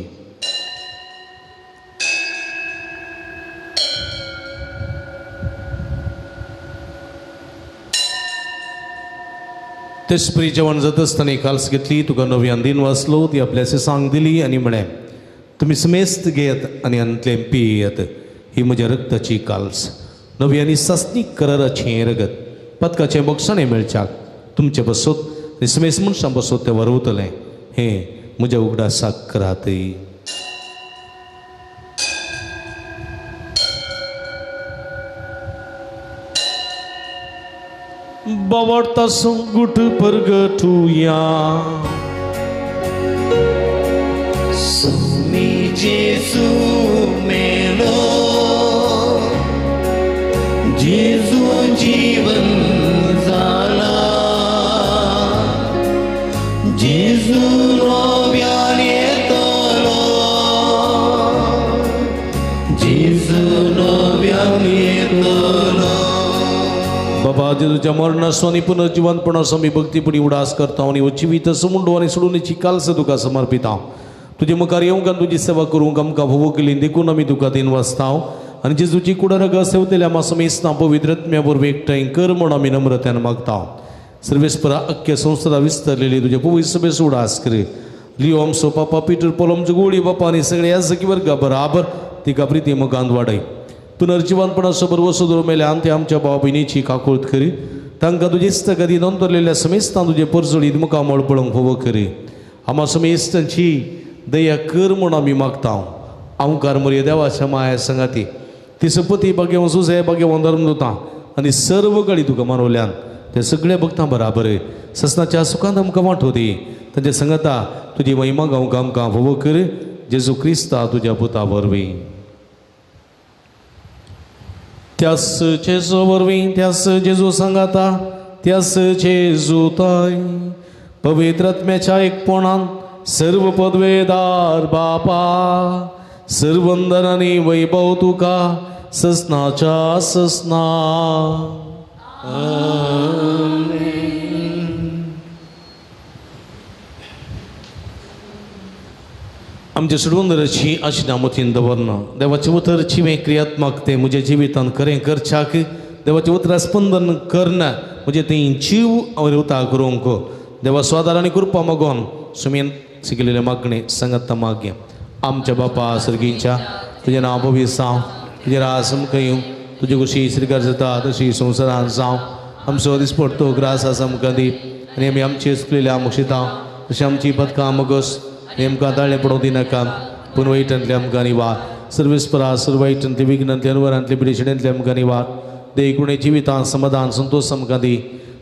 तेचपरी जेवण जाता आसतना काल्स घेतली तुका नव्यान दिन वाचलो ती आपल्या शिसांक दिली आनी म्हळें तुमी समेस्त घेयात आनी आंतलें पियेयात ही म्हज्या रक्ताची काल्स नवी आनी सासणीक कराराचें रगत पदकाचें बक्षाणें मेळच्याक तुमचे बसत आनी समेस्त मनशां बसत तें वरवतलें हें म्हज्या उगडासाक करात. बावडता संगुट परगटुया सुमी जेजू मेलो जेजू जीवन जाला जेजू नव्यान येतलो जेजू नव्यान येतलो. बाबा जेजूच्या मरणाचो आनी पुनर्जिवंतपणाचो आमी भक्तीपणी उडास करता आनी जिवीत समुंडो आनी सोडून कालस तुका समर्पिता. तुजे मुखार येवंक आनी तुजी सेवा करूंक आमकां भोव केली देखून आमी तुका दिन वाचता आनी जेजूची कुडरग सेवतल्या आमा समेस्तां पवित्र आत्म्या वरवीं एकठांय कर म्हूण आमी नम्रत्यान मागता. सर्वेस्परा अख्ख्या संस्था विस्तारलेली तुजे पवित्र सभेचो उडास कर. लियो आमचो पापा पिटर पोल आमचो गोळी बापा आनी सगळे ह्या सखी वर्गा बराबर तिका प्रिती मुखांत वाडय. पुनर्जिवंतपणाचो भरवसो दवरून मेल्यान ते आमच्या भाव भयणीची काकूळत करी तांकां तुजी इश्टागती नोंदरलेल्या समेस्तां तुजे परजळीत मुखामळ पळोवंक फावो करी. आमा समेस्तांची दया कर म्हूण आमी मागता. आंवकार मरये देवाच्या माया संगाती ती सपती भाग्यवन सुसे भाग्यवन धर्म आनी सर्व गळी तुका मानवल्यान ते सगळे भक्तां बराबर ससनाच्या सुखांत आमकां वांटो दी. तांच्या संगता तुजी महिमा गावंक आमकां फावो कर जेजू क्रिस्ता तुज्या पुता वरवीं. त्यास जेजू वरवीं त्यास जेजू सांगाता त्यास जेजू ताय पवित्र आत्म्याच्या एकपणान सर्व पदवेदार बापा सर्वंदन आनी वैभव तुका ससनाच्या ससना. आमच्या सुडवंदराची आशिना मतीन दवरना देवाचें उतर जिवें क्रियात्मक तें म्हज्या जिवितान खरें करच्याक देवाचें उतरा स्पंदन करना म्हजें तें जीव हांव उता करूंक देवा स्वादार आनी कृपा मागोन सुमेन शिकलेलें मागणें संगत मागें. आमच्या बापा सर्गींच्या तुजें नांव पवित्र जावं तुजें राज आमकां येवं तुजी खुशी स्वीकार जाता तशी संवसारान जावं. आमचो दिसपडतो ग्रास आसा आमकां दी आनी आमी आमची चुकलेल्या मुक्षिता तशी आमची पदकां मगस नेमकां ताळें पडोवं दिनाका पूण वायटांतले आमकां निवार सर्वेस्परा सर्व वायटांतले विघ्नांतले अनवरांतले पिडेशिड्यांतले आमकां निवार देकुणे जिवितान समाधान संतोष आमकां दी.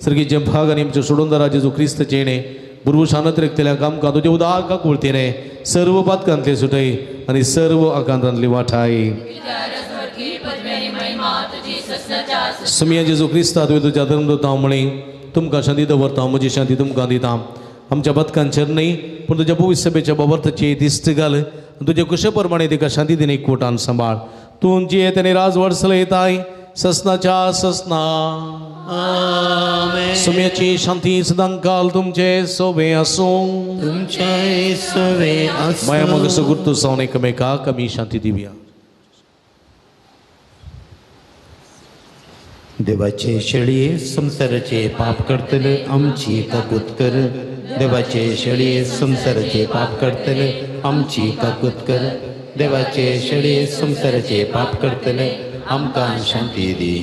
सर्गीचे भाग आनी आमच्या सोडूनदारा जेजू क्रिस्तचें येणें बुरबुशानत रेखतल्या आमकां तुजें उदार काकुळतेने सर्व पातकांतले सुटय आनी सर्व आकांतांतली वाठाय. समिया जेजू क्रिस्ता तुवें तुज्या धर्मदूतां म्हळें तुमकां शांती दवरता म्हजी शांती तुमकां दिता. आमच्या पदकांचेर न्हय पूण तुज्या पवित्र सभेच्या बाबर्थाची दिश्ट घाल तुज्या कुशे प्रमाणे तिका शांती दिने एकवटान सांबाळ. तूं जी तेणे राजवड चलयताय ससनाच्या ससना. सुम्याची शांती सदांकाल तुमचे सोबे आसूं तुमचे सोबे आसूं. माया मग सगुर्तू जावन एकमेकाक आमी शांती दिवया. देवाचे शेळये संसाराचे पाप करतले आमची काकूत कर. देवाचे शेळये संसाराचे पाप करतले आमची काकूत कर. देवाचे शेळये संसाराचे पाप करतले आमकां शांती दी.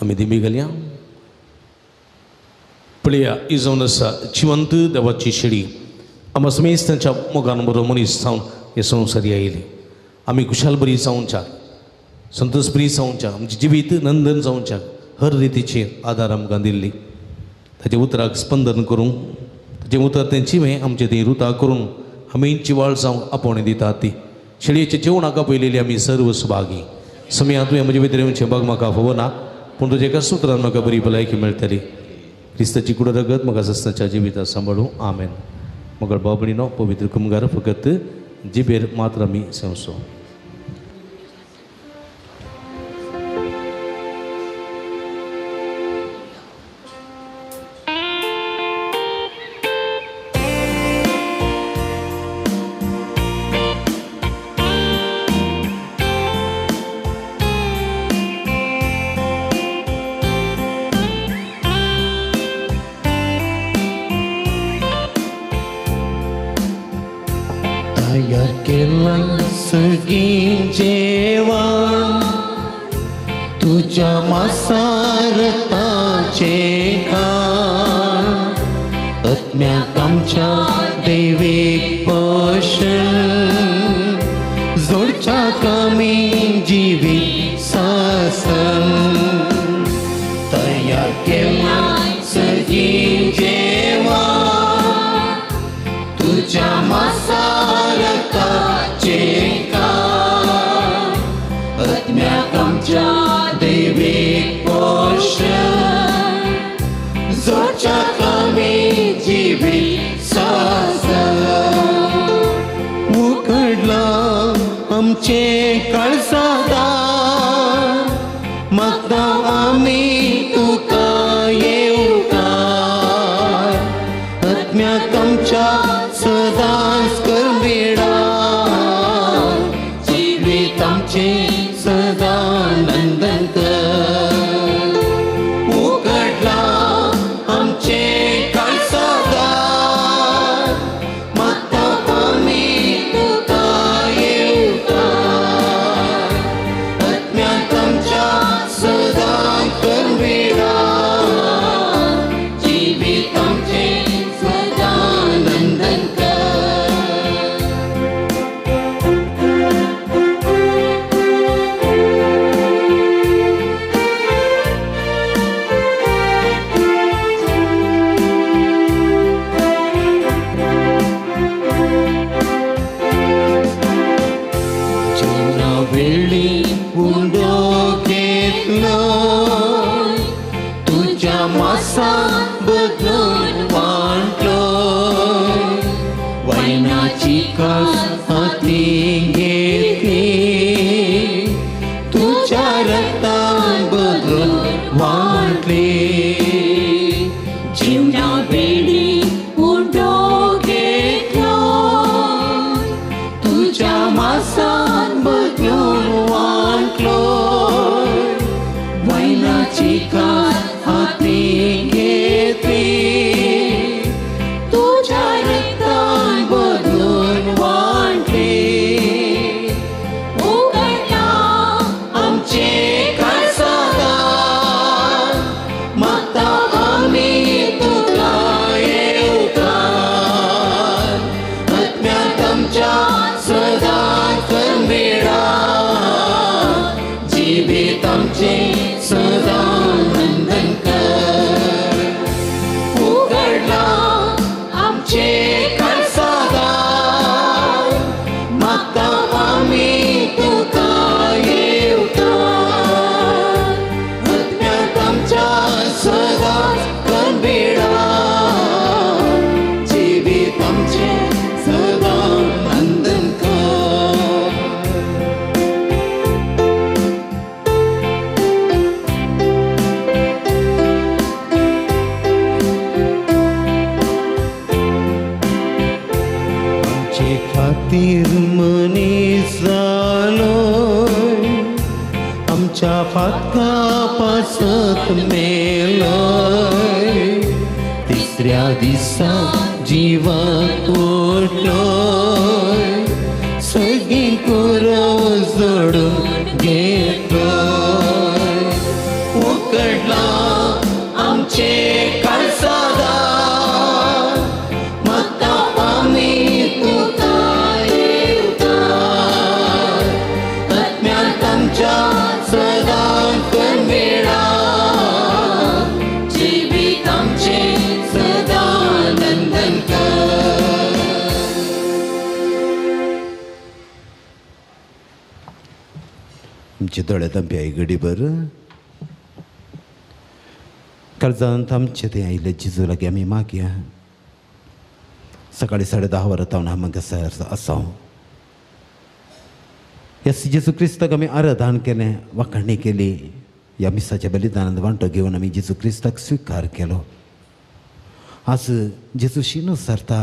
आमी दिमी घालया. पळया ही जावन आसा जिवंत देवाची शेळी. आमकां समेस्त तांच्या मोगान बरो मनीस जावन हे संवसारी आयली. आमी खुशाल बरी जावच्याक, संतोष बरी जावच्याक, आमचें जिवीत नंदन जावच्याक हर रितीचे आदार आमकां दिल्ली. ताच्या उतराक स्पंदन करूंक, ताचें उतर तें जिवें आमचें तें रुता करून आमी जिवाळ जावंक आपोवणें दितात. ती शेळयेच्या जेवणाक आपयलेली आमी सर्व सुभागी. समया तुवें म्हजे भितर येवचें बाग म्हाका फावना, पूण तुज्या एका सुत्रान म्हाका बरी भलायकी मेळटली. क्रिस्ताची कुड रगत म्हाका सस्नाच्या जिविता सांबाळूं. आमेन. मगळ बाबणीनो पवित्र कुमगार फकत जिबेर मात्र आमी संवसो. जेवण तुझ्या मासारताचे खाण आत्म्याक आमच्या देवीक पोशण जोडच्या कामी जिवीत सासन तयार केला सगळी जेवण तुझ्या मासारताचे आमच्या देवीक पोशण जोडच्या कामी जिवीत सासन उकडला आमचे काळसादार मागता आमी तुका येवकार आत्म्याक आमच्या सदांच करमेडा जिवीत आमचें सदा नंदन कर उगडला आमचे काळसादार मागता आमी तुका येवकार आत्म्याक आमच्या सदा करमेडा जिवीत आमचें सदा नंदन कर. तुझ्या मासा बदलून वांटलो वैनाची कास हाती घेतली तुझ्या रक्तान बदलून वांटली जिवना वेळी उंडो घेतलो तुझ्या मासान बदलून वांटलो वैनाची कास हाती घेतली तुझ्या रक्तान बदलून वांटली उगडला आमचे काळसादार मागता आमी तुका येवकार आत्म्याक आमच्या सदां करमेडा जिवीत आमचें सदां नंदन कर उगडला आमचे काळसादार मागता आमी तुका येवकार आत्म्याक आमच्या सदां करमेडा जिवीत आमचें सदां नंदन कर. आमचे खातीर मनीस जालो आमच्या पातका पासत मेलो तिसऱ्या दिसा जिवाक उठलो सगळीं कुरव जोडून घेतलो उकडला आमचे दोळे धांपया घडीभर. काळजांत आमचे थंय आयिल्ले जेजू लागीं आमी मागया. सकाळी 10:30 वरां तावन हांगासर आसा. ह्या जेजू क्रिस्ताक आमी आराधन केलें, वाखाणी केली. ह्या मिसाच्या बलिदानांत वांटो घेवन आमी जेजू क्रिस्ताक स्विकार केलो. आज जेजू शिनू सरता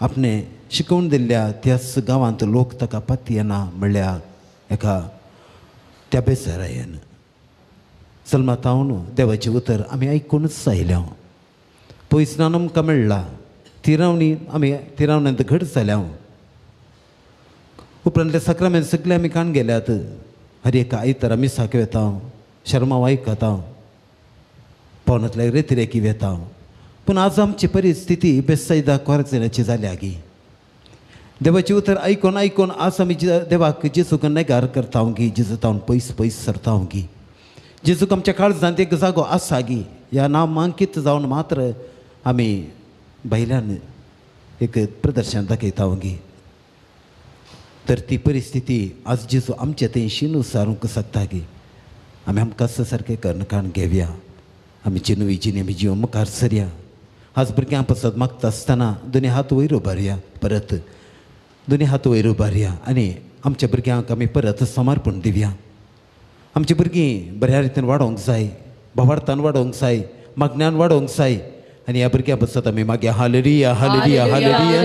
आपणे शिकोवन दिल्ल्या त्याच गांवांत लोक ताका पातयेना म्हणल्यार एका त्या बेजारायेन सलमातावन देवाचें उतर आमी आयकुनूच आयल्या. पयसनान आमकां मेळ्ळा. तिरावणी आमी तिरावण्यांत घट जाल्या. उपरांतले साक्रामेंत सगळे आमी काण गेल्यात. हर एका आयतारा मिसाक वेता, शर्माव आयकता, पावनांतल्या रेतिरेकी वेता. पूण आज आमची परिस्थिती बेसायदा कोरजण्याची जाल्या गी. देवाचें उतर आयकून आयकून आज आमी देवाक जेजूक नेगार करता गी, जेजू तावन पयस पयस सरता गी. जेजूक आमच्या काळजांत एक जागो आसा गी. ह्या नामांकीत जावन मात्र आमी भायल्यान एक प्रदर्शन दाखयता गी. तर ती परिस्थिती आज जेजू आमच्या थंय शिनू सारूंक शकता गी. आमी आमकां सारकें कर्ण काण घेवया. आमची नवी जिणी आमी जीव मुखार सरया. आज भुरग्यां पासत मागता आसतना दोनी हात वयर उबारया, परत दोनी हात वयर उबारया आनी आमच्या भुरग्यांक आमी परत समर्पण दिवया. आमची भुरगीं बऱ्या रितीन वाडोवंक जाय, भावार्थान वाडोवंक जाय, मागण्यान वाडोवंक जाय. आनी ह्या भुरग्यां पासत आमी मागया. Hallelujah, hallelujah, hallelujah,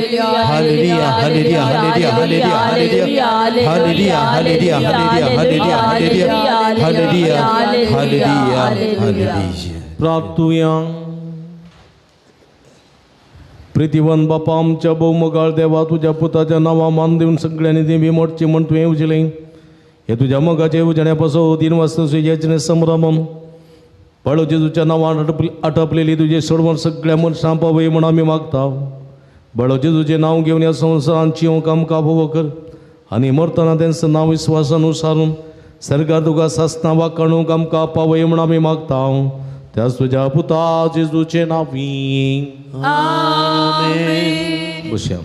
hallelujah, hallelujah, hallelujah, hallelujah, hallelujah, hallelujah, hallelujah, hallelujah, hallelujah, hallelujah, hallelujah. प्रार्थुया. प्रितीवन बापा आमच्या भोवमोगाळ देवा, तुज्या पुताच्या नांवा मान दिवन सगळ्यांनी देवी मोडची म्हण तुवें येवजिलें. हे तुज्या मोगाचे येवजण्या पासो 3 वाजता सुयाचें संभ्रमम पाळो जेजूच्या नांवान आटपलेली तुजे सोडवण सगळ्या मनशां पावय म्हण आमी मागता. बळो जेजूचें नांव घेवन ह्या संवसारांत जिवंक आमकां भोव कर आनी मरतना तेंचो नांव विस्वासानुसारून सरकार तुका सासना वाकाणूंक आमकां पावय म्हण आमी मागता. त्याच तुज्या पुता जेजूचें नांवी आमेन. बसया.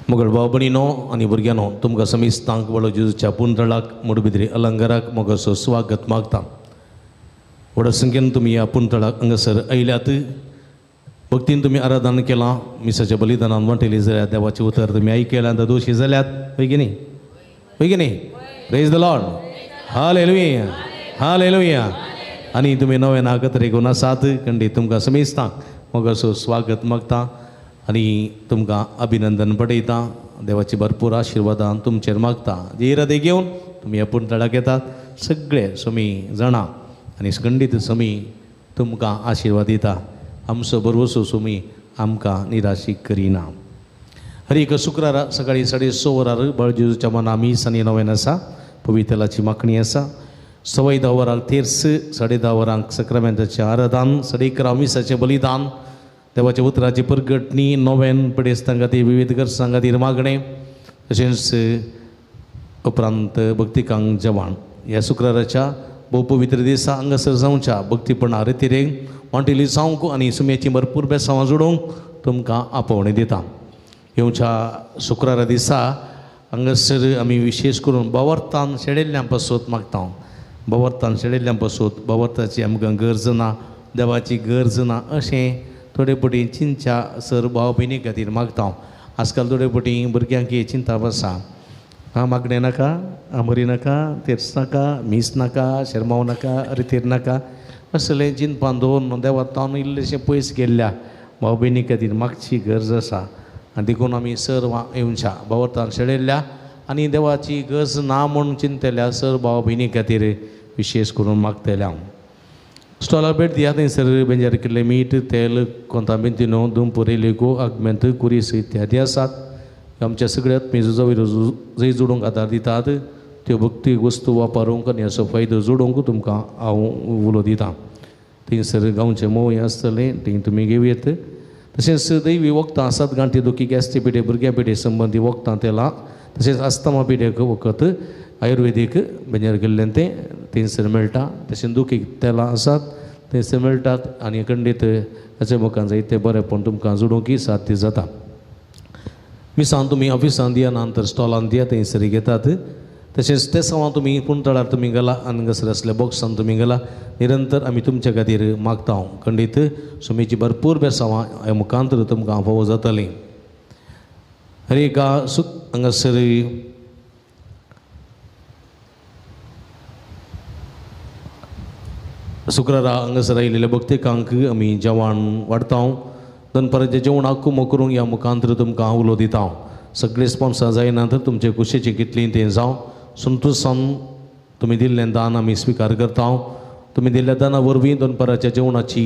मगळ भाव भयणीनो आनी भुरग्यांनो, तुमकां समिस्तांक वडो जेजूच्या पुंतळाक मुडबिद्री अलंकाराक मोगाचो स्वागत मागता. व्हड संख्येन तुमी ह्या पुंतळाक हांगासर आयल्यात. भक्तीन तुमी आराधन केलां. मिसाच्या बलिदानान वांटेली जाल्यार देवाचें उतर तुमी आयकलां, दोशी जाल्यात. हय की न्ही? हय की न्ही? Praise the Lord. Hallelujah, hallelujah. आनी तुमी नव्यान एकत्र घेवन आसात. खंडीत तुमकां समेस्तांक मोगाचो स्वागत मागता आनी तुमकां अभिनंदन पडयता. देवाची भरपूर आशिर्वादां तुमचेर मागता. जे इरादे घेवन तुमी ह्या पुंतळाक येतात सगळे समी जाणां आनी खंडीत समी तुमकां आशिर्वाद दिता. आमचो भरवसो सुमी आमकां निराशी करिना. हर एक शुक्रारा सकाळी 6:30 वरार बळ जेजूच्या मना मीस आनी नवेन आसा. पवित्रलाची मागणी आसा. 10:15 वरांक तेर्स, 10:30 वरांक सक्रामेंताचें आराधन, 11:30 मिसाचें बलिदान, देवाच्या उतराची परगटणी, नोवेन पिडेस्तां खातीर विविध गरजां खातीर मागणें, तशेंच उपरांत भक्तिकांक जेवण. ह्या शुक्राराच्या भोव पवित्र दिसा हांगासर जावच्या भक्तीपणा रितीरेक वांटेली जावंक आनी सुम्याची भरपूर बेसांवां जोडूंक तुमकां आपोवणें दिता. येवच्या शुक्रारा दिसा हांगासर आमी विशेश करून भावार्थान शेणिल्ल्यां पासत मागता. भावार्थान शेणिल्ल्यां पासत भावार्थाची आमकां गरज ना, देवाची गरज ना अशें थोडे पटी चिंतच्या सर भाव भयणी खातीर मागता. आजकाल थोडे पटी भुरग्यांक चिंता आसा. हां, मागणें नाका, आमरी नाका, तेर्स नाका, मीस नाका, शेरमांव नाका, रितीर नाका असलें चिंतपान दवरून देवाक इल्लेशें पयस गेल्ल्या भाव भयणी खातीर मागची गरज आसा. आनी देखून आमी सर येवच्या भावार्थान शेणिल्ल्या आनी देवाची गरज ना म्हूण चिंतल्या सर भाव भयणी खातीर विशेश करून मागतल्या. हांव स्टॉलार भेट दिया. थंयसर बेंजार केल्लें मीठ, तेल, कोंताबेंतिनो, दुमपुरी, लेगो, आगमेंत, कुरीस इत्यादी आसात. आमच्या सगळ्यात मेजूचो वयर जंय जोडूंक आदार दितात त्यो भक्ती वस्तू वापरूंक आनी हाचो फायदो जोडूंक तुमकां हांव उलो दितां. थंयसर गांवचें म्होंव हें आसतलें, थंय तुमी घेवं येत. तशेंच दैवी वखदां आसात. गांठी दुखी, गॅस्ट्री पिडे, भुरग्यां पिडे संबंदी वखदां तेलां, तशेंच आस्तमा पिड्याक वखद आयुर्वेदीक बेंजार केल्लें तें थंयसर मेळटा. तशेंच दुखीक तेलां आसात. थंयसर मेळटात आनी खंडीत ताचे मुखार जायते बरेंपण तुमकां जोडूंक साध्य जाता. मिसांत तुमी ऑफिसान दिया ना तर स्टॉलान दिया थंयसर घेतात. तशेंच ते सवां तुमी पुणतळार तुमी गेला आनी हांगासर आसल्या बॉक्सान तुमी गेला निरंतर आमी तुमच्या खातीर मागता. खंडीत सुमीची भरपूर बेसांवां ह्या मुखांतर तुमकां फावो जातलीं. हर एका सुख हांगासर शुक्रारा हांगासर आयिल्ल्या भक्तिकांक आमी जेवण वाडटा. दनपाराचें जेवणाक कुमो करूंक ह्या मुखांतर तुमकां उलो दिता. सगळे स्पॉन्सर जायना तर तुमचे कुशीचें कितलीं तें जावं संतोशान तुमी दिल्लें दान आमी स्विकार करता. तुमी दिल्ल्या दाना वरवीं दनपाराच्या जेवणाची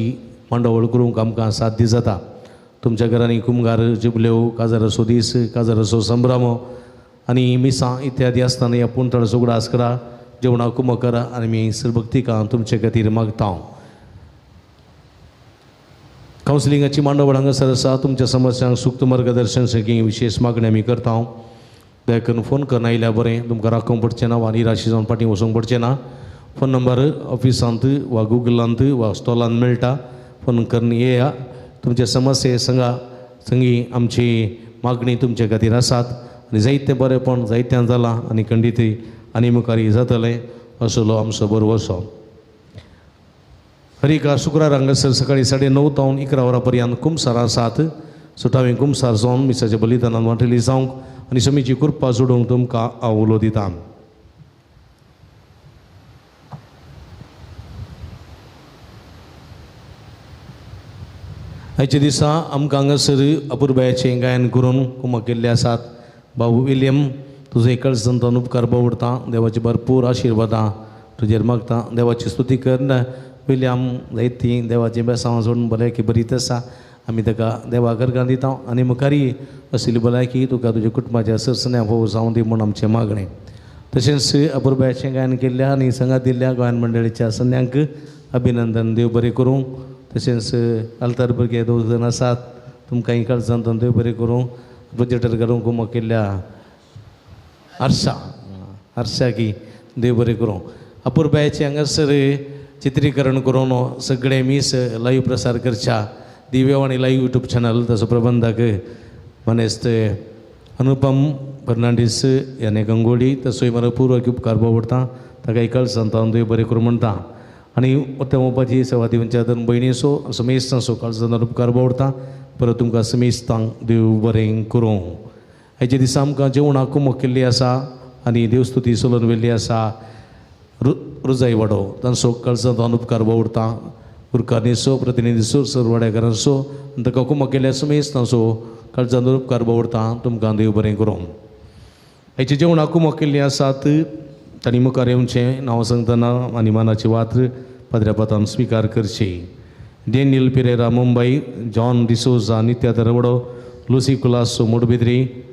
मांडावळ करूंक आमकां साध्य जाता. तुमच्या घरांनी कुमगार जिबल्यो काजाराचो दीस काजाराचो संभ्रम आनी मिसां इत्यादी आसतना ह्या पुणतळाचो उगडास करा जेवणाक कुमो करा आनी मी सरभक्तिकां तुमचे खातीर मागता. कावन्सिलिंगाची मांडावळ हांगासर आसा. तुमच्या समस्यांक सुक्त मार्गदर्शन सगळीं विशेष मागणी आमी करता. दया करून फोन करून आयल्यार बरें तुमकां राखोवंक पडचें ना वा निराशी जावन फाटीं वचूंक पडचें ना. फोन नंबर ऑफिसांत वा गुगलांत वा स्टॉलांत मेळटा. फोन करून येया. तुमचे समस्ये सांगा संगी आमची मागणी तुमचे खातीर आसात आनी जायतें बरेंपण जायत्यान जालां आनी खंडीत आनी मुखार जातलें असलो आमचो बरो. हर एका शुक्रार हांगासर सकाळीं 9:30 तावन 11 वरां पर्यंत कुमसार आसात. सुटावीं कुमसार जावन मिसाच्या बलिदानान वांटेली जावंक आनी समीची कृपा जोडूंक तुमकां हांव उलो दिता. आयच्या दिसा आमकां हांगासर अपुरबायाचें गायन करून कुमक केल्ले आसात. बाबू विलियम तुजो कळसंतान उपकार बावडता. देवाची भरपूर आशिर्वादां तुजेर मागता. देवाची स्तुती करना विलियम जायती देवाचें बेसांव सोडून भलायकी बरीच आसा. आमी ताका देवा गर्गां दिता आनी मुखारी असली भलायकी तुका तुज्या कुटुंबाच्या सरसन्या भोव जावं दी म्हूण आमचें मागणें. तशेंच अपुरबायाचें गायन केल्ल्या आनी संगात दिल्ल्या गायन मंडळीच्या सन्यांक अभिनंदन. देव बरें करूं. तशेंच आल्तार भुरगे दोग जाण आसात तुमकां कळजांत देव बरें करूं. प्रोजेक्टर घालूंक कुमक केल्ल्या हर्षा हर्षाकी देव बरें करूं. अपुरबायाचें हांगासर चित्रीकरण करून सगळे मीस लायव्ह प्रसार करच्या दिव्यवाणी लायव्ह यूट्यूब चॅनल ताचो प्रबंधक मानेस्त अनुपम फर्नांडीस याने गंगोली तसोय म्हाका पूर्वक उपकार बावडटा. ताका कळसांत देव बरें करूं म्हणटा आनी उत्तमोपाची सेवा दिवच्या दोन भयणीचो समेस्तांचो कळसांत उपकार बावडटा. परत तुमकां समेस्तांक देव बरें करूं. हाचे दिसा आमकां जेवणाक कुमक केल्ली आसा आनी देवस्तुती सोलून व्हेल्ली आसा. रुजाई वाडो तांचो कळसांत उपकार बावडटा. गुरकारणीचो प्रतिनिधीचो सरवाड्याकारांचो आनी ताका कुमक केल्ल्या समेस्तांचो काळजांत उपकार बावडटा. तुमकां देव बरें करूं. हाचे जेवणाक कुमक केल्लीं आसात तांणी मुखार येवचें नांव सांगतना आनी मानाची वात्र पाद्र्या पातान स्विकार करची. Daniel Pereira Mumbai, John D'Souza Nitya Dharwado, Lucy Colaco Moodbidri,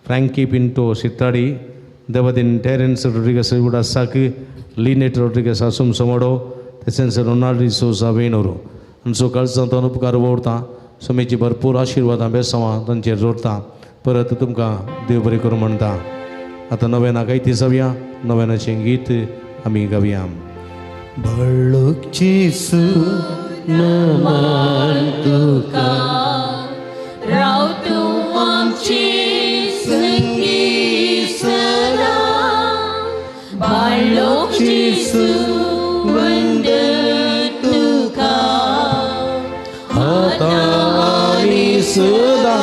Frankie Pinto Sittadi, Devadin Terence Rodrigues उडासाक, Lynette Rodrigues आसुमसमोडो, तशेंच रोनाल्ड डिसोजा वेणूर हांचो काळजांत उपकार बावडटा. समेची भरपूर आशिर्वादां बेसांवां तांचेर जोडटा. परत तुमकां देव बरें करूं म्हणटा. आतां नव्याना गायती जावया. नव्यानाचें गीत आमी गावया. बाळूक जेसू नमन तुका राव तूं आमचे संगी सदा. बाळूक जेसू वंदन तुका आतां आनी सदां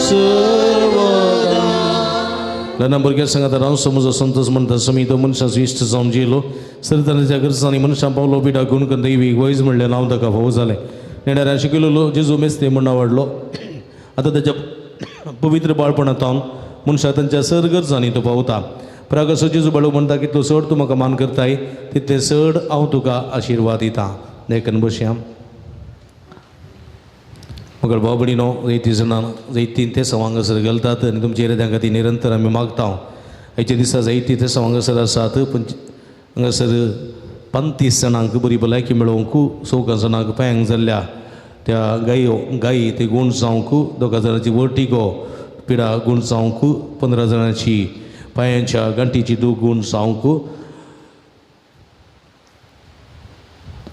सर्वदा. ल्हान भुरग्यां सांगात राव समजो संतोष म्हणटा समी तो मनशाचो इश्ट जावन जियेलो. सरतानाच्या गरजांनी मनशां पावलो पिडा गुण करून दैवी वैज म्हणलें नांव ताका फावो जालें. नेणाऱ्यान शिकयलेलो जेजू मेस्ते म्हूण आवडलो. आतां ताच्या पवित्र बाळपणांत मनशां तांच्या सर गरजांनी तो पावता. प्रागसो जेजू बाळू म्हणटा कितलो चड तूं म्हाका मान करताय तितलें चड हांव तुका आशिर्वाद दिता. देखून बसया. मगर भाव भयणीनो जायतीं जाणां जायतीं ते हांगासर घालतात आनी तुमच्या हृदया खातीर निरंतर आमी मागता. आयच्या दिसा जायतीं ते हांगासर आसात. पूण हांगासर 35 जाणांक बरी भलायकी मेळोवंक, 4 जाणांक पांयांक जाल्ल्या त्या गायो गायी ते गूण जावंक, 2 जाणांची वर्टिगो पिडा गूण जावंक, 15 जाणांची पांयांच्या गांठीची दूख गूण जावंक,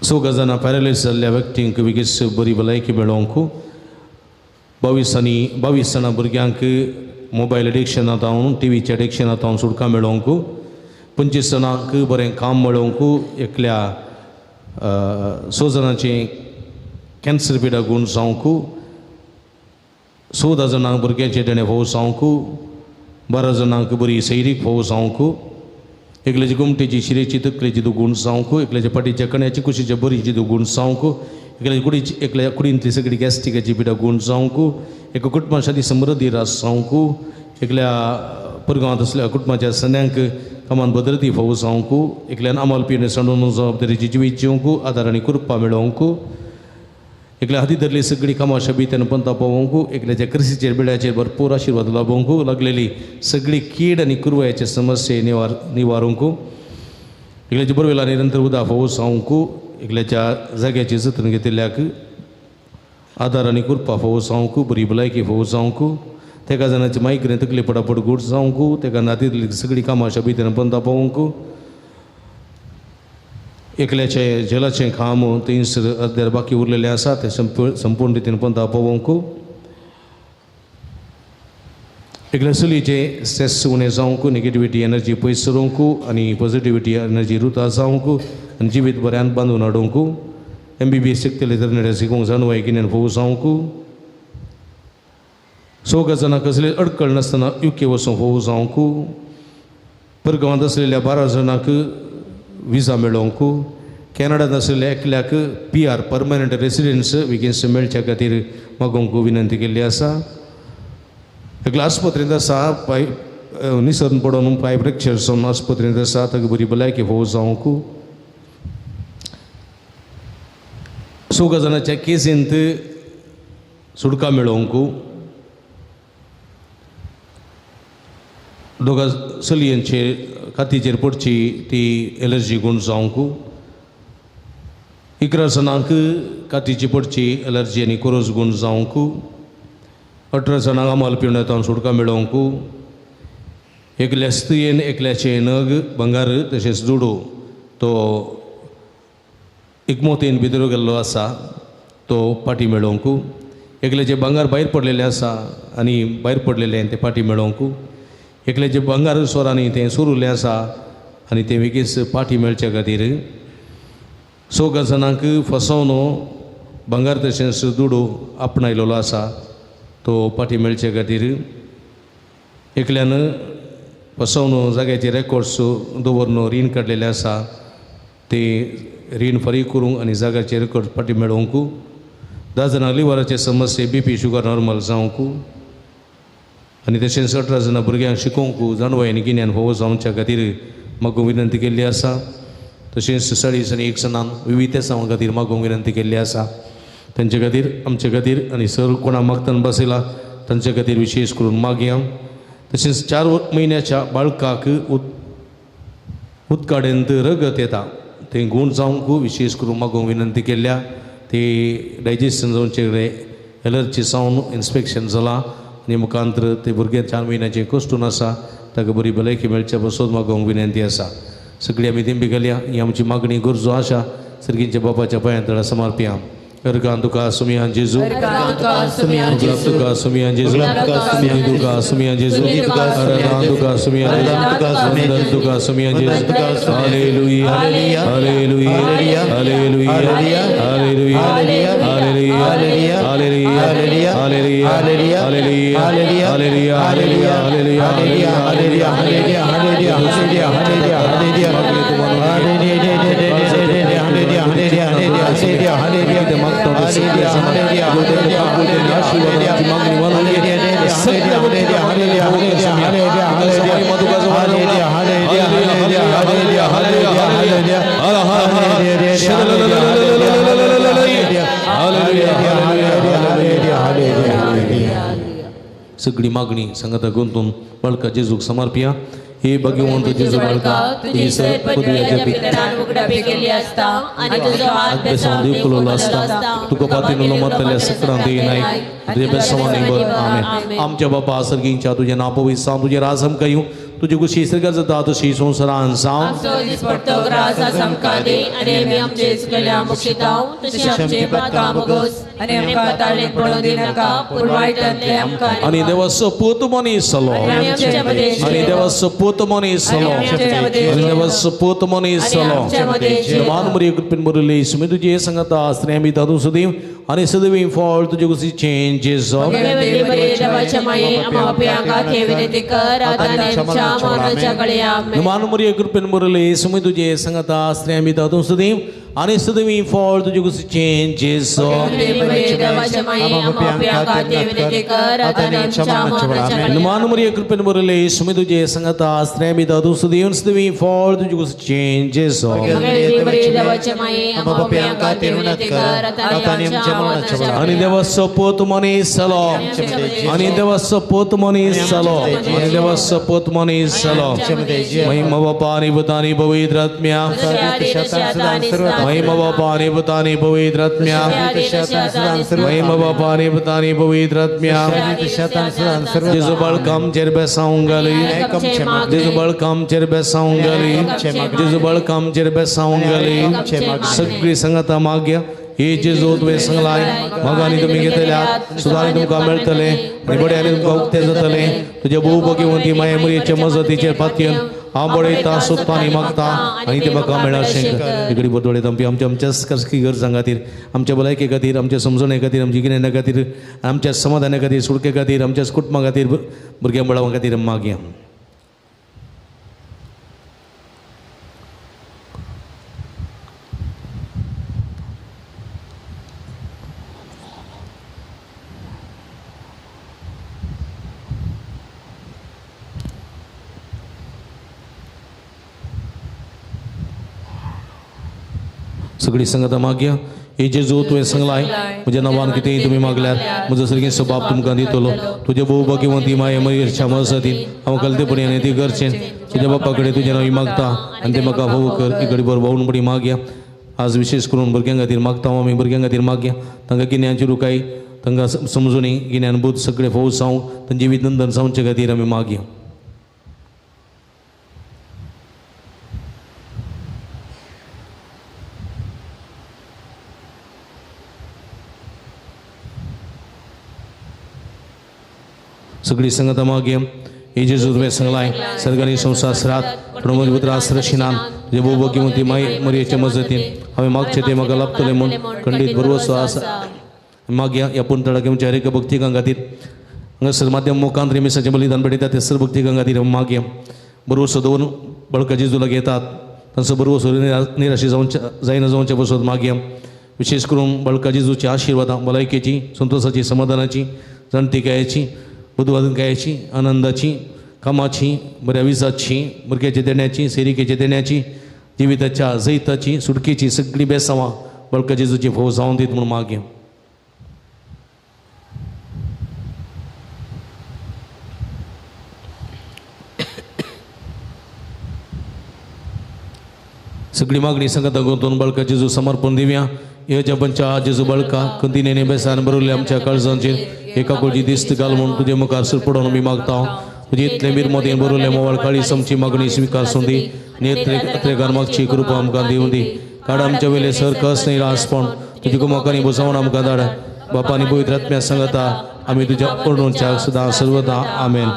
चौगा जाणां पॅरालायज जाल्ल्या व्यक्तींक बेगीन बरी भलायकी मेळोवंक 22 आनी 22 जाणां भुरग्यांक मोबायल एडिक्शना जावन टिवीच्या एडिक्शना जावन सुटका मेळोवंक 25 जाणांक बरें काम मेळोवंक एकल्या 6 जाणांचें कॅन्सर पिडा गूण जावंक 14 जाणांक भुरग्यांचे देणें फोव जावंक 12 जाणांक बरी सैरीक फोव जावंक एकल्याची गोमटेची शिरेची तकलेची दुगूण जावंक एकल्याच्या पाटीच्या कण्याची कुशीच्या बरीची दुगूण जावंक एकल्याची कुडीची एकल्या कुडींतली सगळी गॅस्ट्रिकाची पिडा गूण जावंक एका कुटुंबासाठी समृद्धी रास जावंक एकल्या परगांवांत आसल्या कुटुंबाच्या सन्यांक कामान भद्रती फोव जावंक एकल्यान अमल पिणे सांडून जबाबदारीची जिवीत जिवंक आदार आनी कृपा मेळोवंक एकल्या हाती धरली सगळी कामां शबीतेन पंता पावोवंक एकल्याच्या कृशीचेर बिड्याचेर भरपूर आशिर्वाद लाभोवंक लागलेली सगळी कीड आनी कुरवयाचे समस्ये निवारूंक एकल्याच्या बरवेला निरंतर उदा फोव जावंक एकल्याच्या जाग्याची जतन घेतिल्ल्याक आदार आनी कृपा फोव जावंक बरी भलायकी फोव जावंक तेका जाणाची मायग्रेन तकली पटापट गूट जावंक तेका नातींतली सगळी कामां शबीतेन पंता पावोवंक एकल्याचें जेलाचें काम थंयसर अर्द्यार बाकी उरलेलें आसा तें संपूर्ण रितीन पंता पावोवंक एकल्या चलयेचें स्ट्रेस उणें जावंक नेगेटिविटी एनर्जी पयस सरोवंक आनी पॉझिटिविटी एनर्जी रुता जावंक आनी जिवीत बऱ्यान बांदून हाडूंक MBBS शिकतले तरणाटे शिकूंक जाणवाय गिन्यान फोव जावंक 4 जाणां कसली अडकळ नासतना UK वचूंक फोव जावंक परगांवांत आसलेल्या 12 जाणांक विजा मेळोवंक कॅनडांत आशिल्ल्या एकल्याक PR permanent residence बेगीन मेळच्या खातीर मागोवंक विनंती केल्ली आसा. एकल्या आस्पत्रेंत आसा पाय निसरून पडोवन पाय फ्रॅक्चर जावन आस्पत्रेंत आसा ताका बरी भलायकी फोव जावंक 4 जाणांच्या केसींत सुटका मेळोवंक दोगा चलयांचेर कातीचेर पडची ती एलर्जी गूण जावंक 11 जाणांक कातीची पडची एलर्जी आनी कोरोज गूण जावंक 18 जाणांक अमल पिवण्यातावन सुटका मेळोवंक एकल्या स्त्रियेन एकल्याचे नग भंगार तशेंच दुडू तो एकमोतेन भितर गेल्लो आसा तो पाटी मेळोवंक एकल्याचे भांगार भायर पडलेलें आसा आनी भायर पडलेलें तें पाटी मेळोवंक एकल्याचे भांगार स्वरांनी तें सुरुल्लें आसा आनी तें बेगीन पाटी मेळचे खातीर 4 जाणांक फसोवन भांगार तशेंच दुडू आपणायलेलो आसा तो पाटी मेळचे खातीर एकल्यान फसोवन जाग्याचे रेकॉर्ड्स दवरून रीण काडलेलें आसा ते रीण फारीक करूंक आनी जाग्याचे रेकॉर्ड पाटी मेळोवंक 10 जाणांक लिवराचे समस्ये BP sugar normal जावंक आनी तशेंच 18 जाणां भुरग्यांक शिकोवंक जाणवाय आनी गिन्यान फोव जावच्या खातीर मागूंक विनंती केल्ली आसा. तशेंच 40 आनी 1 जाणांक विविध तेसांवां खातीर मागूंक विनंती केल्ली आसा. तांचे खातीर आमचे खातीर आनी सर कोणा मागतान बसयला तांचे खातीर विशेश करून मागया. तशेंच 4 म्हयन्याच्या बाळकाक उदकाडेंत रगत येता तें गूण जावंक विशेश करून मागूंक विनंती केल्ल्या. ती डायजेशन जावचे कडेन एलर्जी जावन इन्स्पेक्शन जालां आनी मुखांतर ते भुरगें 4 म्हयन्याचें कश्टून आसा ताका बरी भलायकी मेळच्या बसोत मागोवंक विनंती आसा. सगळी आमी तेंबी घालया ही आमची मागणी गरजो आशा सर्गींच्या बापाच्या पांयां तळा समर्पया. अर्गां तुका सुमियान जेजू, तुका सुमियान जेजू, तुका सुमियान जेजू, अर्गां तुका सुमियान जेजू, तुका सुमियान जेजू. Hallelujah, hallelujah, hallelujah, hallelujah, hallelujah, hallelujah, hallelujah, hallelujah, hallelujah, hallelujah, hallelujah, hallelujah, hallelujah, hallelujah, सगळी मागणी संगता गुंतून बाळका जेजूक समर्पिया. हे भाग्यवंत जेजू बाळका, तुझी सर पितरान उगडापी केली असता आनी तुजो हात बेसांव दिवकुलो आसता तुका पातीन मारतल्या सकडां दी नायक तुझ्या बेसांवांनी बर. आमेन. आमच्या बापा सर्गींच्या तुझ्या नांव पवित्र जावं, तुजें राज आमकां येवं, तुजी कुशी स्वर्गार जाता तशी संवसारान जावं. आमचो दिसपट्टो ग्रास आज आमकां दी आनी आमी आमचे चुकल्या बक्षितांव तशें आमचे पातकां भोगोस आनी आमकां ताळेंत पडोवंक दिनाका पूण वायटांतलें आमकां. आनी देवाचो पूत मनीस जालो आनी देवाचो पूत मनीस जालो आनी देवाचो पूत मनीस जालो. मान मरिये कृपेन भरिल्ली सुमी तुजे संगता आसलें आमी तातूंत सदैव आनी सदैव फळ तुजे कुशीचें जेजू. मान मरिये कृपेन भरिल्ली सुमी तुजे संगता आसलें आमी तातूंत सदैव आनी सदैव फळ तुजे कुशीचें जेजू. मान मरिये कृपेन भरिल्ली सुमी तुजे संगता आसलें आमी तातूंत सदैव सदैव फळ तुजे कुशीचें जेजू. आनी देवाचो पूत मनीस जालो आनी देवाचो पूत मनीस जालो आनी देवाचो पूत मनीस जालो. महिमा बापा आनी पुता आनी पवित्र आत्म्या महिमा बापा आनी पुता आनी पवित्र आत्म्या महिमा बापा आनी पुता आनी पवित्र आत्म्या. जेजू बळकामचेर बेसावंक घाली जेजू बळकामचेर बेसावंक घाली जेजू बळकामचेर बेसावंक घाली. सगळी संगता माग्या हे जेजू तुवें सांगलाय मागांनी तुमी घेतल्यात सुदारी तुमकां मेळटलें आनी बड्यांनी तुमकां उक्तें जातलें. तुज्या भोव भगिवंती माये मरियेचे मजतीचेर पातयेन हांव बडयता सोदता आनी मागता आनी तें म्हाका मेळाशें. इकडे बदोळे आमची आमच्या आमच्याच खासगी गरजां खातीर आमच्या भलायके खातीर आमच्या समजणे खातीर आमच्या गिन्याना खातीर आमच्या समाधाना खातीर सुटके खातीर आमच्या कुटुंबा खातीर भुरग्यां बाळां खातीर मागया. सगळी संगता मागया. हे जेजू तुवें सांगलाय म्हज्या नांवान कितेंय तुमी मागल्यार म्हजो सर्गेस्त बाप तुमकां दितलो. तुज्या भोव भाग्यवंती माये मरियेच्या मजतीन हांव कलतेपणी आनी ती करचें तुज्या बापा कडेन तुजें नांव मागता आनी तें म्हाका फोव कर. इकडे बरो भावून पडी मागया. आज विशेष करून भुरग्यां खातीर मागता हांव आमी भुरग्यां खातीर मागया. तांकां गिन्यानची रुकाय तांकां समजुणी गिन्यान बूद सगळें फोव जावं तांचें जिवीत नंदन जावचे खातीर आमी मागया. सगळी संगता मागया. हे जेजू तुवें सांगलाय सर्गानी संवसारात पूण आसरशिनान तुजे भोव भाग्यवंती माये मरियेचे मजतीन हांवें मागचें तें म्हाका लाभतलें म्हूण खंडीत भरवसो आसा मागया. ह्या पुणतळाक आमच्या हर एका भक्तिकां खातीर हांगासर माध्यम मुखांत मिसाचें बलिदान भेटयतात ते सर्व भक्तिकां खातीर मागया. भरवसो दवरून बळका जेजू लागीं येतात तांचो भरवसो निराशी जावचे जायना जावचे पसत मागया. विशेष करून बळका जेजूची आशिर्वादां भलायकेची संतोशाची समाधानाची जाणतिकायेची बुदवंतकायेची आनंदाची कामाची बऱ्या विजाची भुरग्याच्या देण्याची सेरिकेच्या देण्याची जिविताच्या जैताची सुटकेची सगळी बेसांवां बळका जेजूची फोव जावन दीत म्हूण मागया. सगळी मागणी संगता गुंतून बळका जेजू समर्पण दिवया. ह्या पंचा जेजू बळका कंदिनेने बेसान बरवले आमच्या काळजांचेर एका कोळची दिस्त घाल म्हूण तुजे मुखार सरपडोवन आमी मागता. तुजे इतले मिरमोदेन बरवले मोवाळ काळी आमची मागणी स्विकार सोंदी आनी मागची कृपा आमकां दिवं दी. काड आमच्या वेले सर कस निरासपण तुजी कुमकांनी बसोवन आमकां धाड. बापानी पवित्र आत्म्या सांगता आमी तुज्या ओडूनच्या सदां सर्वदा आमेन.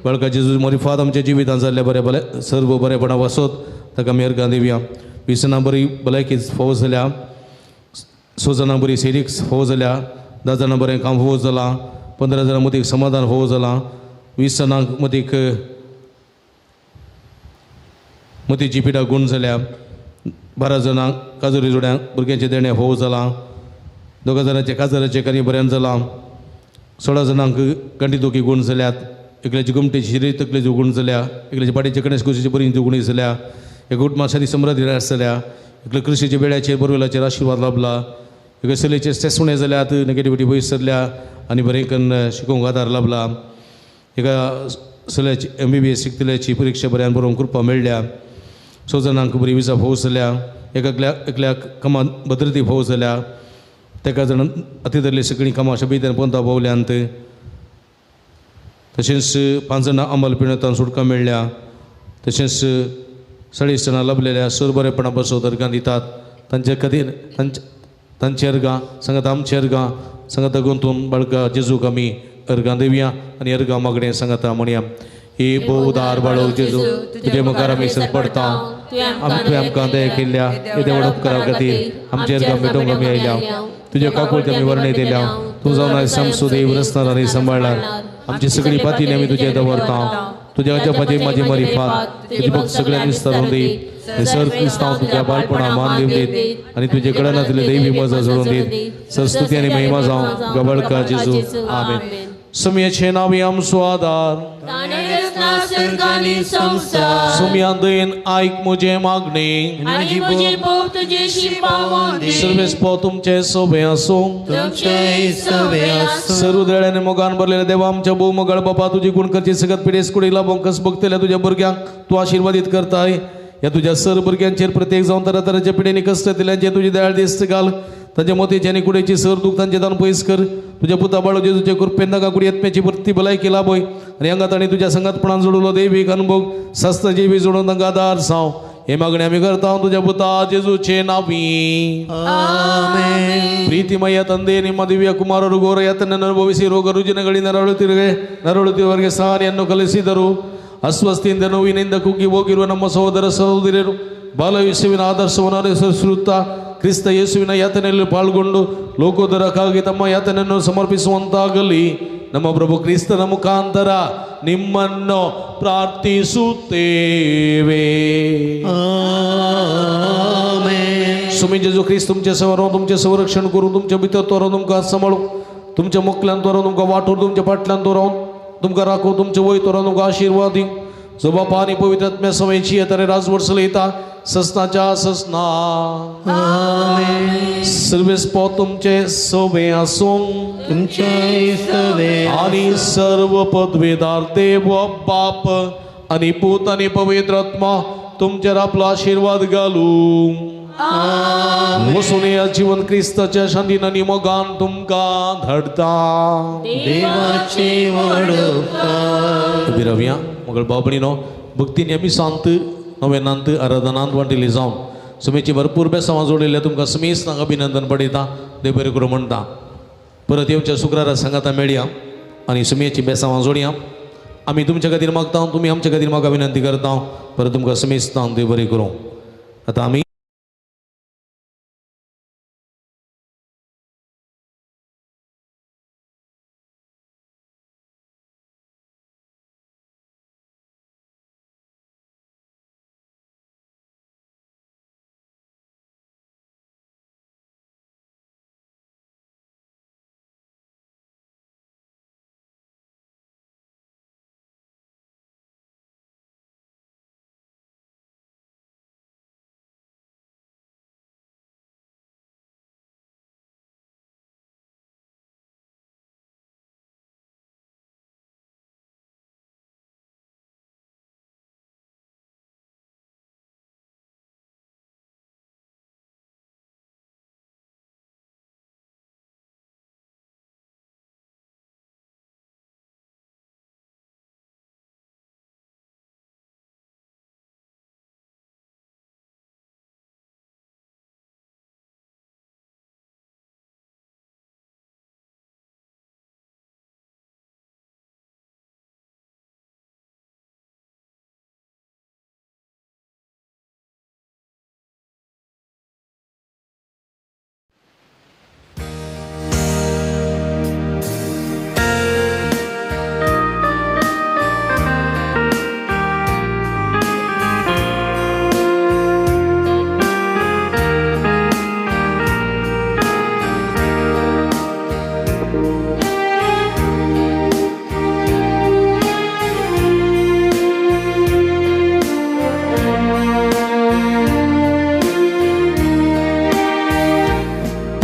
बळका जेजू मोरिफात आमच्या जिवितांत जाल्ल्या बरें भले सर्व बरेपणा वसत ताका आमी अर्गां दिवया. 20 जाणां बरी भलायकी फोव जाल्या, 6 जाणां बरी सेरीक फोव जाल्या, 10 जाणां बरें काम फोव जालां, 15 जाणां मदीं समाधान फोव जालां, 20 जाणांक मदीक मतीची पिडा गूण जाल्या, 12 जाणांक काजोरी जोड्यांक भुरग्यांचें देणें फोव जालां, 2 जाणांचें काजराचें कार्य बरें जालां, 16 जाणांक गांठी दुखी गूण जाल्यात, एकल्याची गोमटेची शिरी तकलेची गूण जाल्या, एकल्याची पाटीचे गणेश कुशीची बरी दुगुणी जाल्या, एक उटमाशारी समृद्धी जाल्या, एकल्या कृषीच्या बेड्याचेर बोरवेलाचेर आशिर्वाद लाभला, एका चलयेचेर स्ट्रेस जाल्यात नेगेटिविटी पयस सरल्या आनी बरें करून शिकोवंक आदार लाभला, एका चल्याची MBBS शिकतल्याची परिक्षा बऱ्यान बरोवंक कृपा मेळ्ळ्या, 6 जाणांक बरी विजा फोव जाल्या, एकल्याक कामां भद्रती फोव जाल्या, तेका जाण हाती धरली सगळीं कामां शबीतान पोंता पावल्यांत, तशेंच 5 जाणां अंमल पिणतान सुटका मेळ्ळ्या, तशेंच सळीसणां लभलेल्या सर बरेपणा बसोत अर्गां दितात तांचे खातीर तांचे अर्गां सांगात आमचे अर्गां सांगाता गुंतून बाळका जेजूक आमी अर्गां दिवया आनी अर्गां मागणें सांगाता म्हणया. ही भोव उदार बाळक जेजू तुजे मुखार आमी सरपडता तुवें आमकां दया केल्ल्या येद्या व्हड उपकारा खातीर आमचे अर्गां भेटोवंक आमी आयल्या. तुज्या काकुळती आमी वर्णय दिल्या. तूं जावन आयज आमचो देव रचणार आनी सांबाळणार. आमची सगळी पातीन आमी तुजे दवरता. तुज्या अजापाची म्हाजी मरिफात तुजी भक्त सगळ्यांनी विस्तारून दी. सर क्रिस्तांव तुज्या बाळपणा मान दिवन दीत आनी तुजे कडनांतली दैवी मजा जोडून दीत. सर स्तुती आनी महिमा जावं तुका बाळका जेजू. आमेन. सुमयेचे नांव आमचो आदार सुमया दयेन आयक म्हजें मागणें. सर्वेस्पो तुमचें सोबें आसूं. सर्व दयाळ्याने मोगान भरलेल्या देवा आमच्या भोव मोगाळ बापा तुजी गुणकरची सगत पिडेस कुडी लाभोवंक कस बघतल्या तुज्या भुरग्यांक तूं आशिर्वादीत करताय. ह्या तुज्या सर भुरग्यांचेर प्रत्येक जावन तरा तराच्या पिडेनी कश्ट दिल्यांचेर तुजी दयाळ दिस्त घाल. तांच्या मोतीची आनी कुडेची सर दूख तांचे दान पयस कर. तुज्या पुता बाळो जेजूचे कृपेन तांकां कुडी आत्म्याची वृत्ती भलायकी लाभय आनी अंगात आनी तुज्या संगातपणान जोडलो दैवीक अनुभव सस्त जीवी जोडून तांकां आदार जावं. हे मागणी आमी करता तुज्या पुता जेजूचे नांवी. ಪ್ರೀತಿಮಯ ತಂದೆ, ನಿಮ್ಮ ದಿವ್ಯ ಕುಮಾರರು ಘೋರ ಯಾತನೆಯನ್ನು ಅನುಭವಿಸಿ ರೋಗ ರುಜಿನಗಳಿಂದ ನರಳುತ್ತಿರುವವರಿಗೆ ಸಹನೆಯನ್ನು ಕಲಿಸಿದರು. ಅಸ್ವಸ್ಥೆಯಿಂದ ನೋವಿನಿಂದ ಕುಗ್ಗಿ ಹೋಗಿರುವ ನಮ್ಮ ಸಹೋದರ ಸಹೋದರಿಯರು ಬಾಲಯೇಸುವಿನ ಆದರ್ಶವನ್ನು ಅನುಸರಿಸುತ್ತಾ ಕ್ರಿಸ್ತ ಯೇಸುವಿನ ಯಾತನೆಯಲ್ಲಿ ಪಾಲ್ಗೊಂಡು ಲೋಕೋದರಕ್ಕಾಗಿ ತಮ್ಮ ಯಾತನೆಯನ್ನು ಸಮರ್ಪಿಸುವಂತಾಗಲಿ. ನಮ್ಮ ಪ್ರಭು ಕ್ರಿಸ್ತನ ಮುಖಾಂತರ ನಿಮ್ಮನ್ನು ಪ್ರಾರ್ಥಿಸುತ್ತೇವೆ. सुमी जेजू ख्रिस्त तुमचे सवर तुमचें संरक्षण करून तुमच्या भितर तो रावन तुमकां सांबाळू, तुमच्या मोकल्यान तो रावन तुमकां वाटून, तुमच्या फाटल्यान तो रावन तुमकां राखू, तुमचे वय तो रावन तुमकां आशिर्वाद दिवं. जो बापा आनी पवित्र आत्म्या समेची येता राजवट चलयता ससनाच्या ससना. सर्वेस्पो तुमचे सवे आसूं तुमचे सवे आनी सर्व पदवेदार देव बाप आनी पूत आनी पवित्र आत्मा तुमचेर आपलो आशिर्वाद घालूं. वसून या जीवन क्रिस्ताच्या शांतीन आनी मोगान तुमकां धाडटा. देवाचे व्हड उपकार. उबी रावया. मगळ बाबणीनो भक्तीन आमी शांत नवेनांत आराधनांत वांटिल्ली जावन सुमेची भरपूर बेसांवां जोडिल्ल्या तुमकां समेस्तांक अभिनंदन पडयता. देव बरें करूं म्हणटा. परत येवच्या शुक्रारा सांगाता मेळया आनी सुमेची बेसांवां जोडया. आमी तुमच्या खातीर मागता, तुमी आमच्या खातीर म्हाका विनंती करता. परत तुमकां समेस्तांक देव बरें करूं. आतां आमी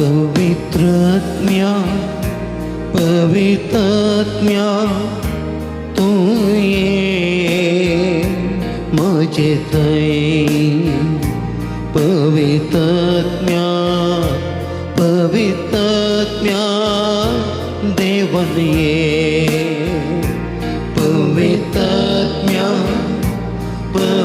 पवित्रत्म्या पवित्रत्म्या तूं ये म्हजे थंय. पवित्रत्म्या पवित्रत्म्या देवन ये. पवित्रत्म्या पवित्रत्म्या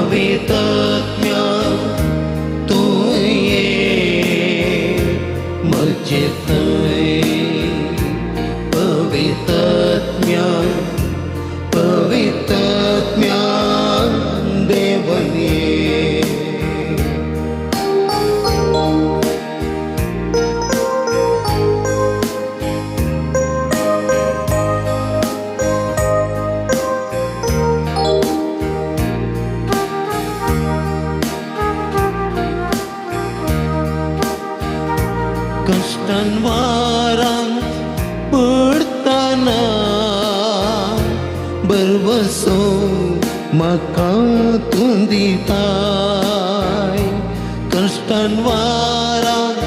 कश्टान वारांत पडतना भरवसो म्हाका तूं दिताय. कश्टान वारांत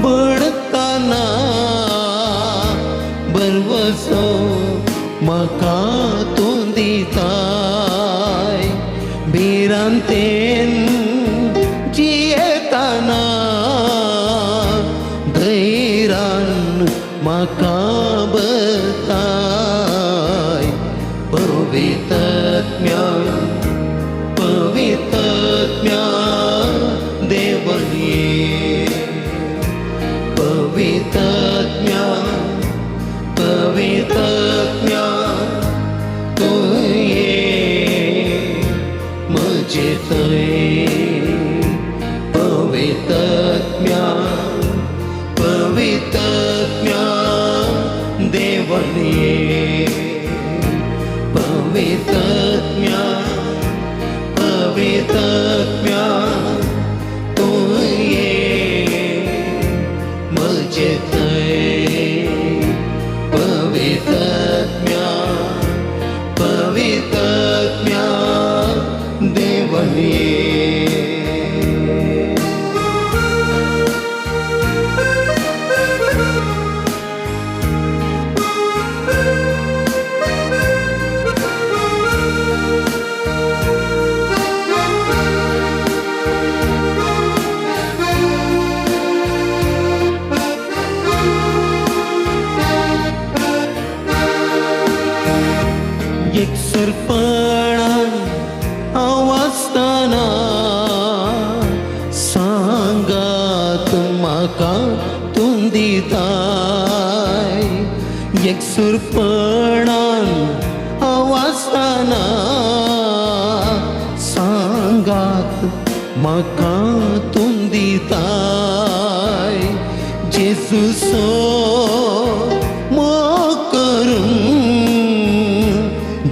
पडतना भरवसो म्हाका तूं दिताय. भिरांतेन जियेतना धैर्यान म्हाका बताय. पवित्रत्म्या पवित्रत्म्या देवये पवित्रत्म्या पवित्रत्म्या तुये म्हजे थंय. पवित्रत्म्या पवित्रत्म्या देवये पवित्रत्म्या पवित्रत्म्या तुये म्हजे थंय. पवित्रत्म्या पवित्रत्म्या देवये. एकसुरपणान हांव आसतना सांगात म्हाका तूं दिताय. एकसुरपणान हांव आसतना सांगात म्हाका तूं दिताय. जेजूचो मोग करून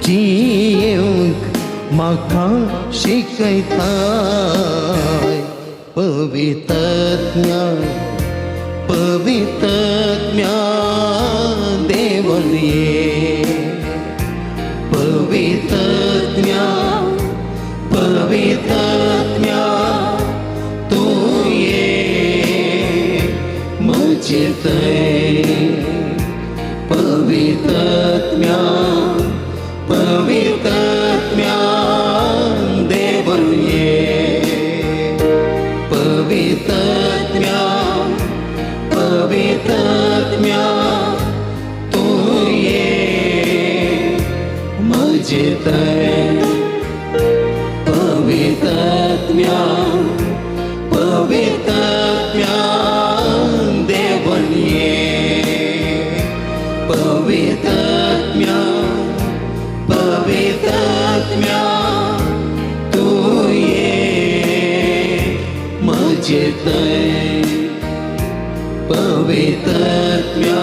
जियेवंक म्हाका शिकयताय. पवित्रत्म्या पवित्रत्म्या देवये पवित्रत्म्या पवित्रत्म्या तुये म्हजे थंय. पवित्रत्म्या पवित्रत्म्या देवये पवित्रत्म्या पवित्रत्म्या तुये म्हजे थंय. पवित्रत्म्या पवित्रत्म्या देवये पवित्रत्म्या पवित्रत्म्या तुये म्हजे थंय. पवित्रत्म्या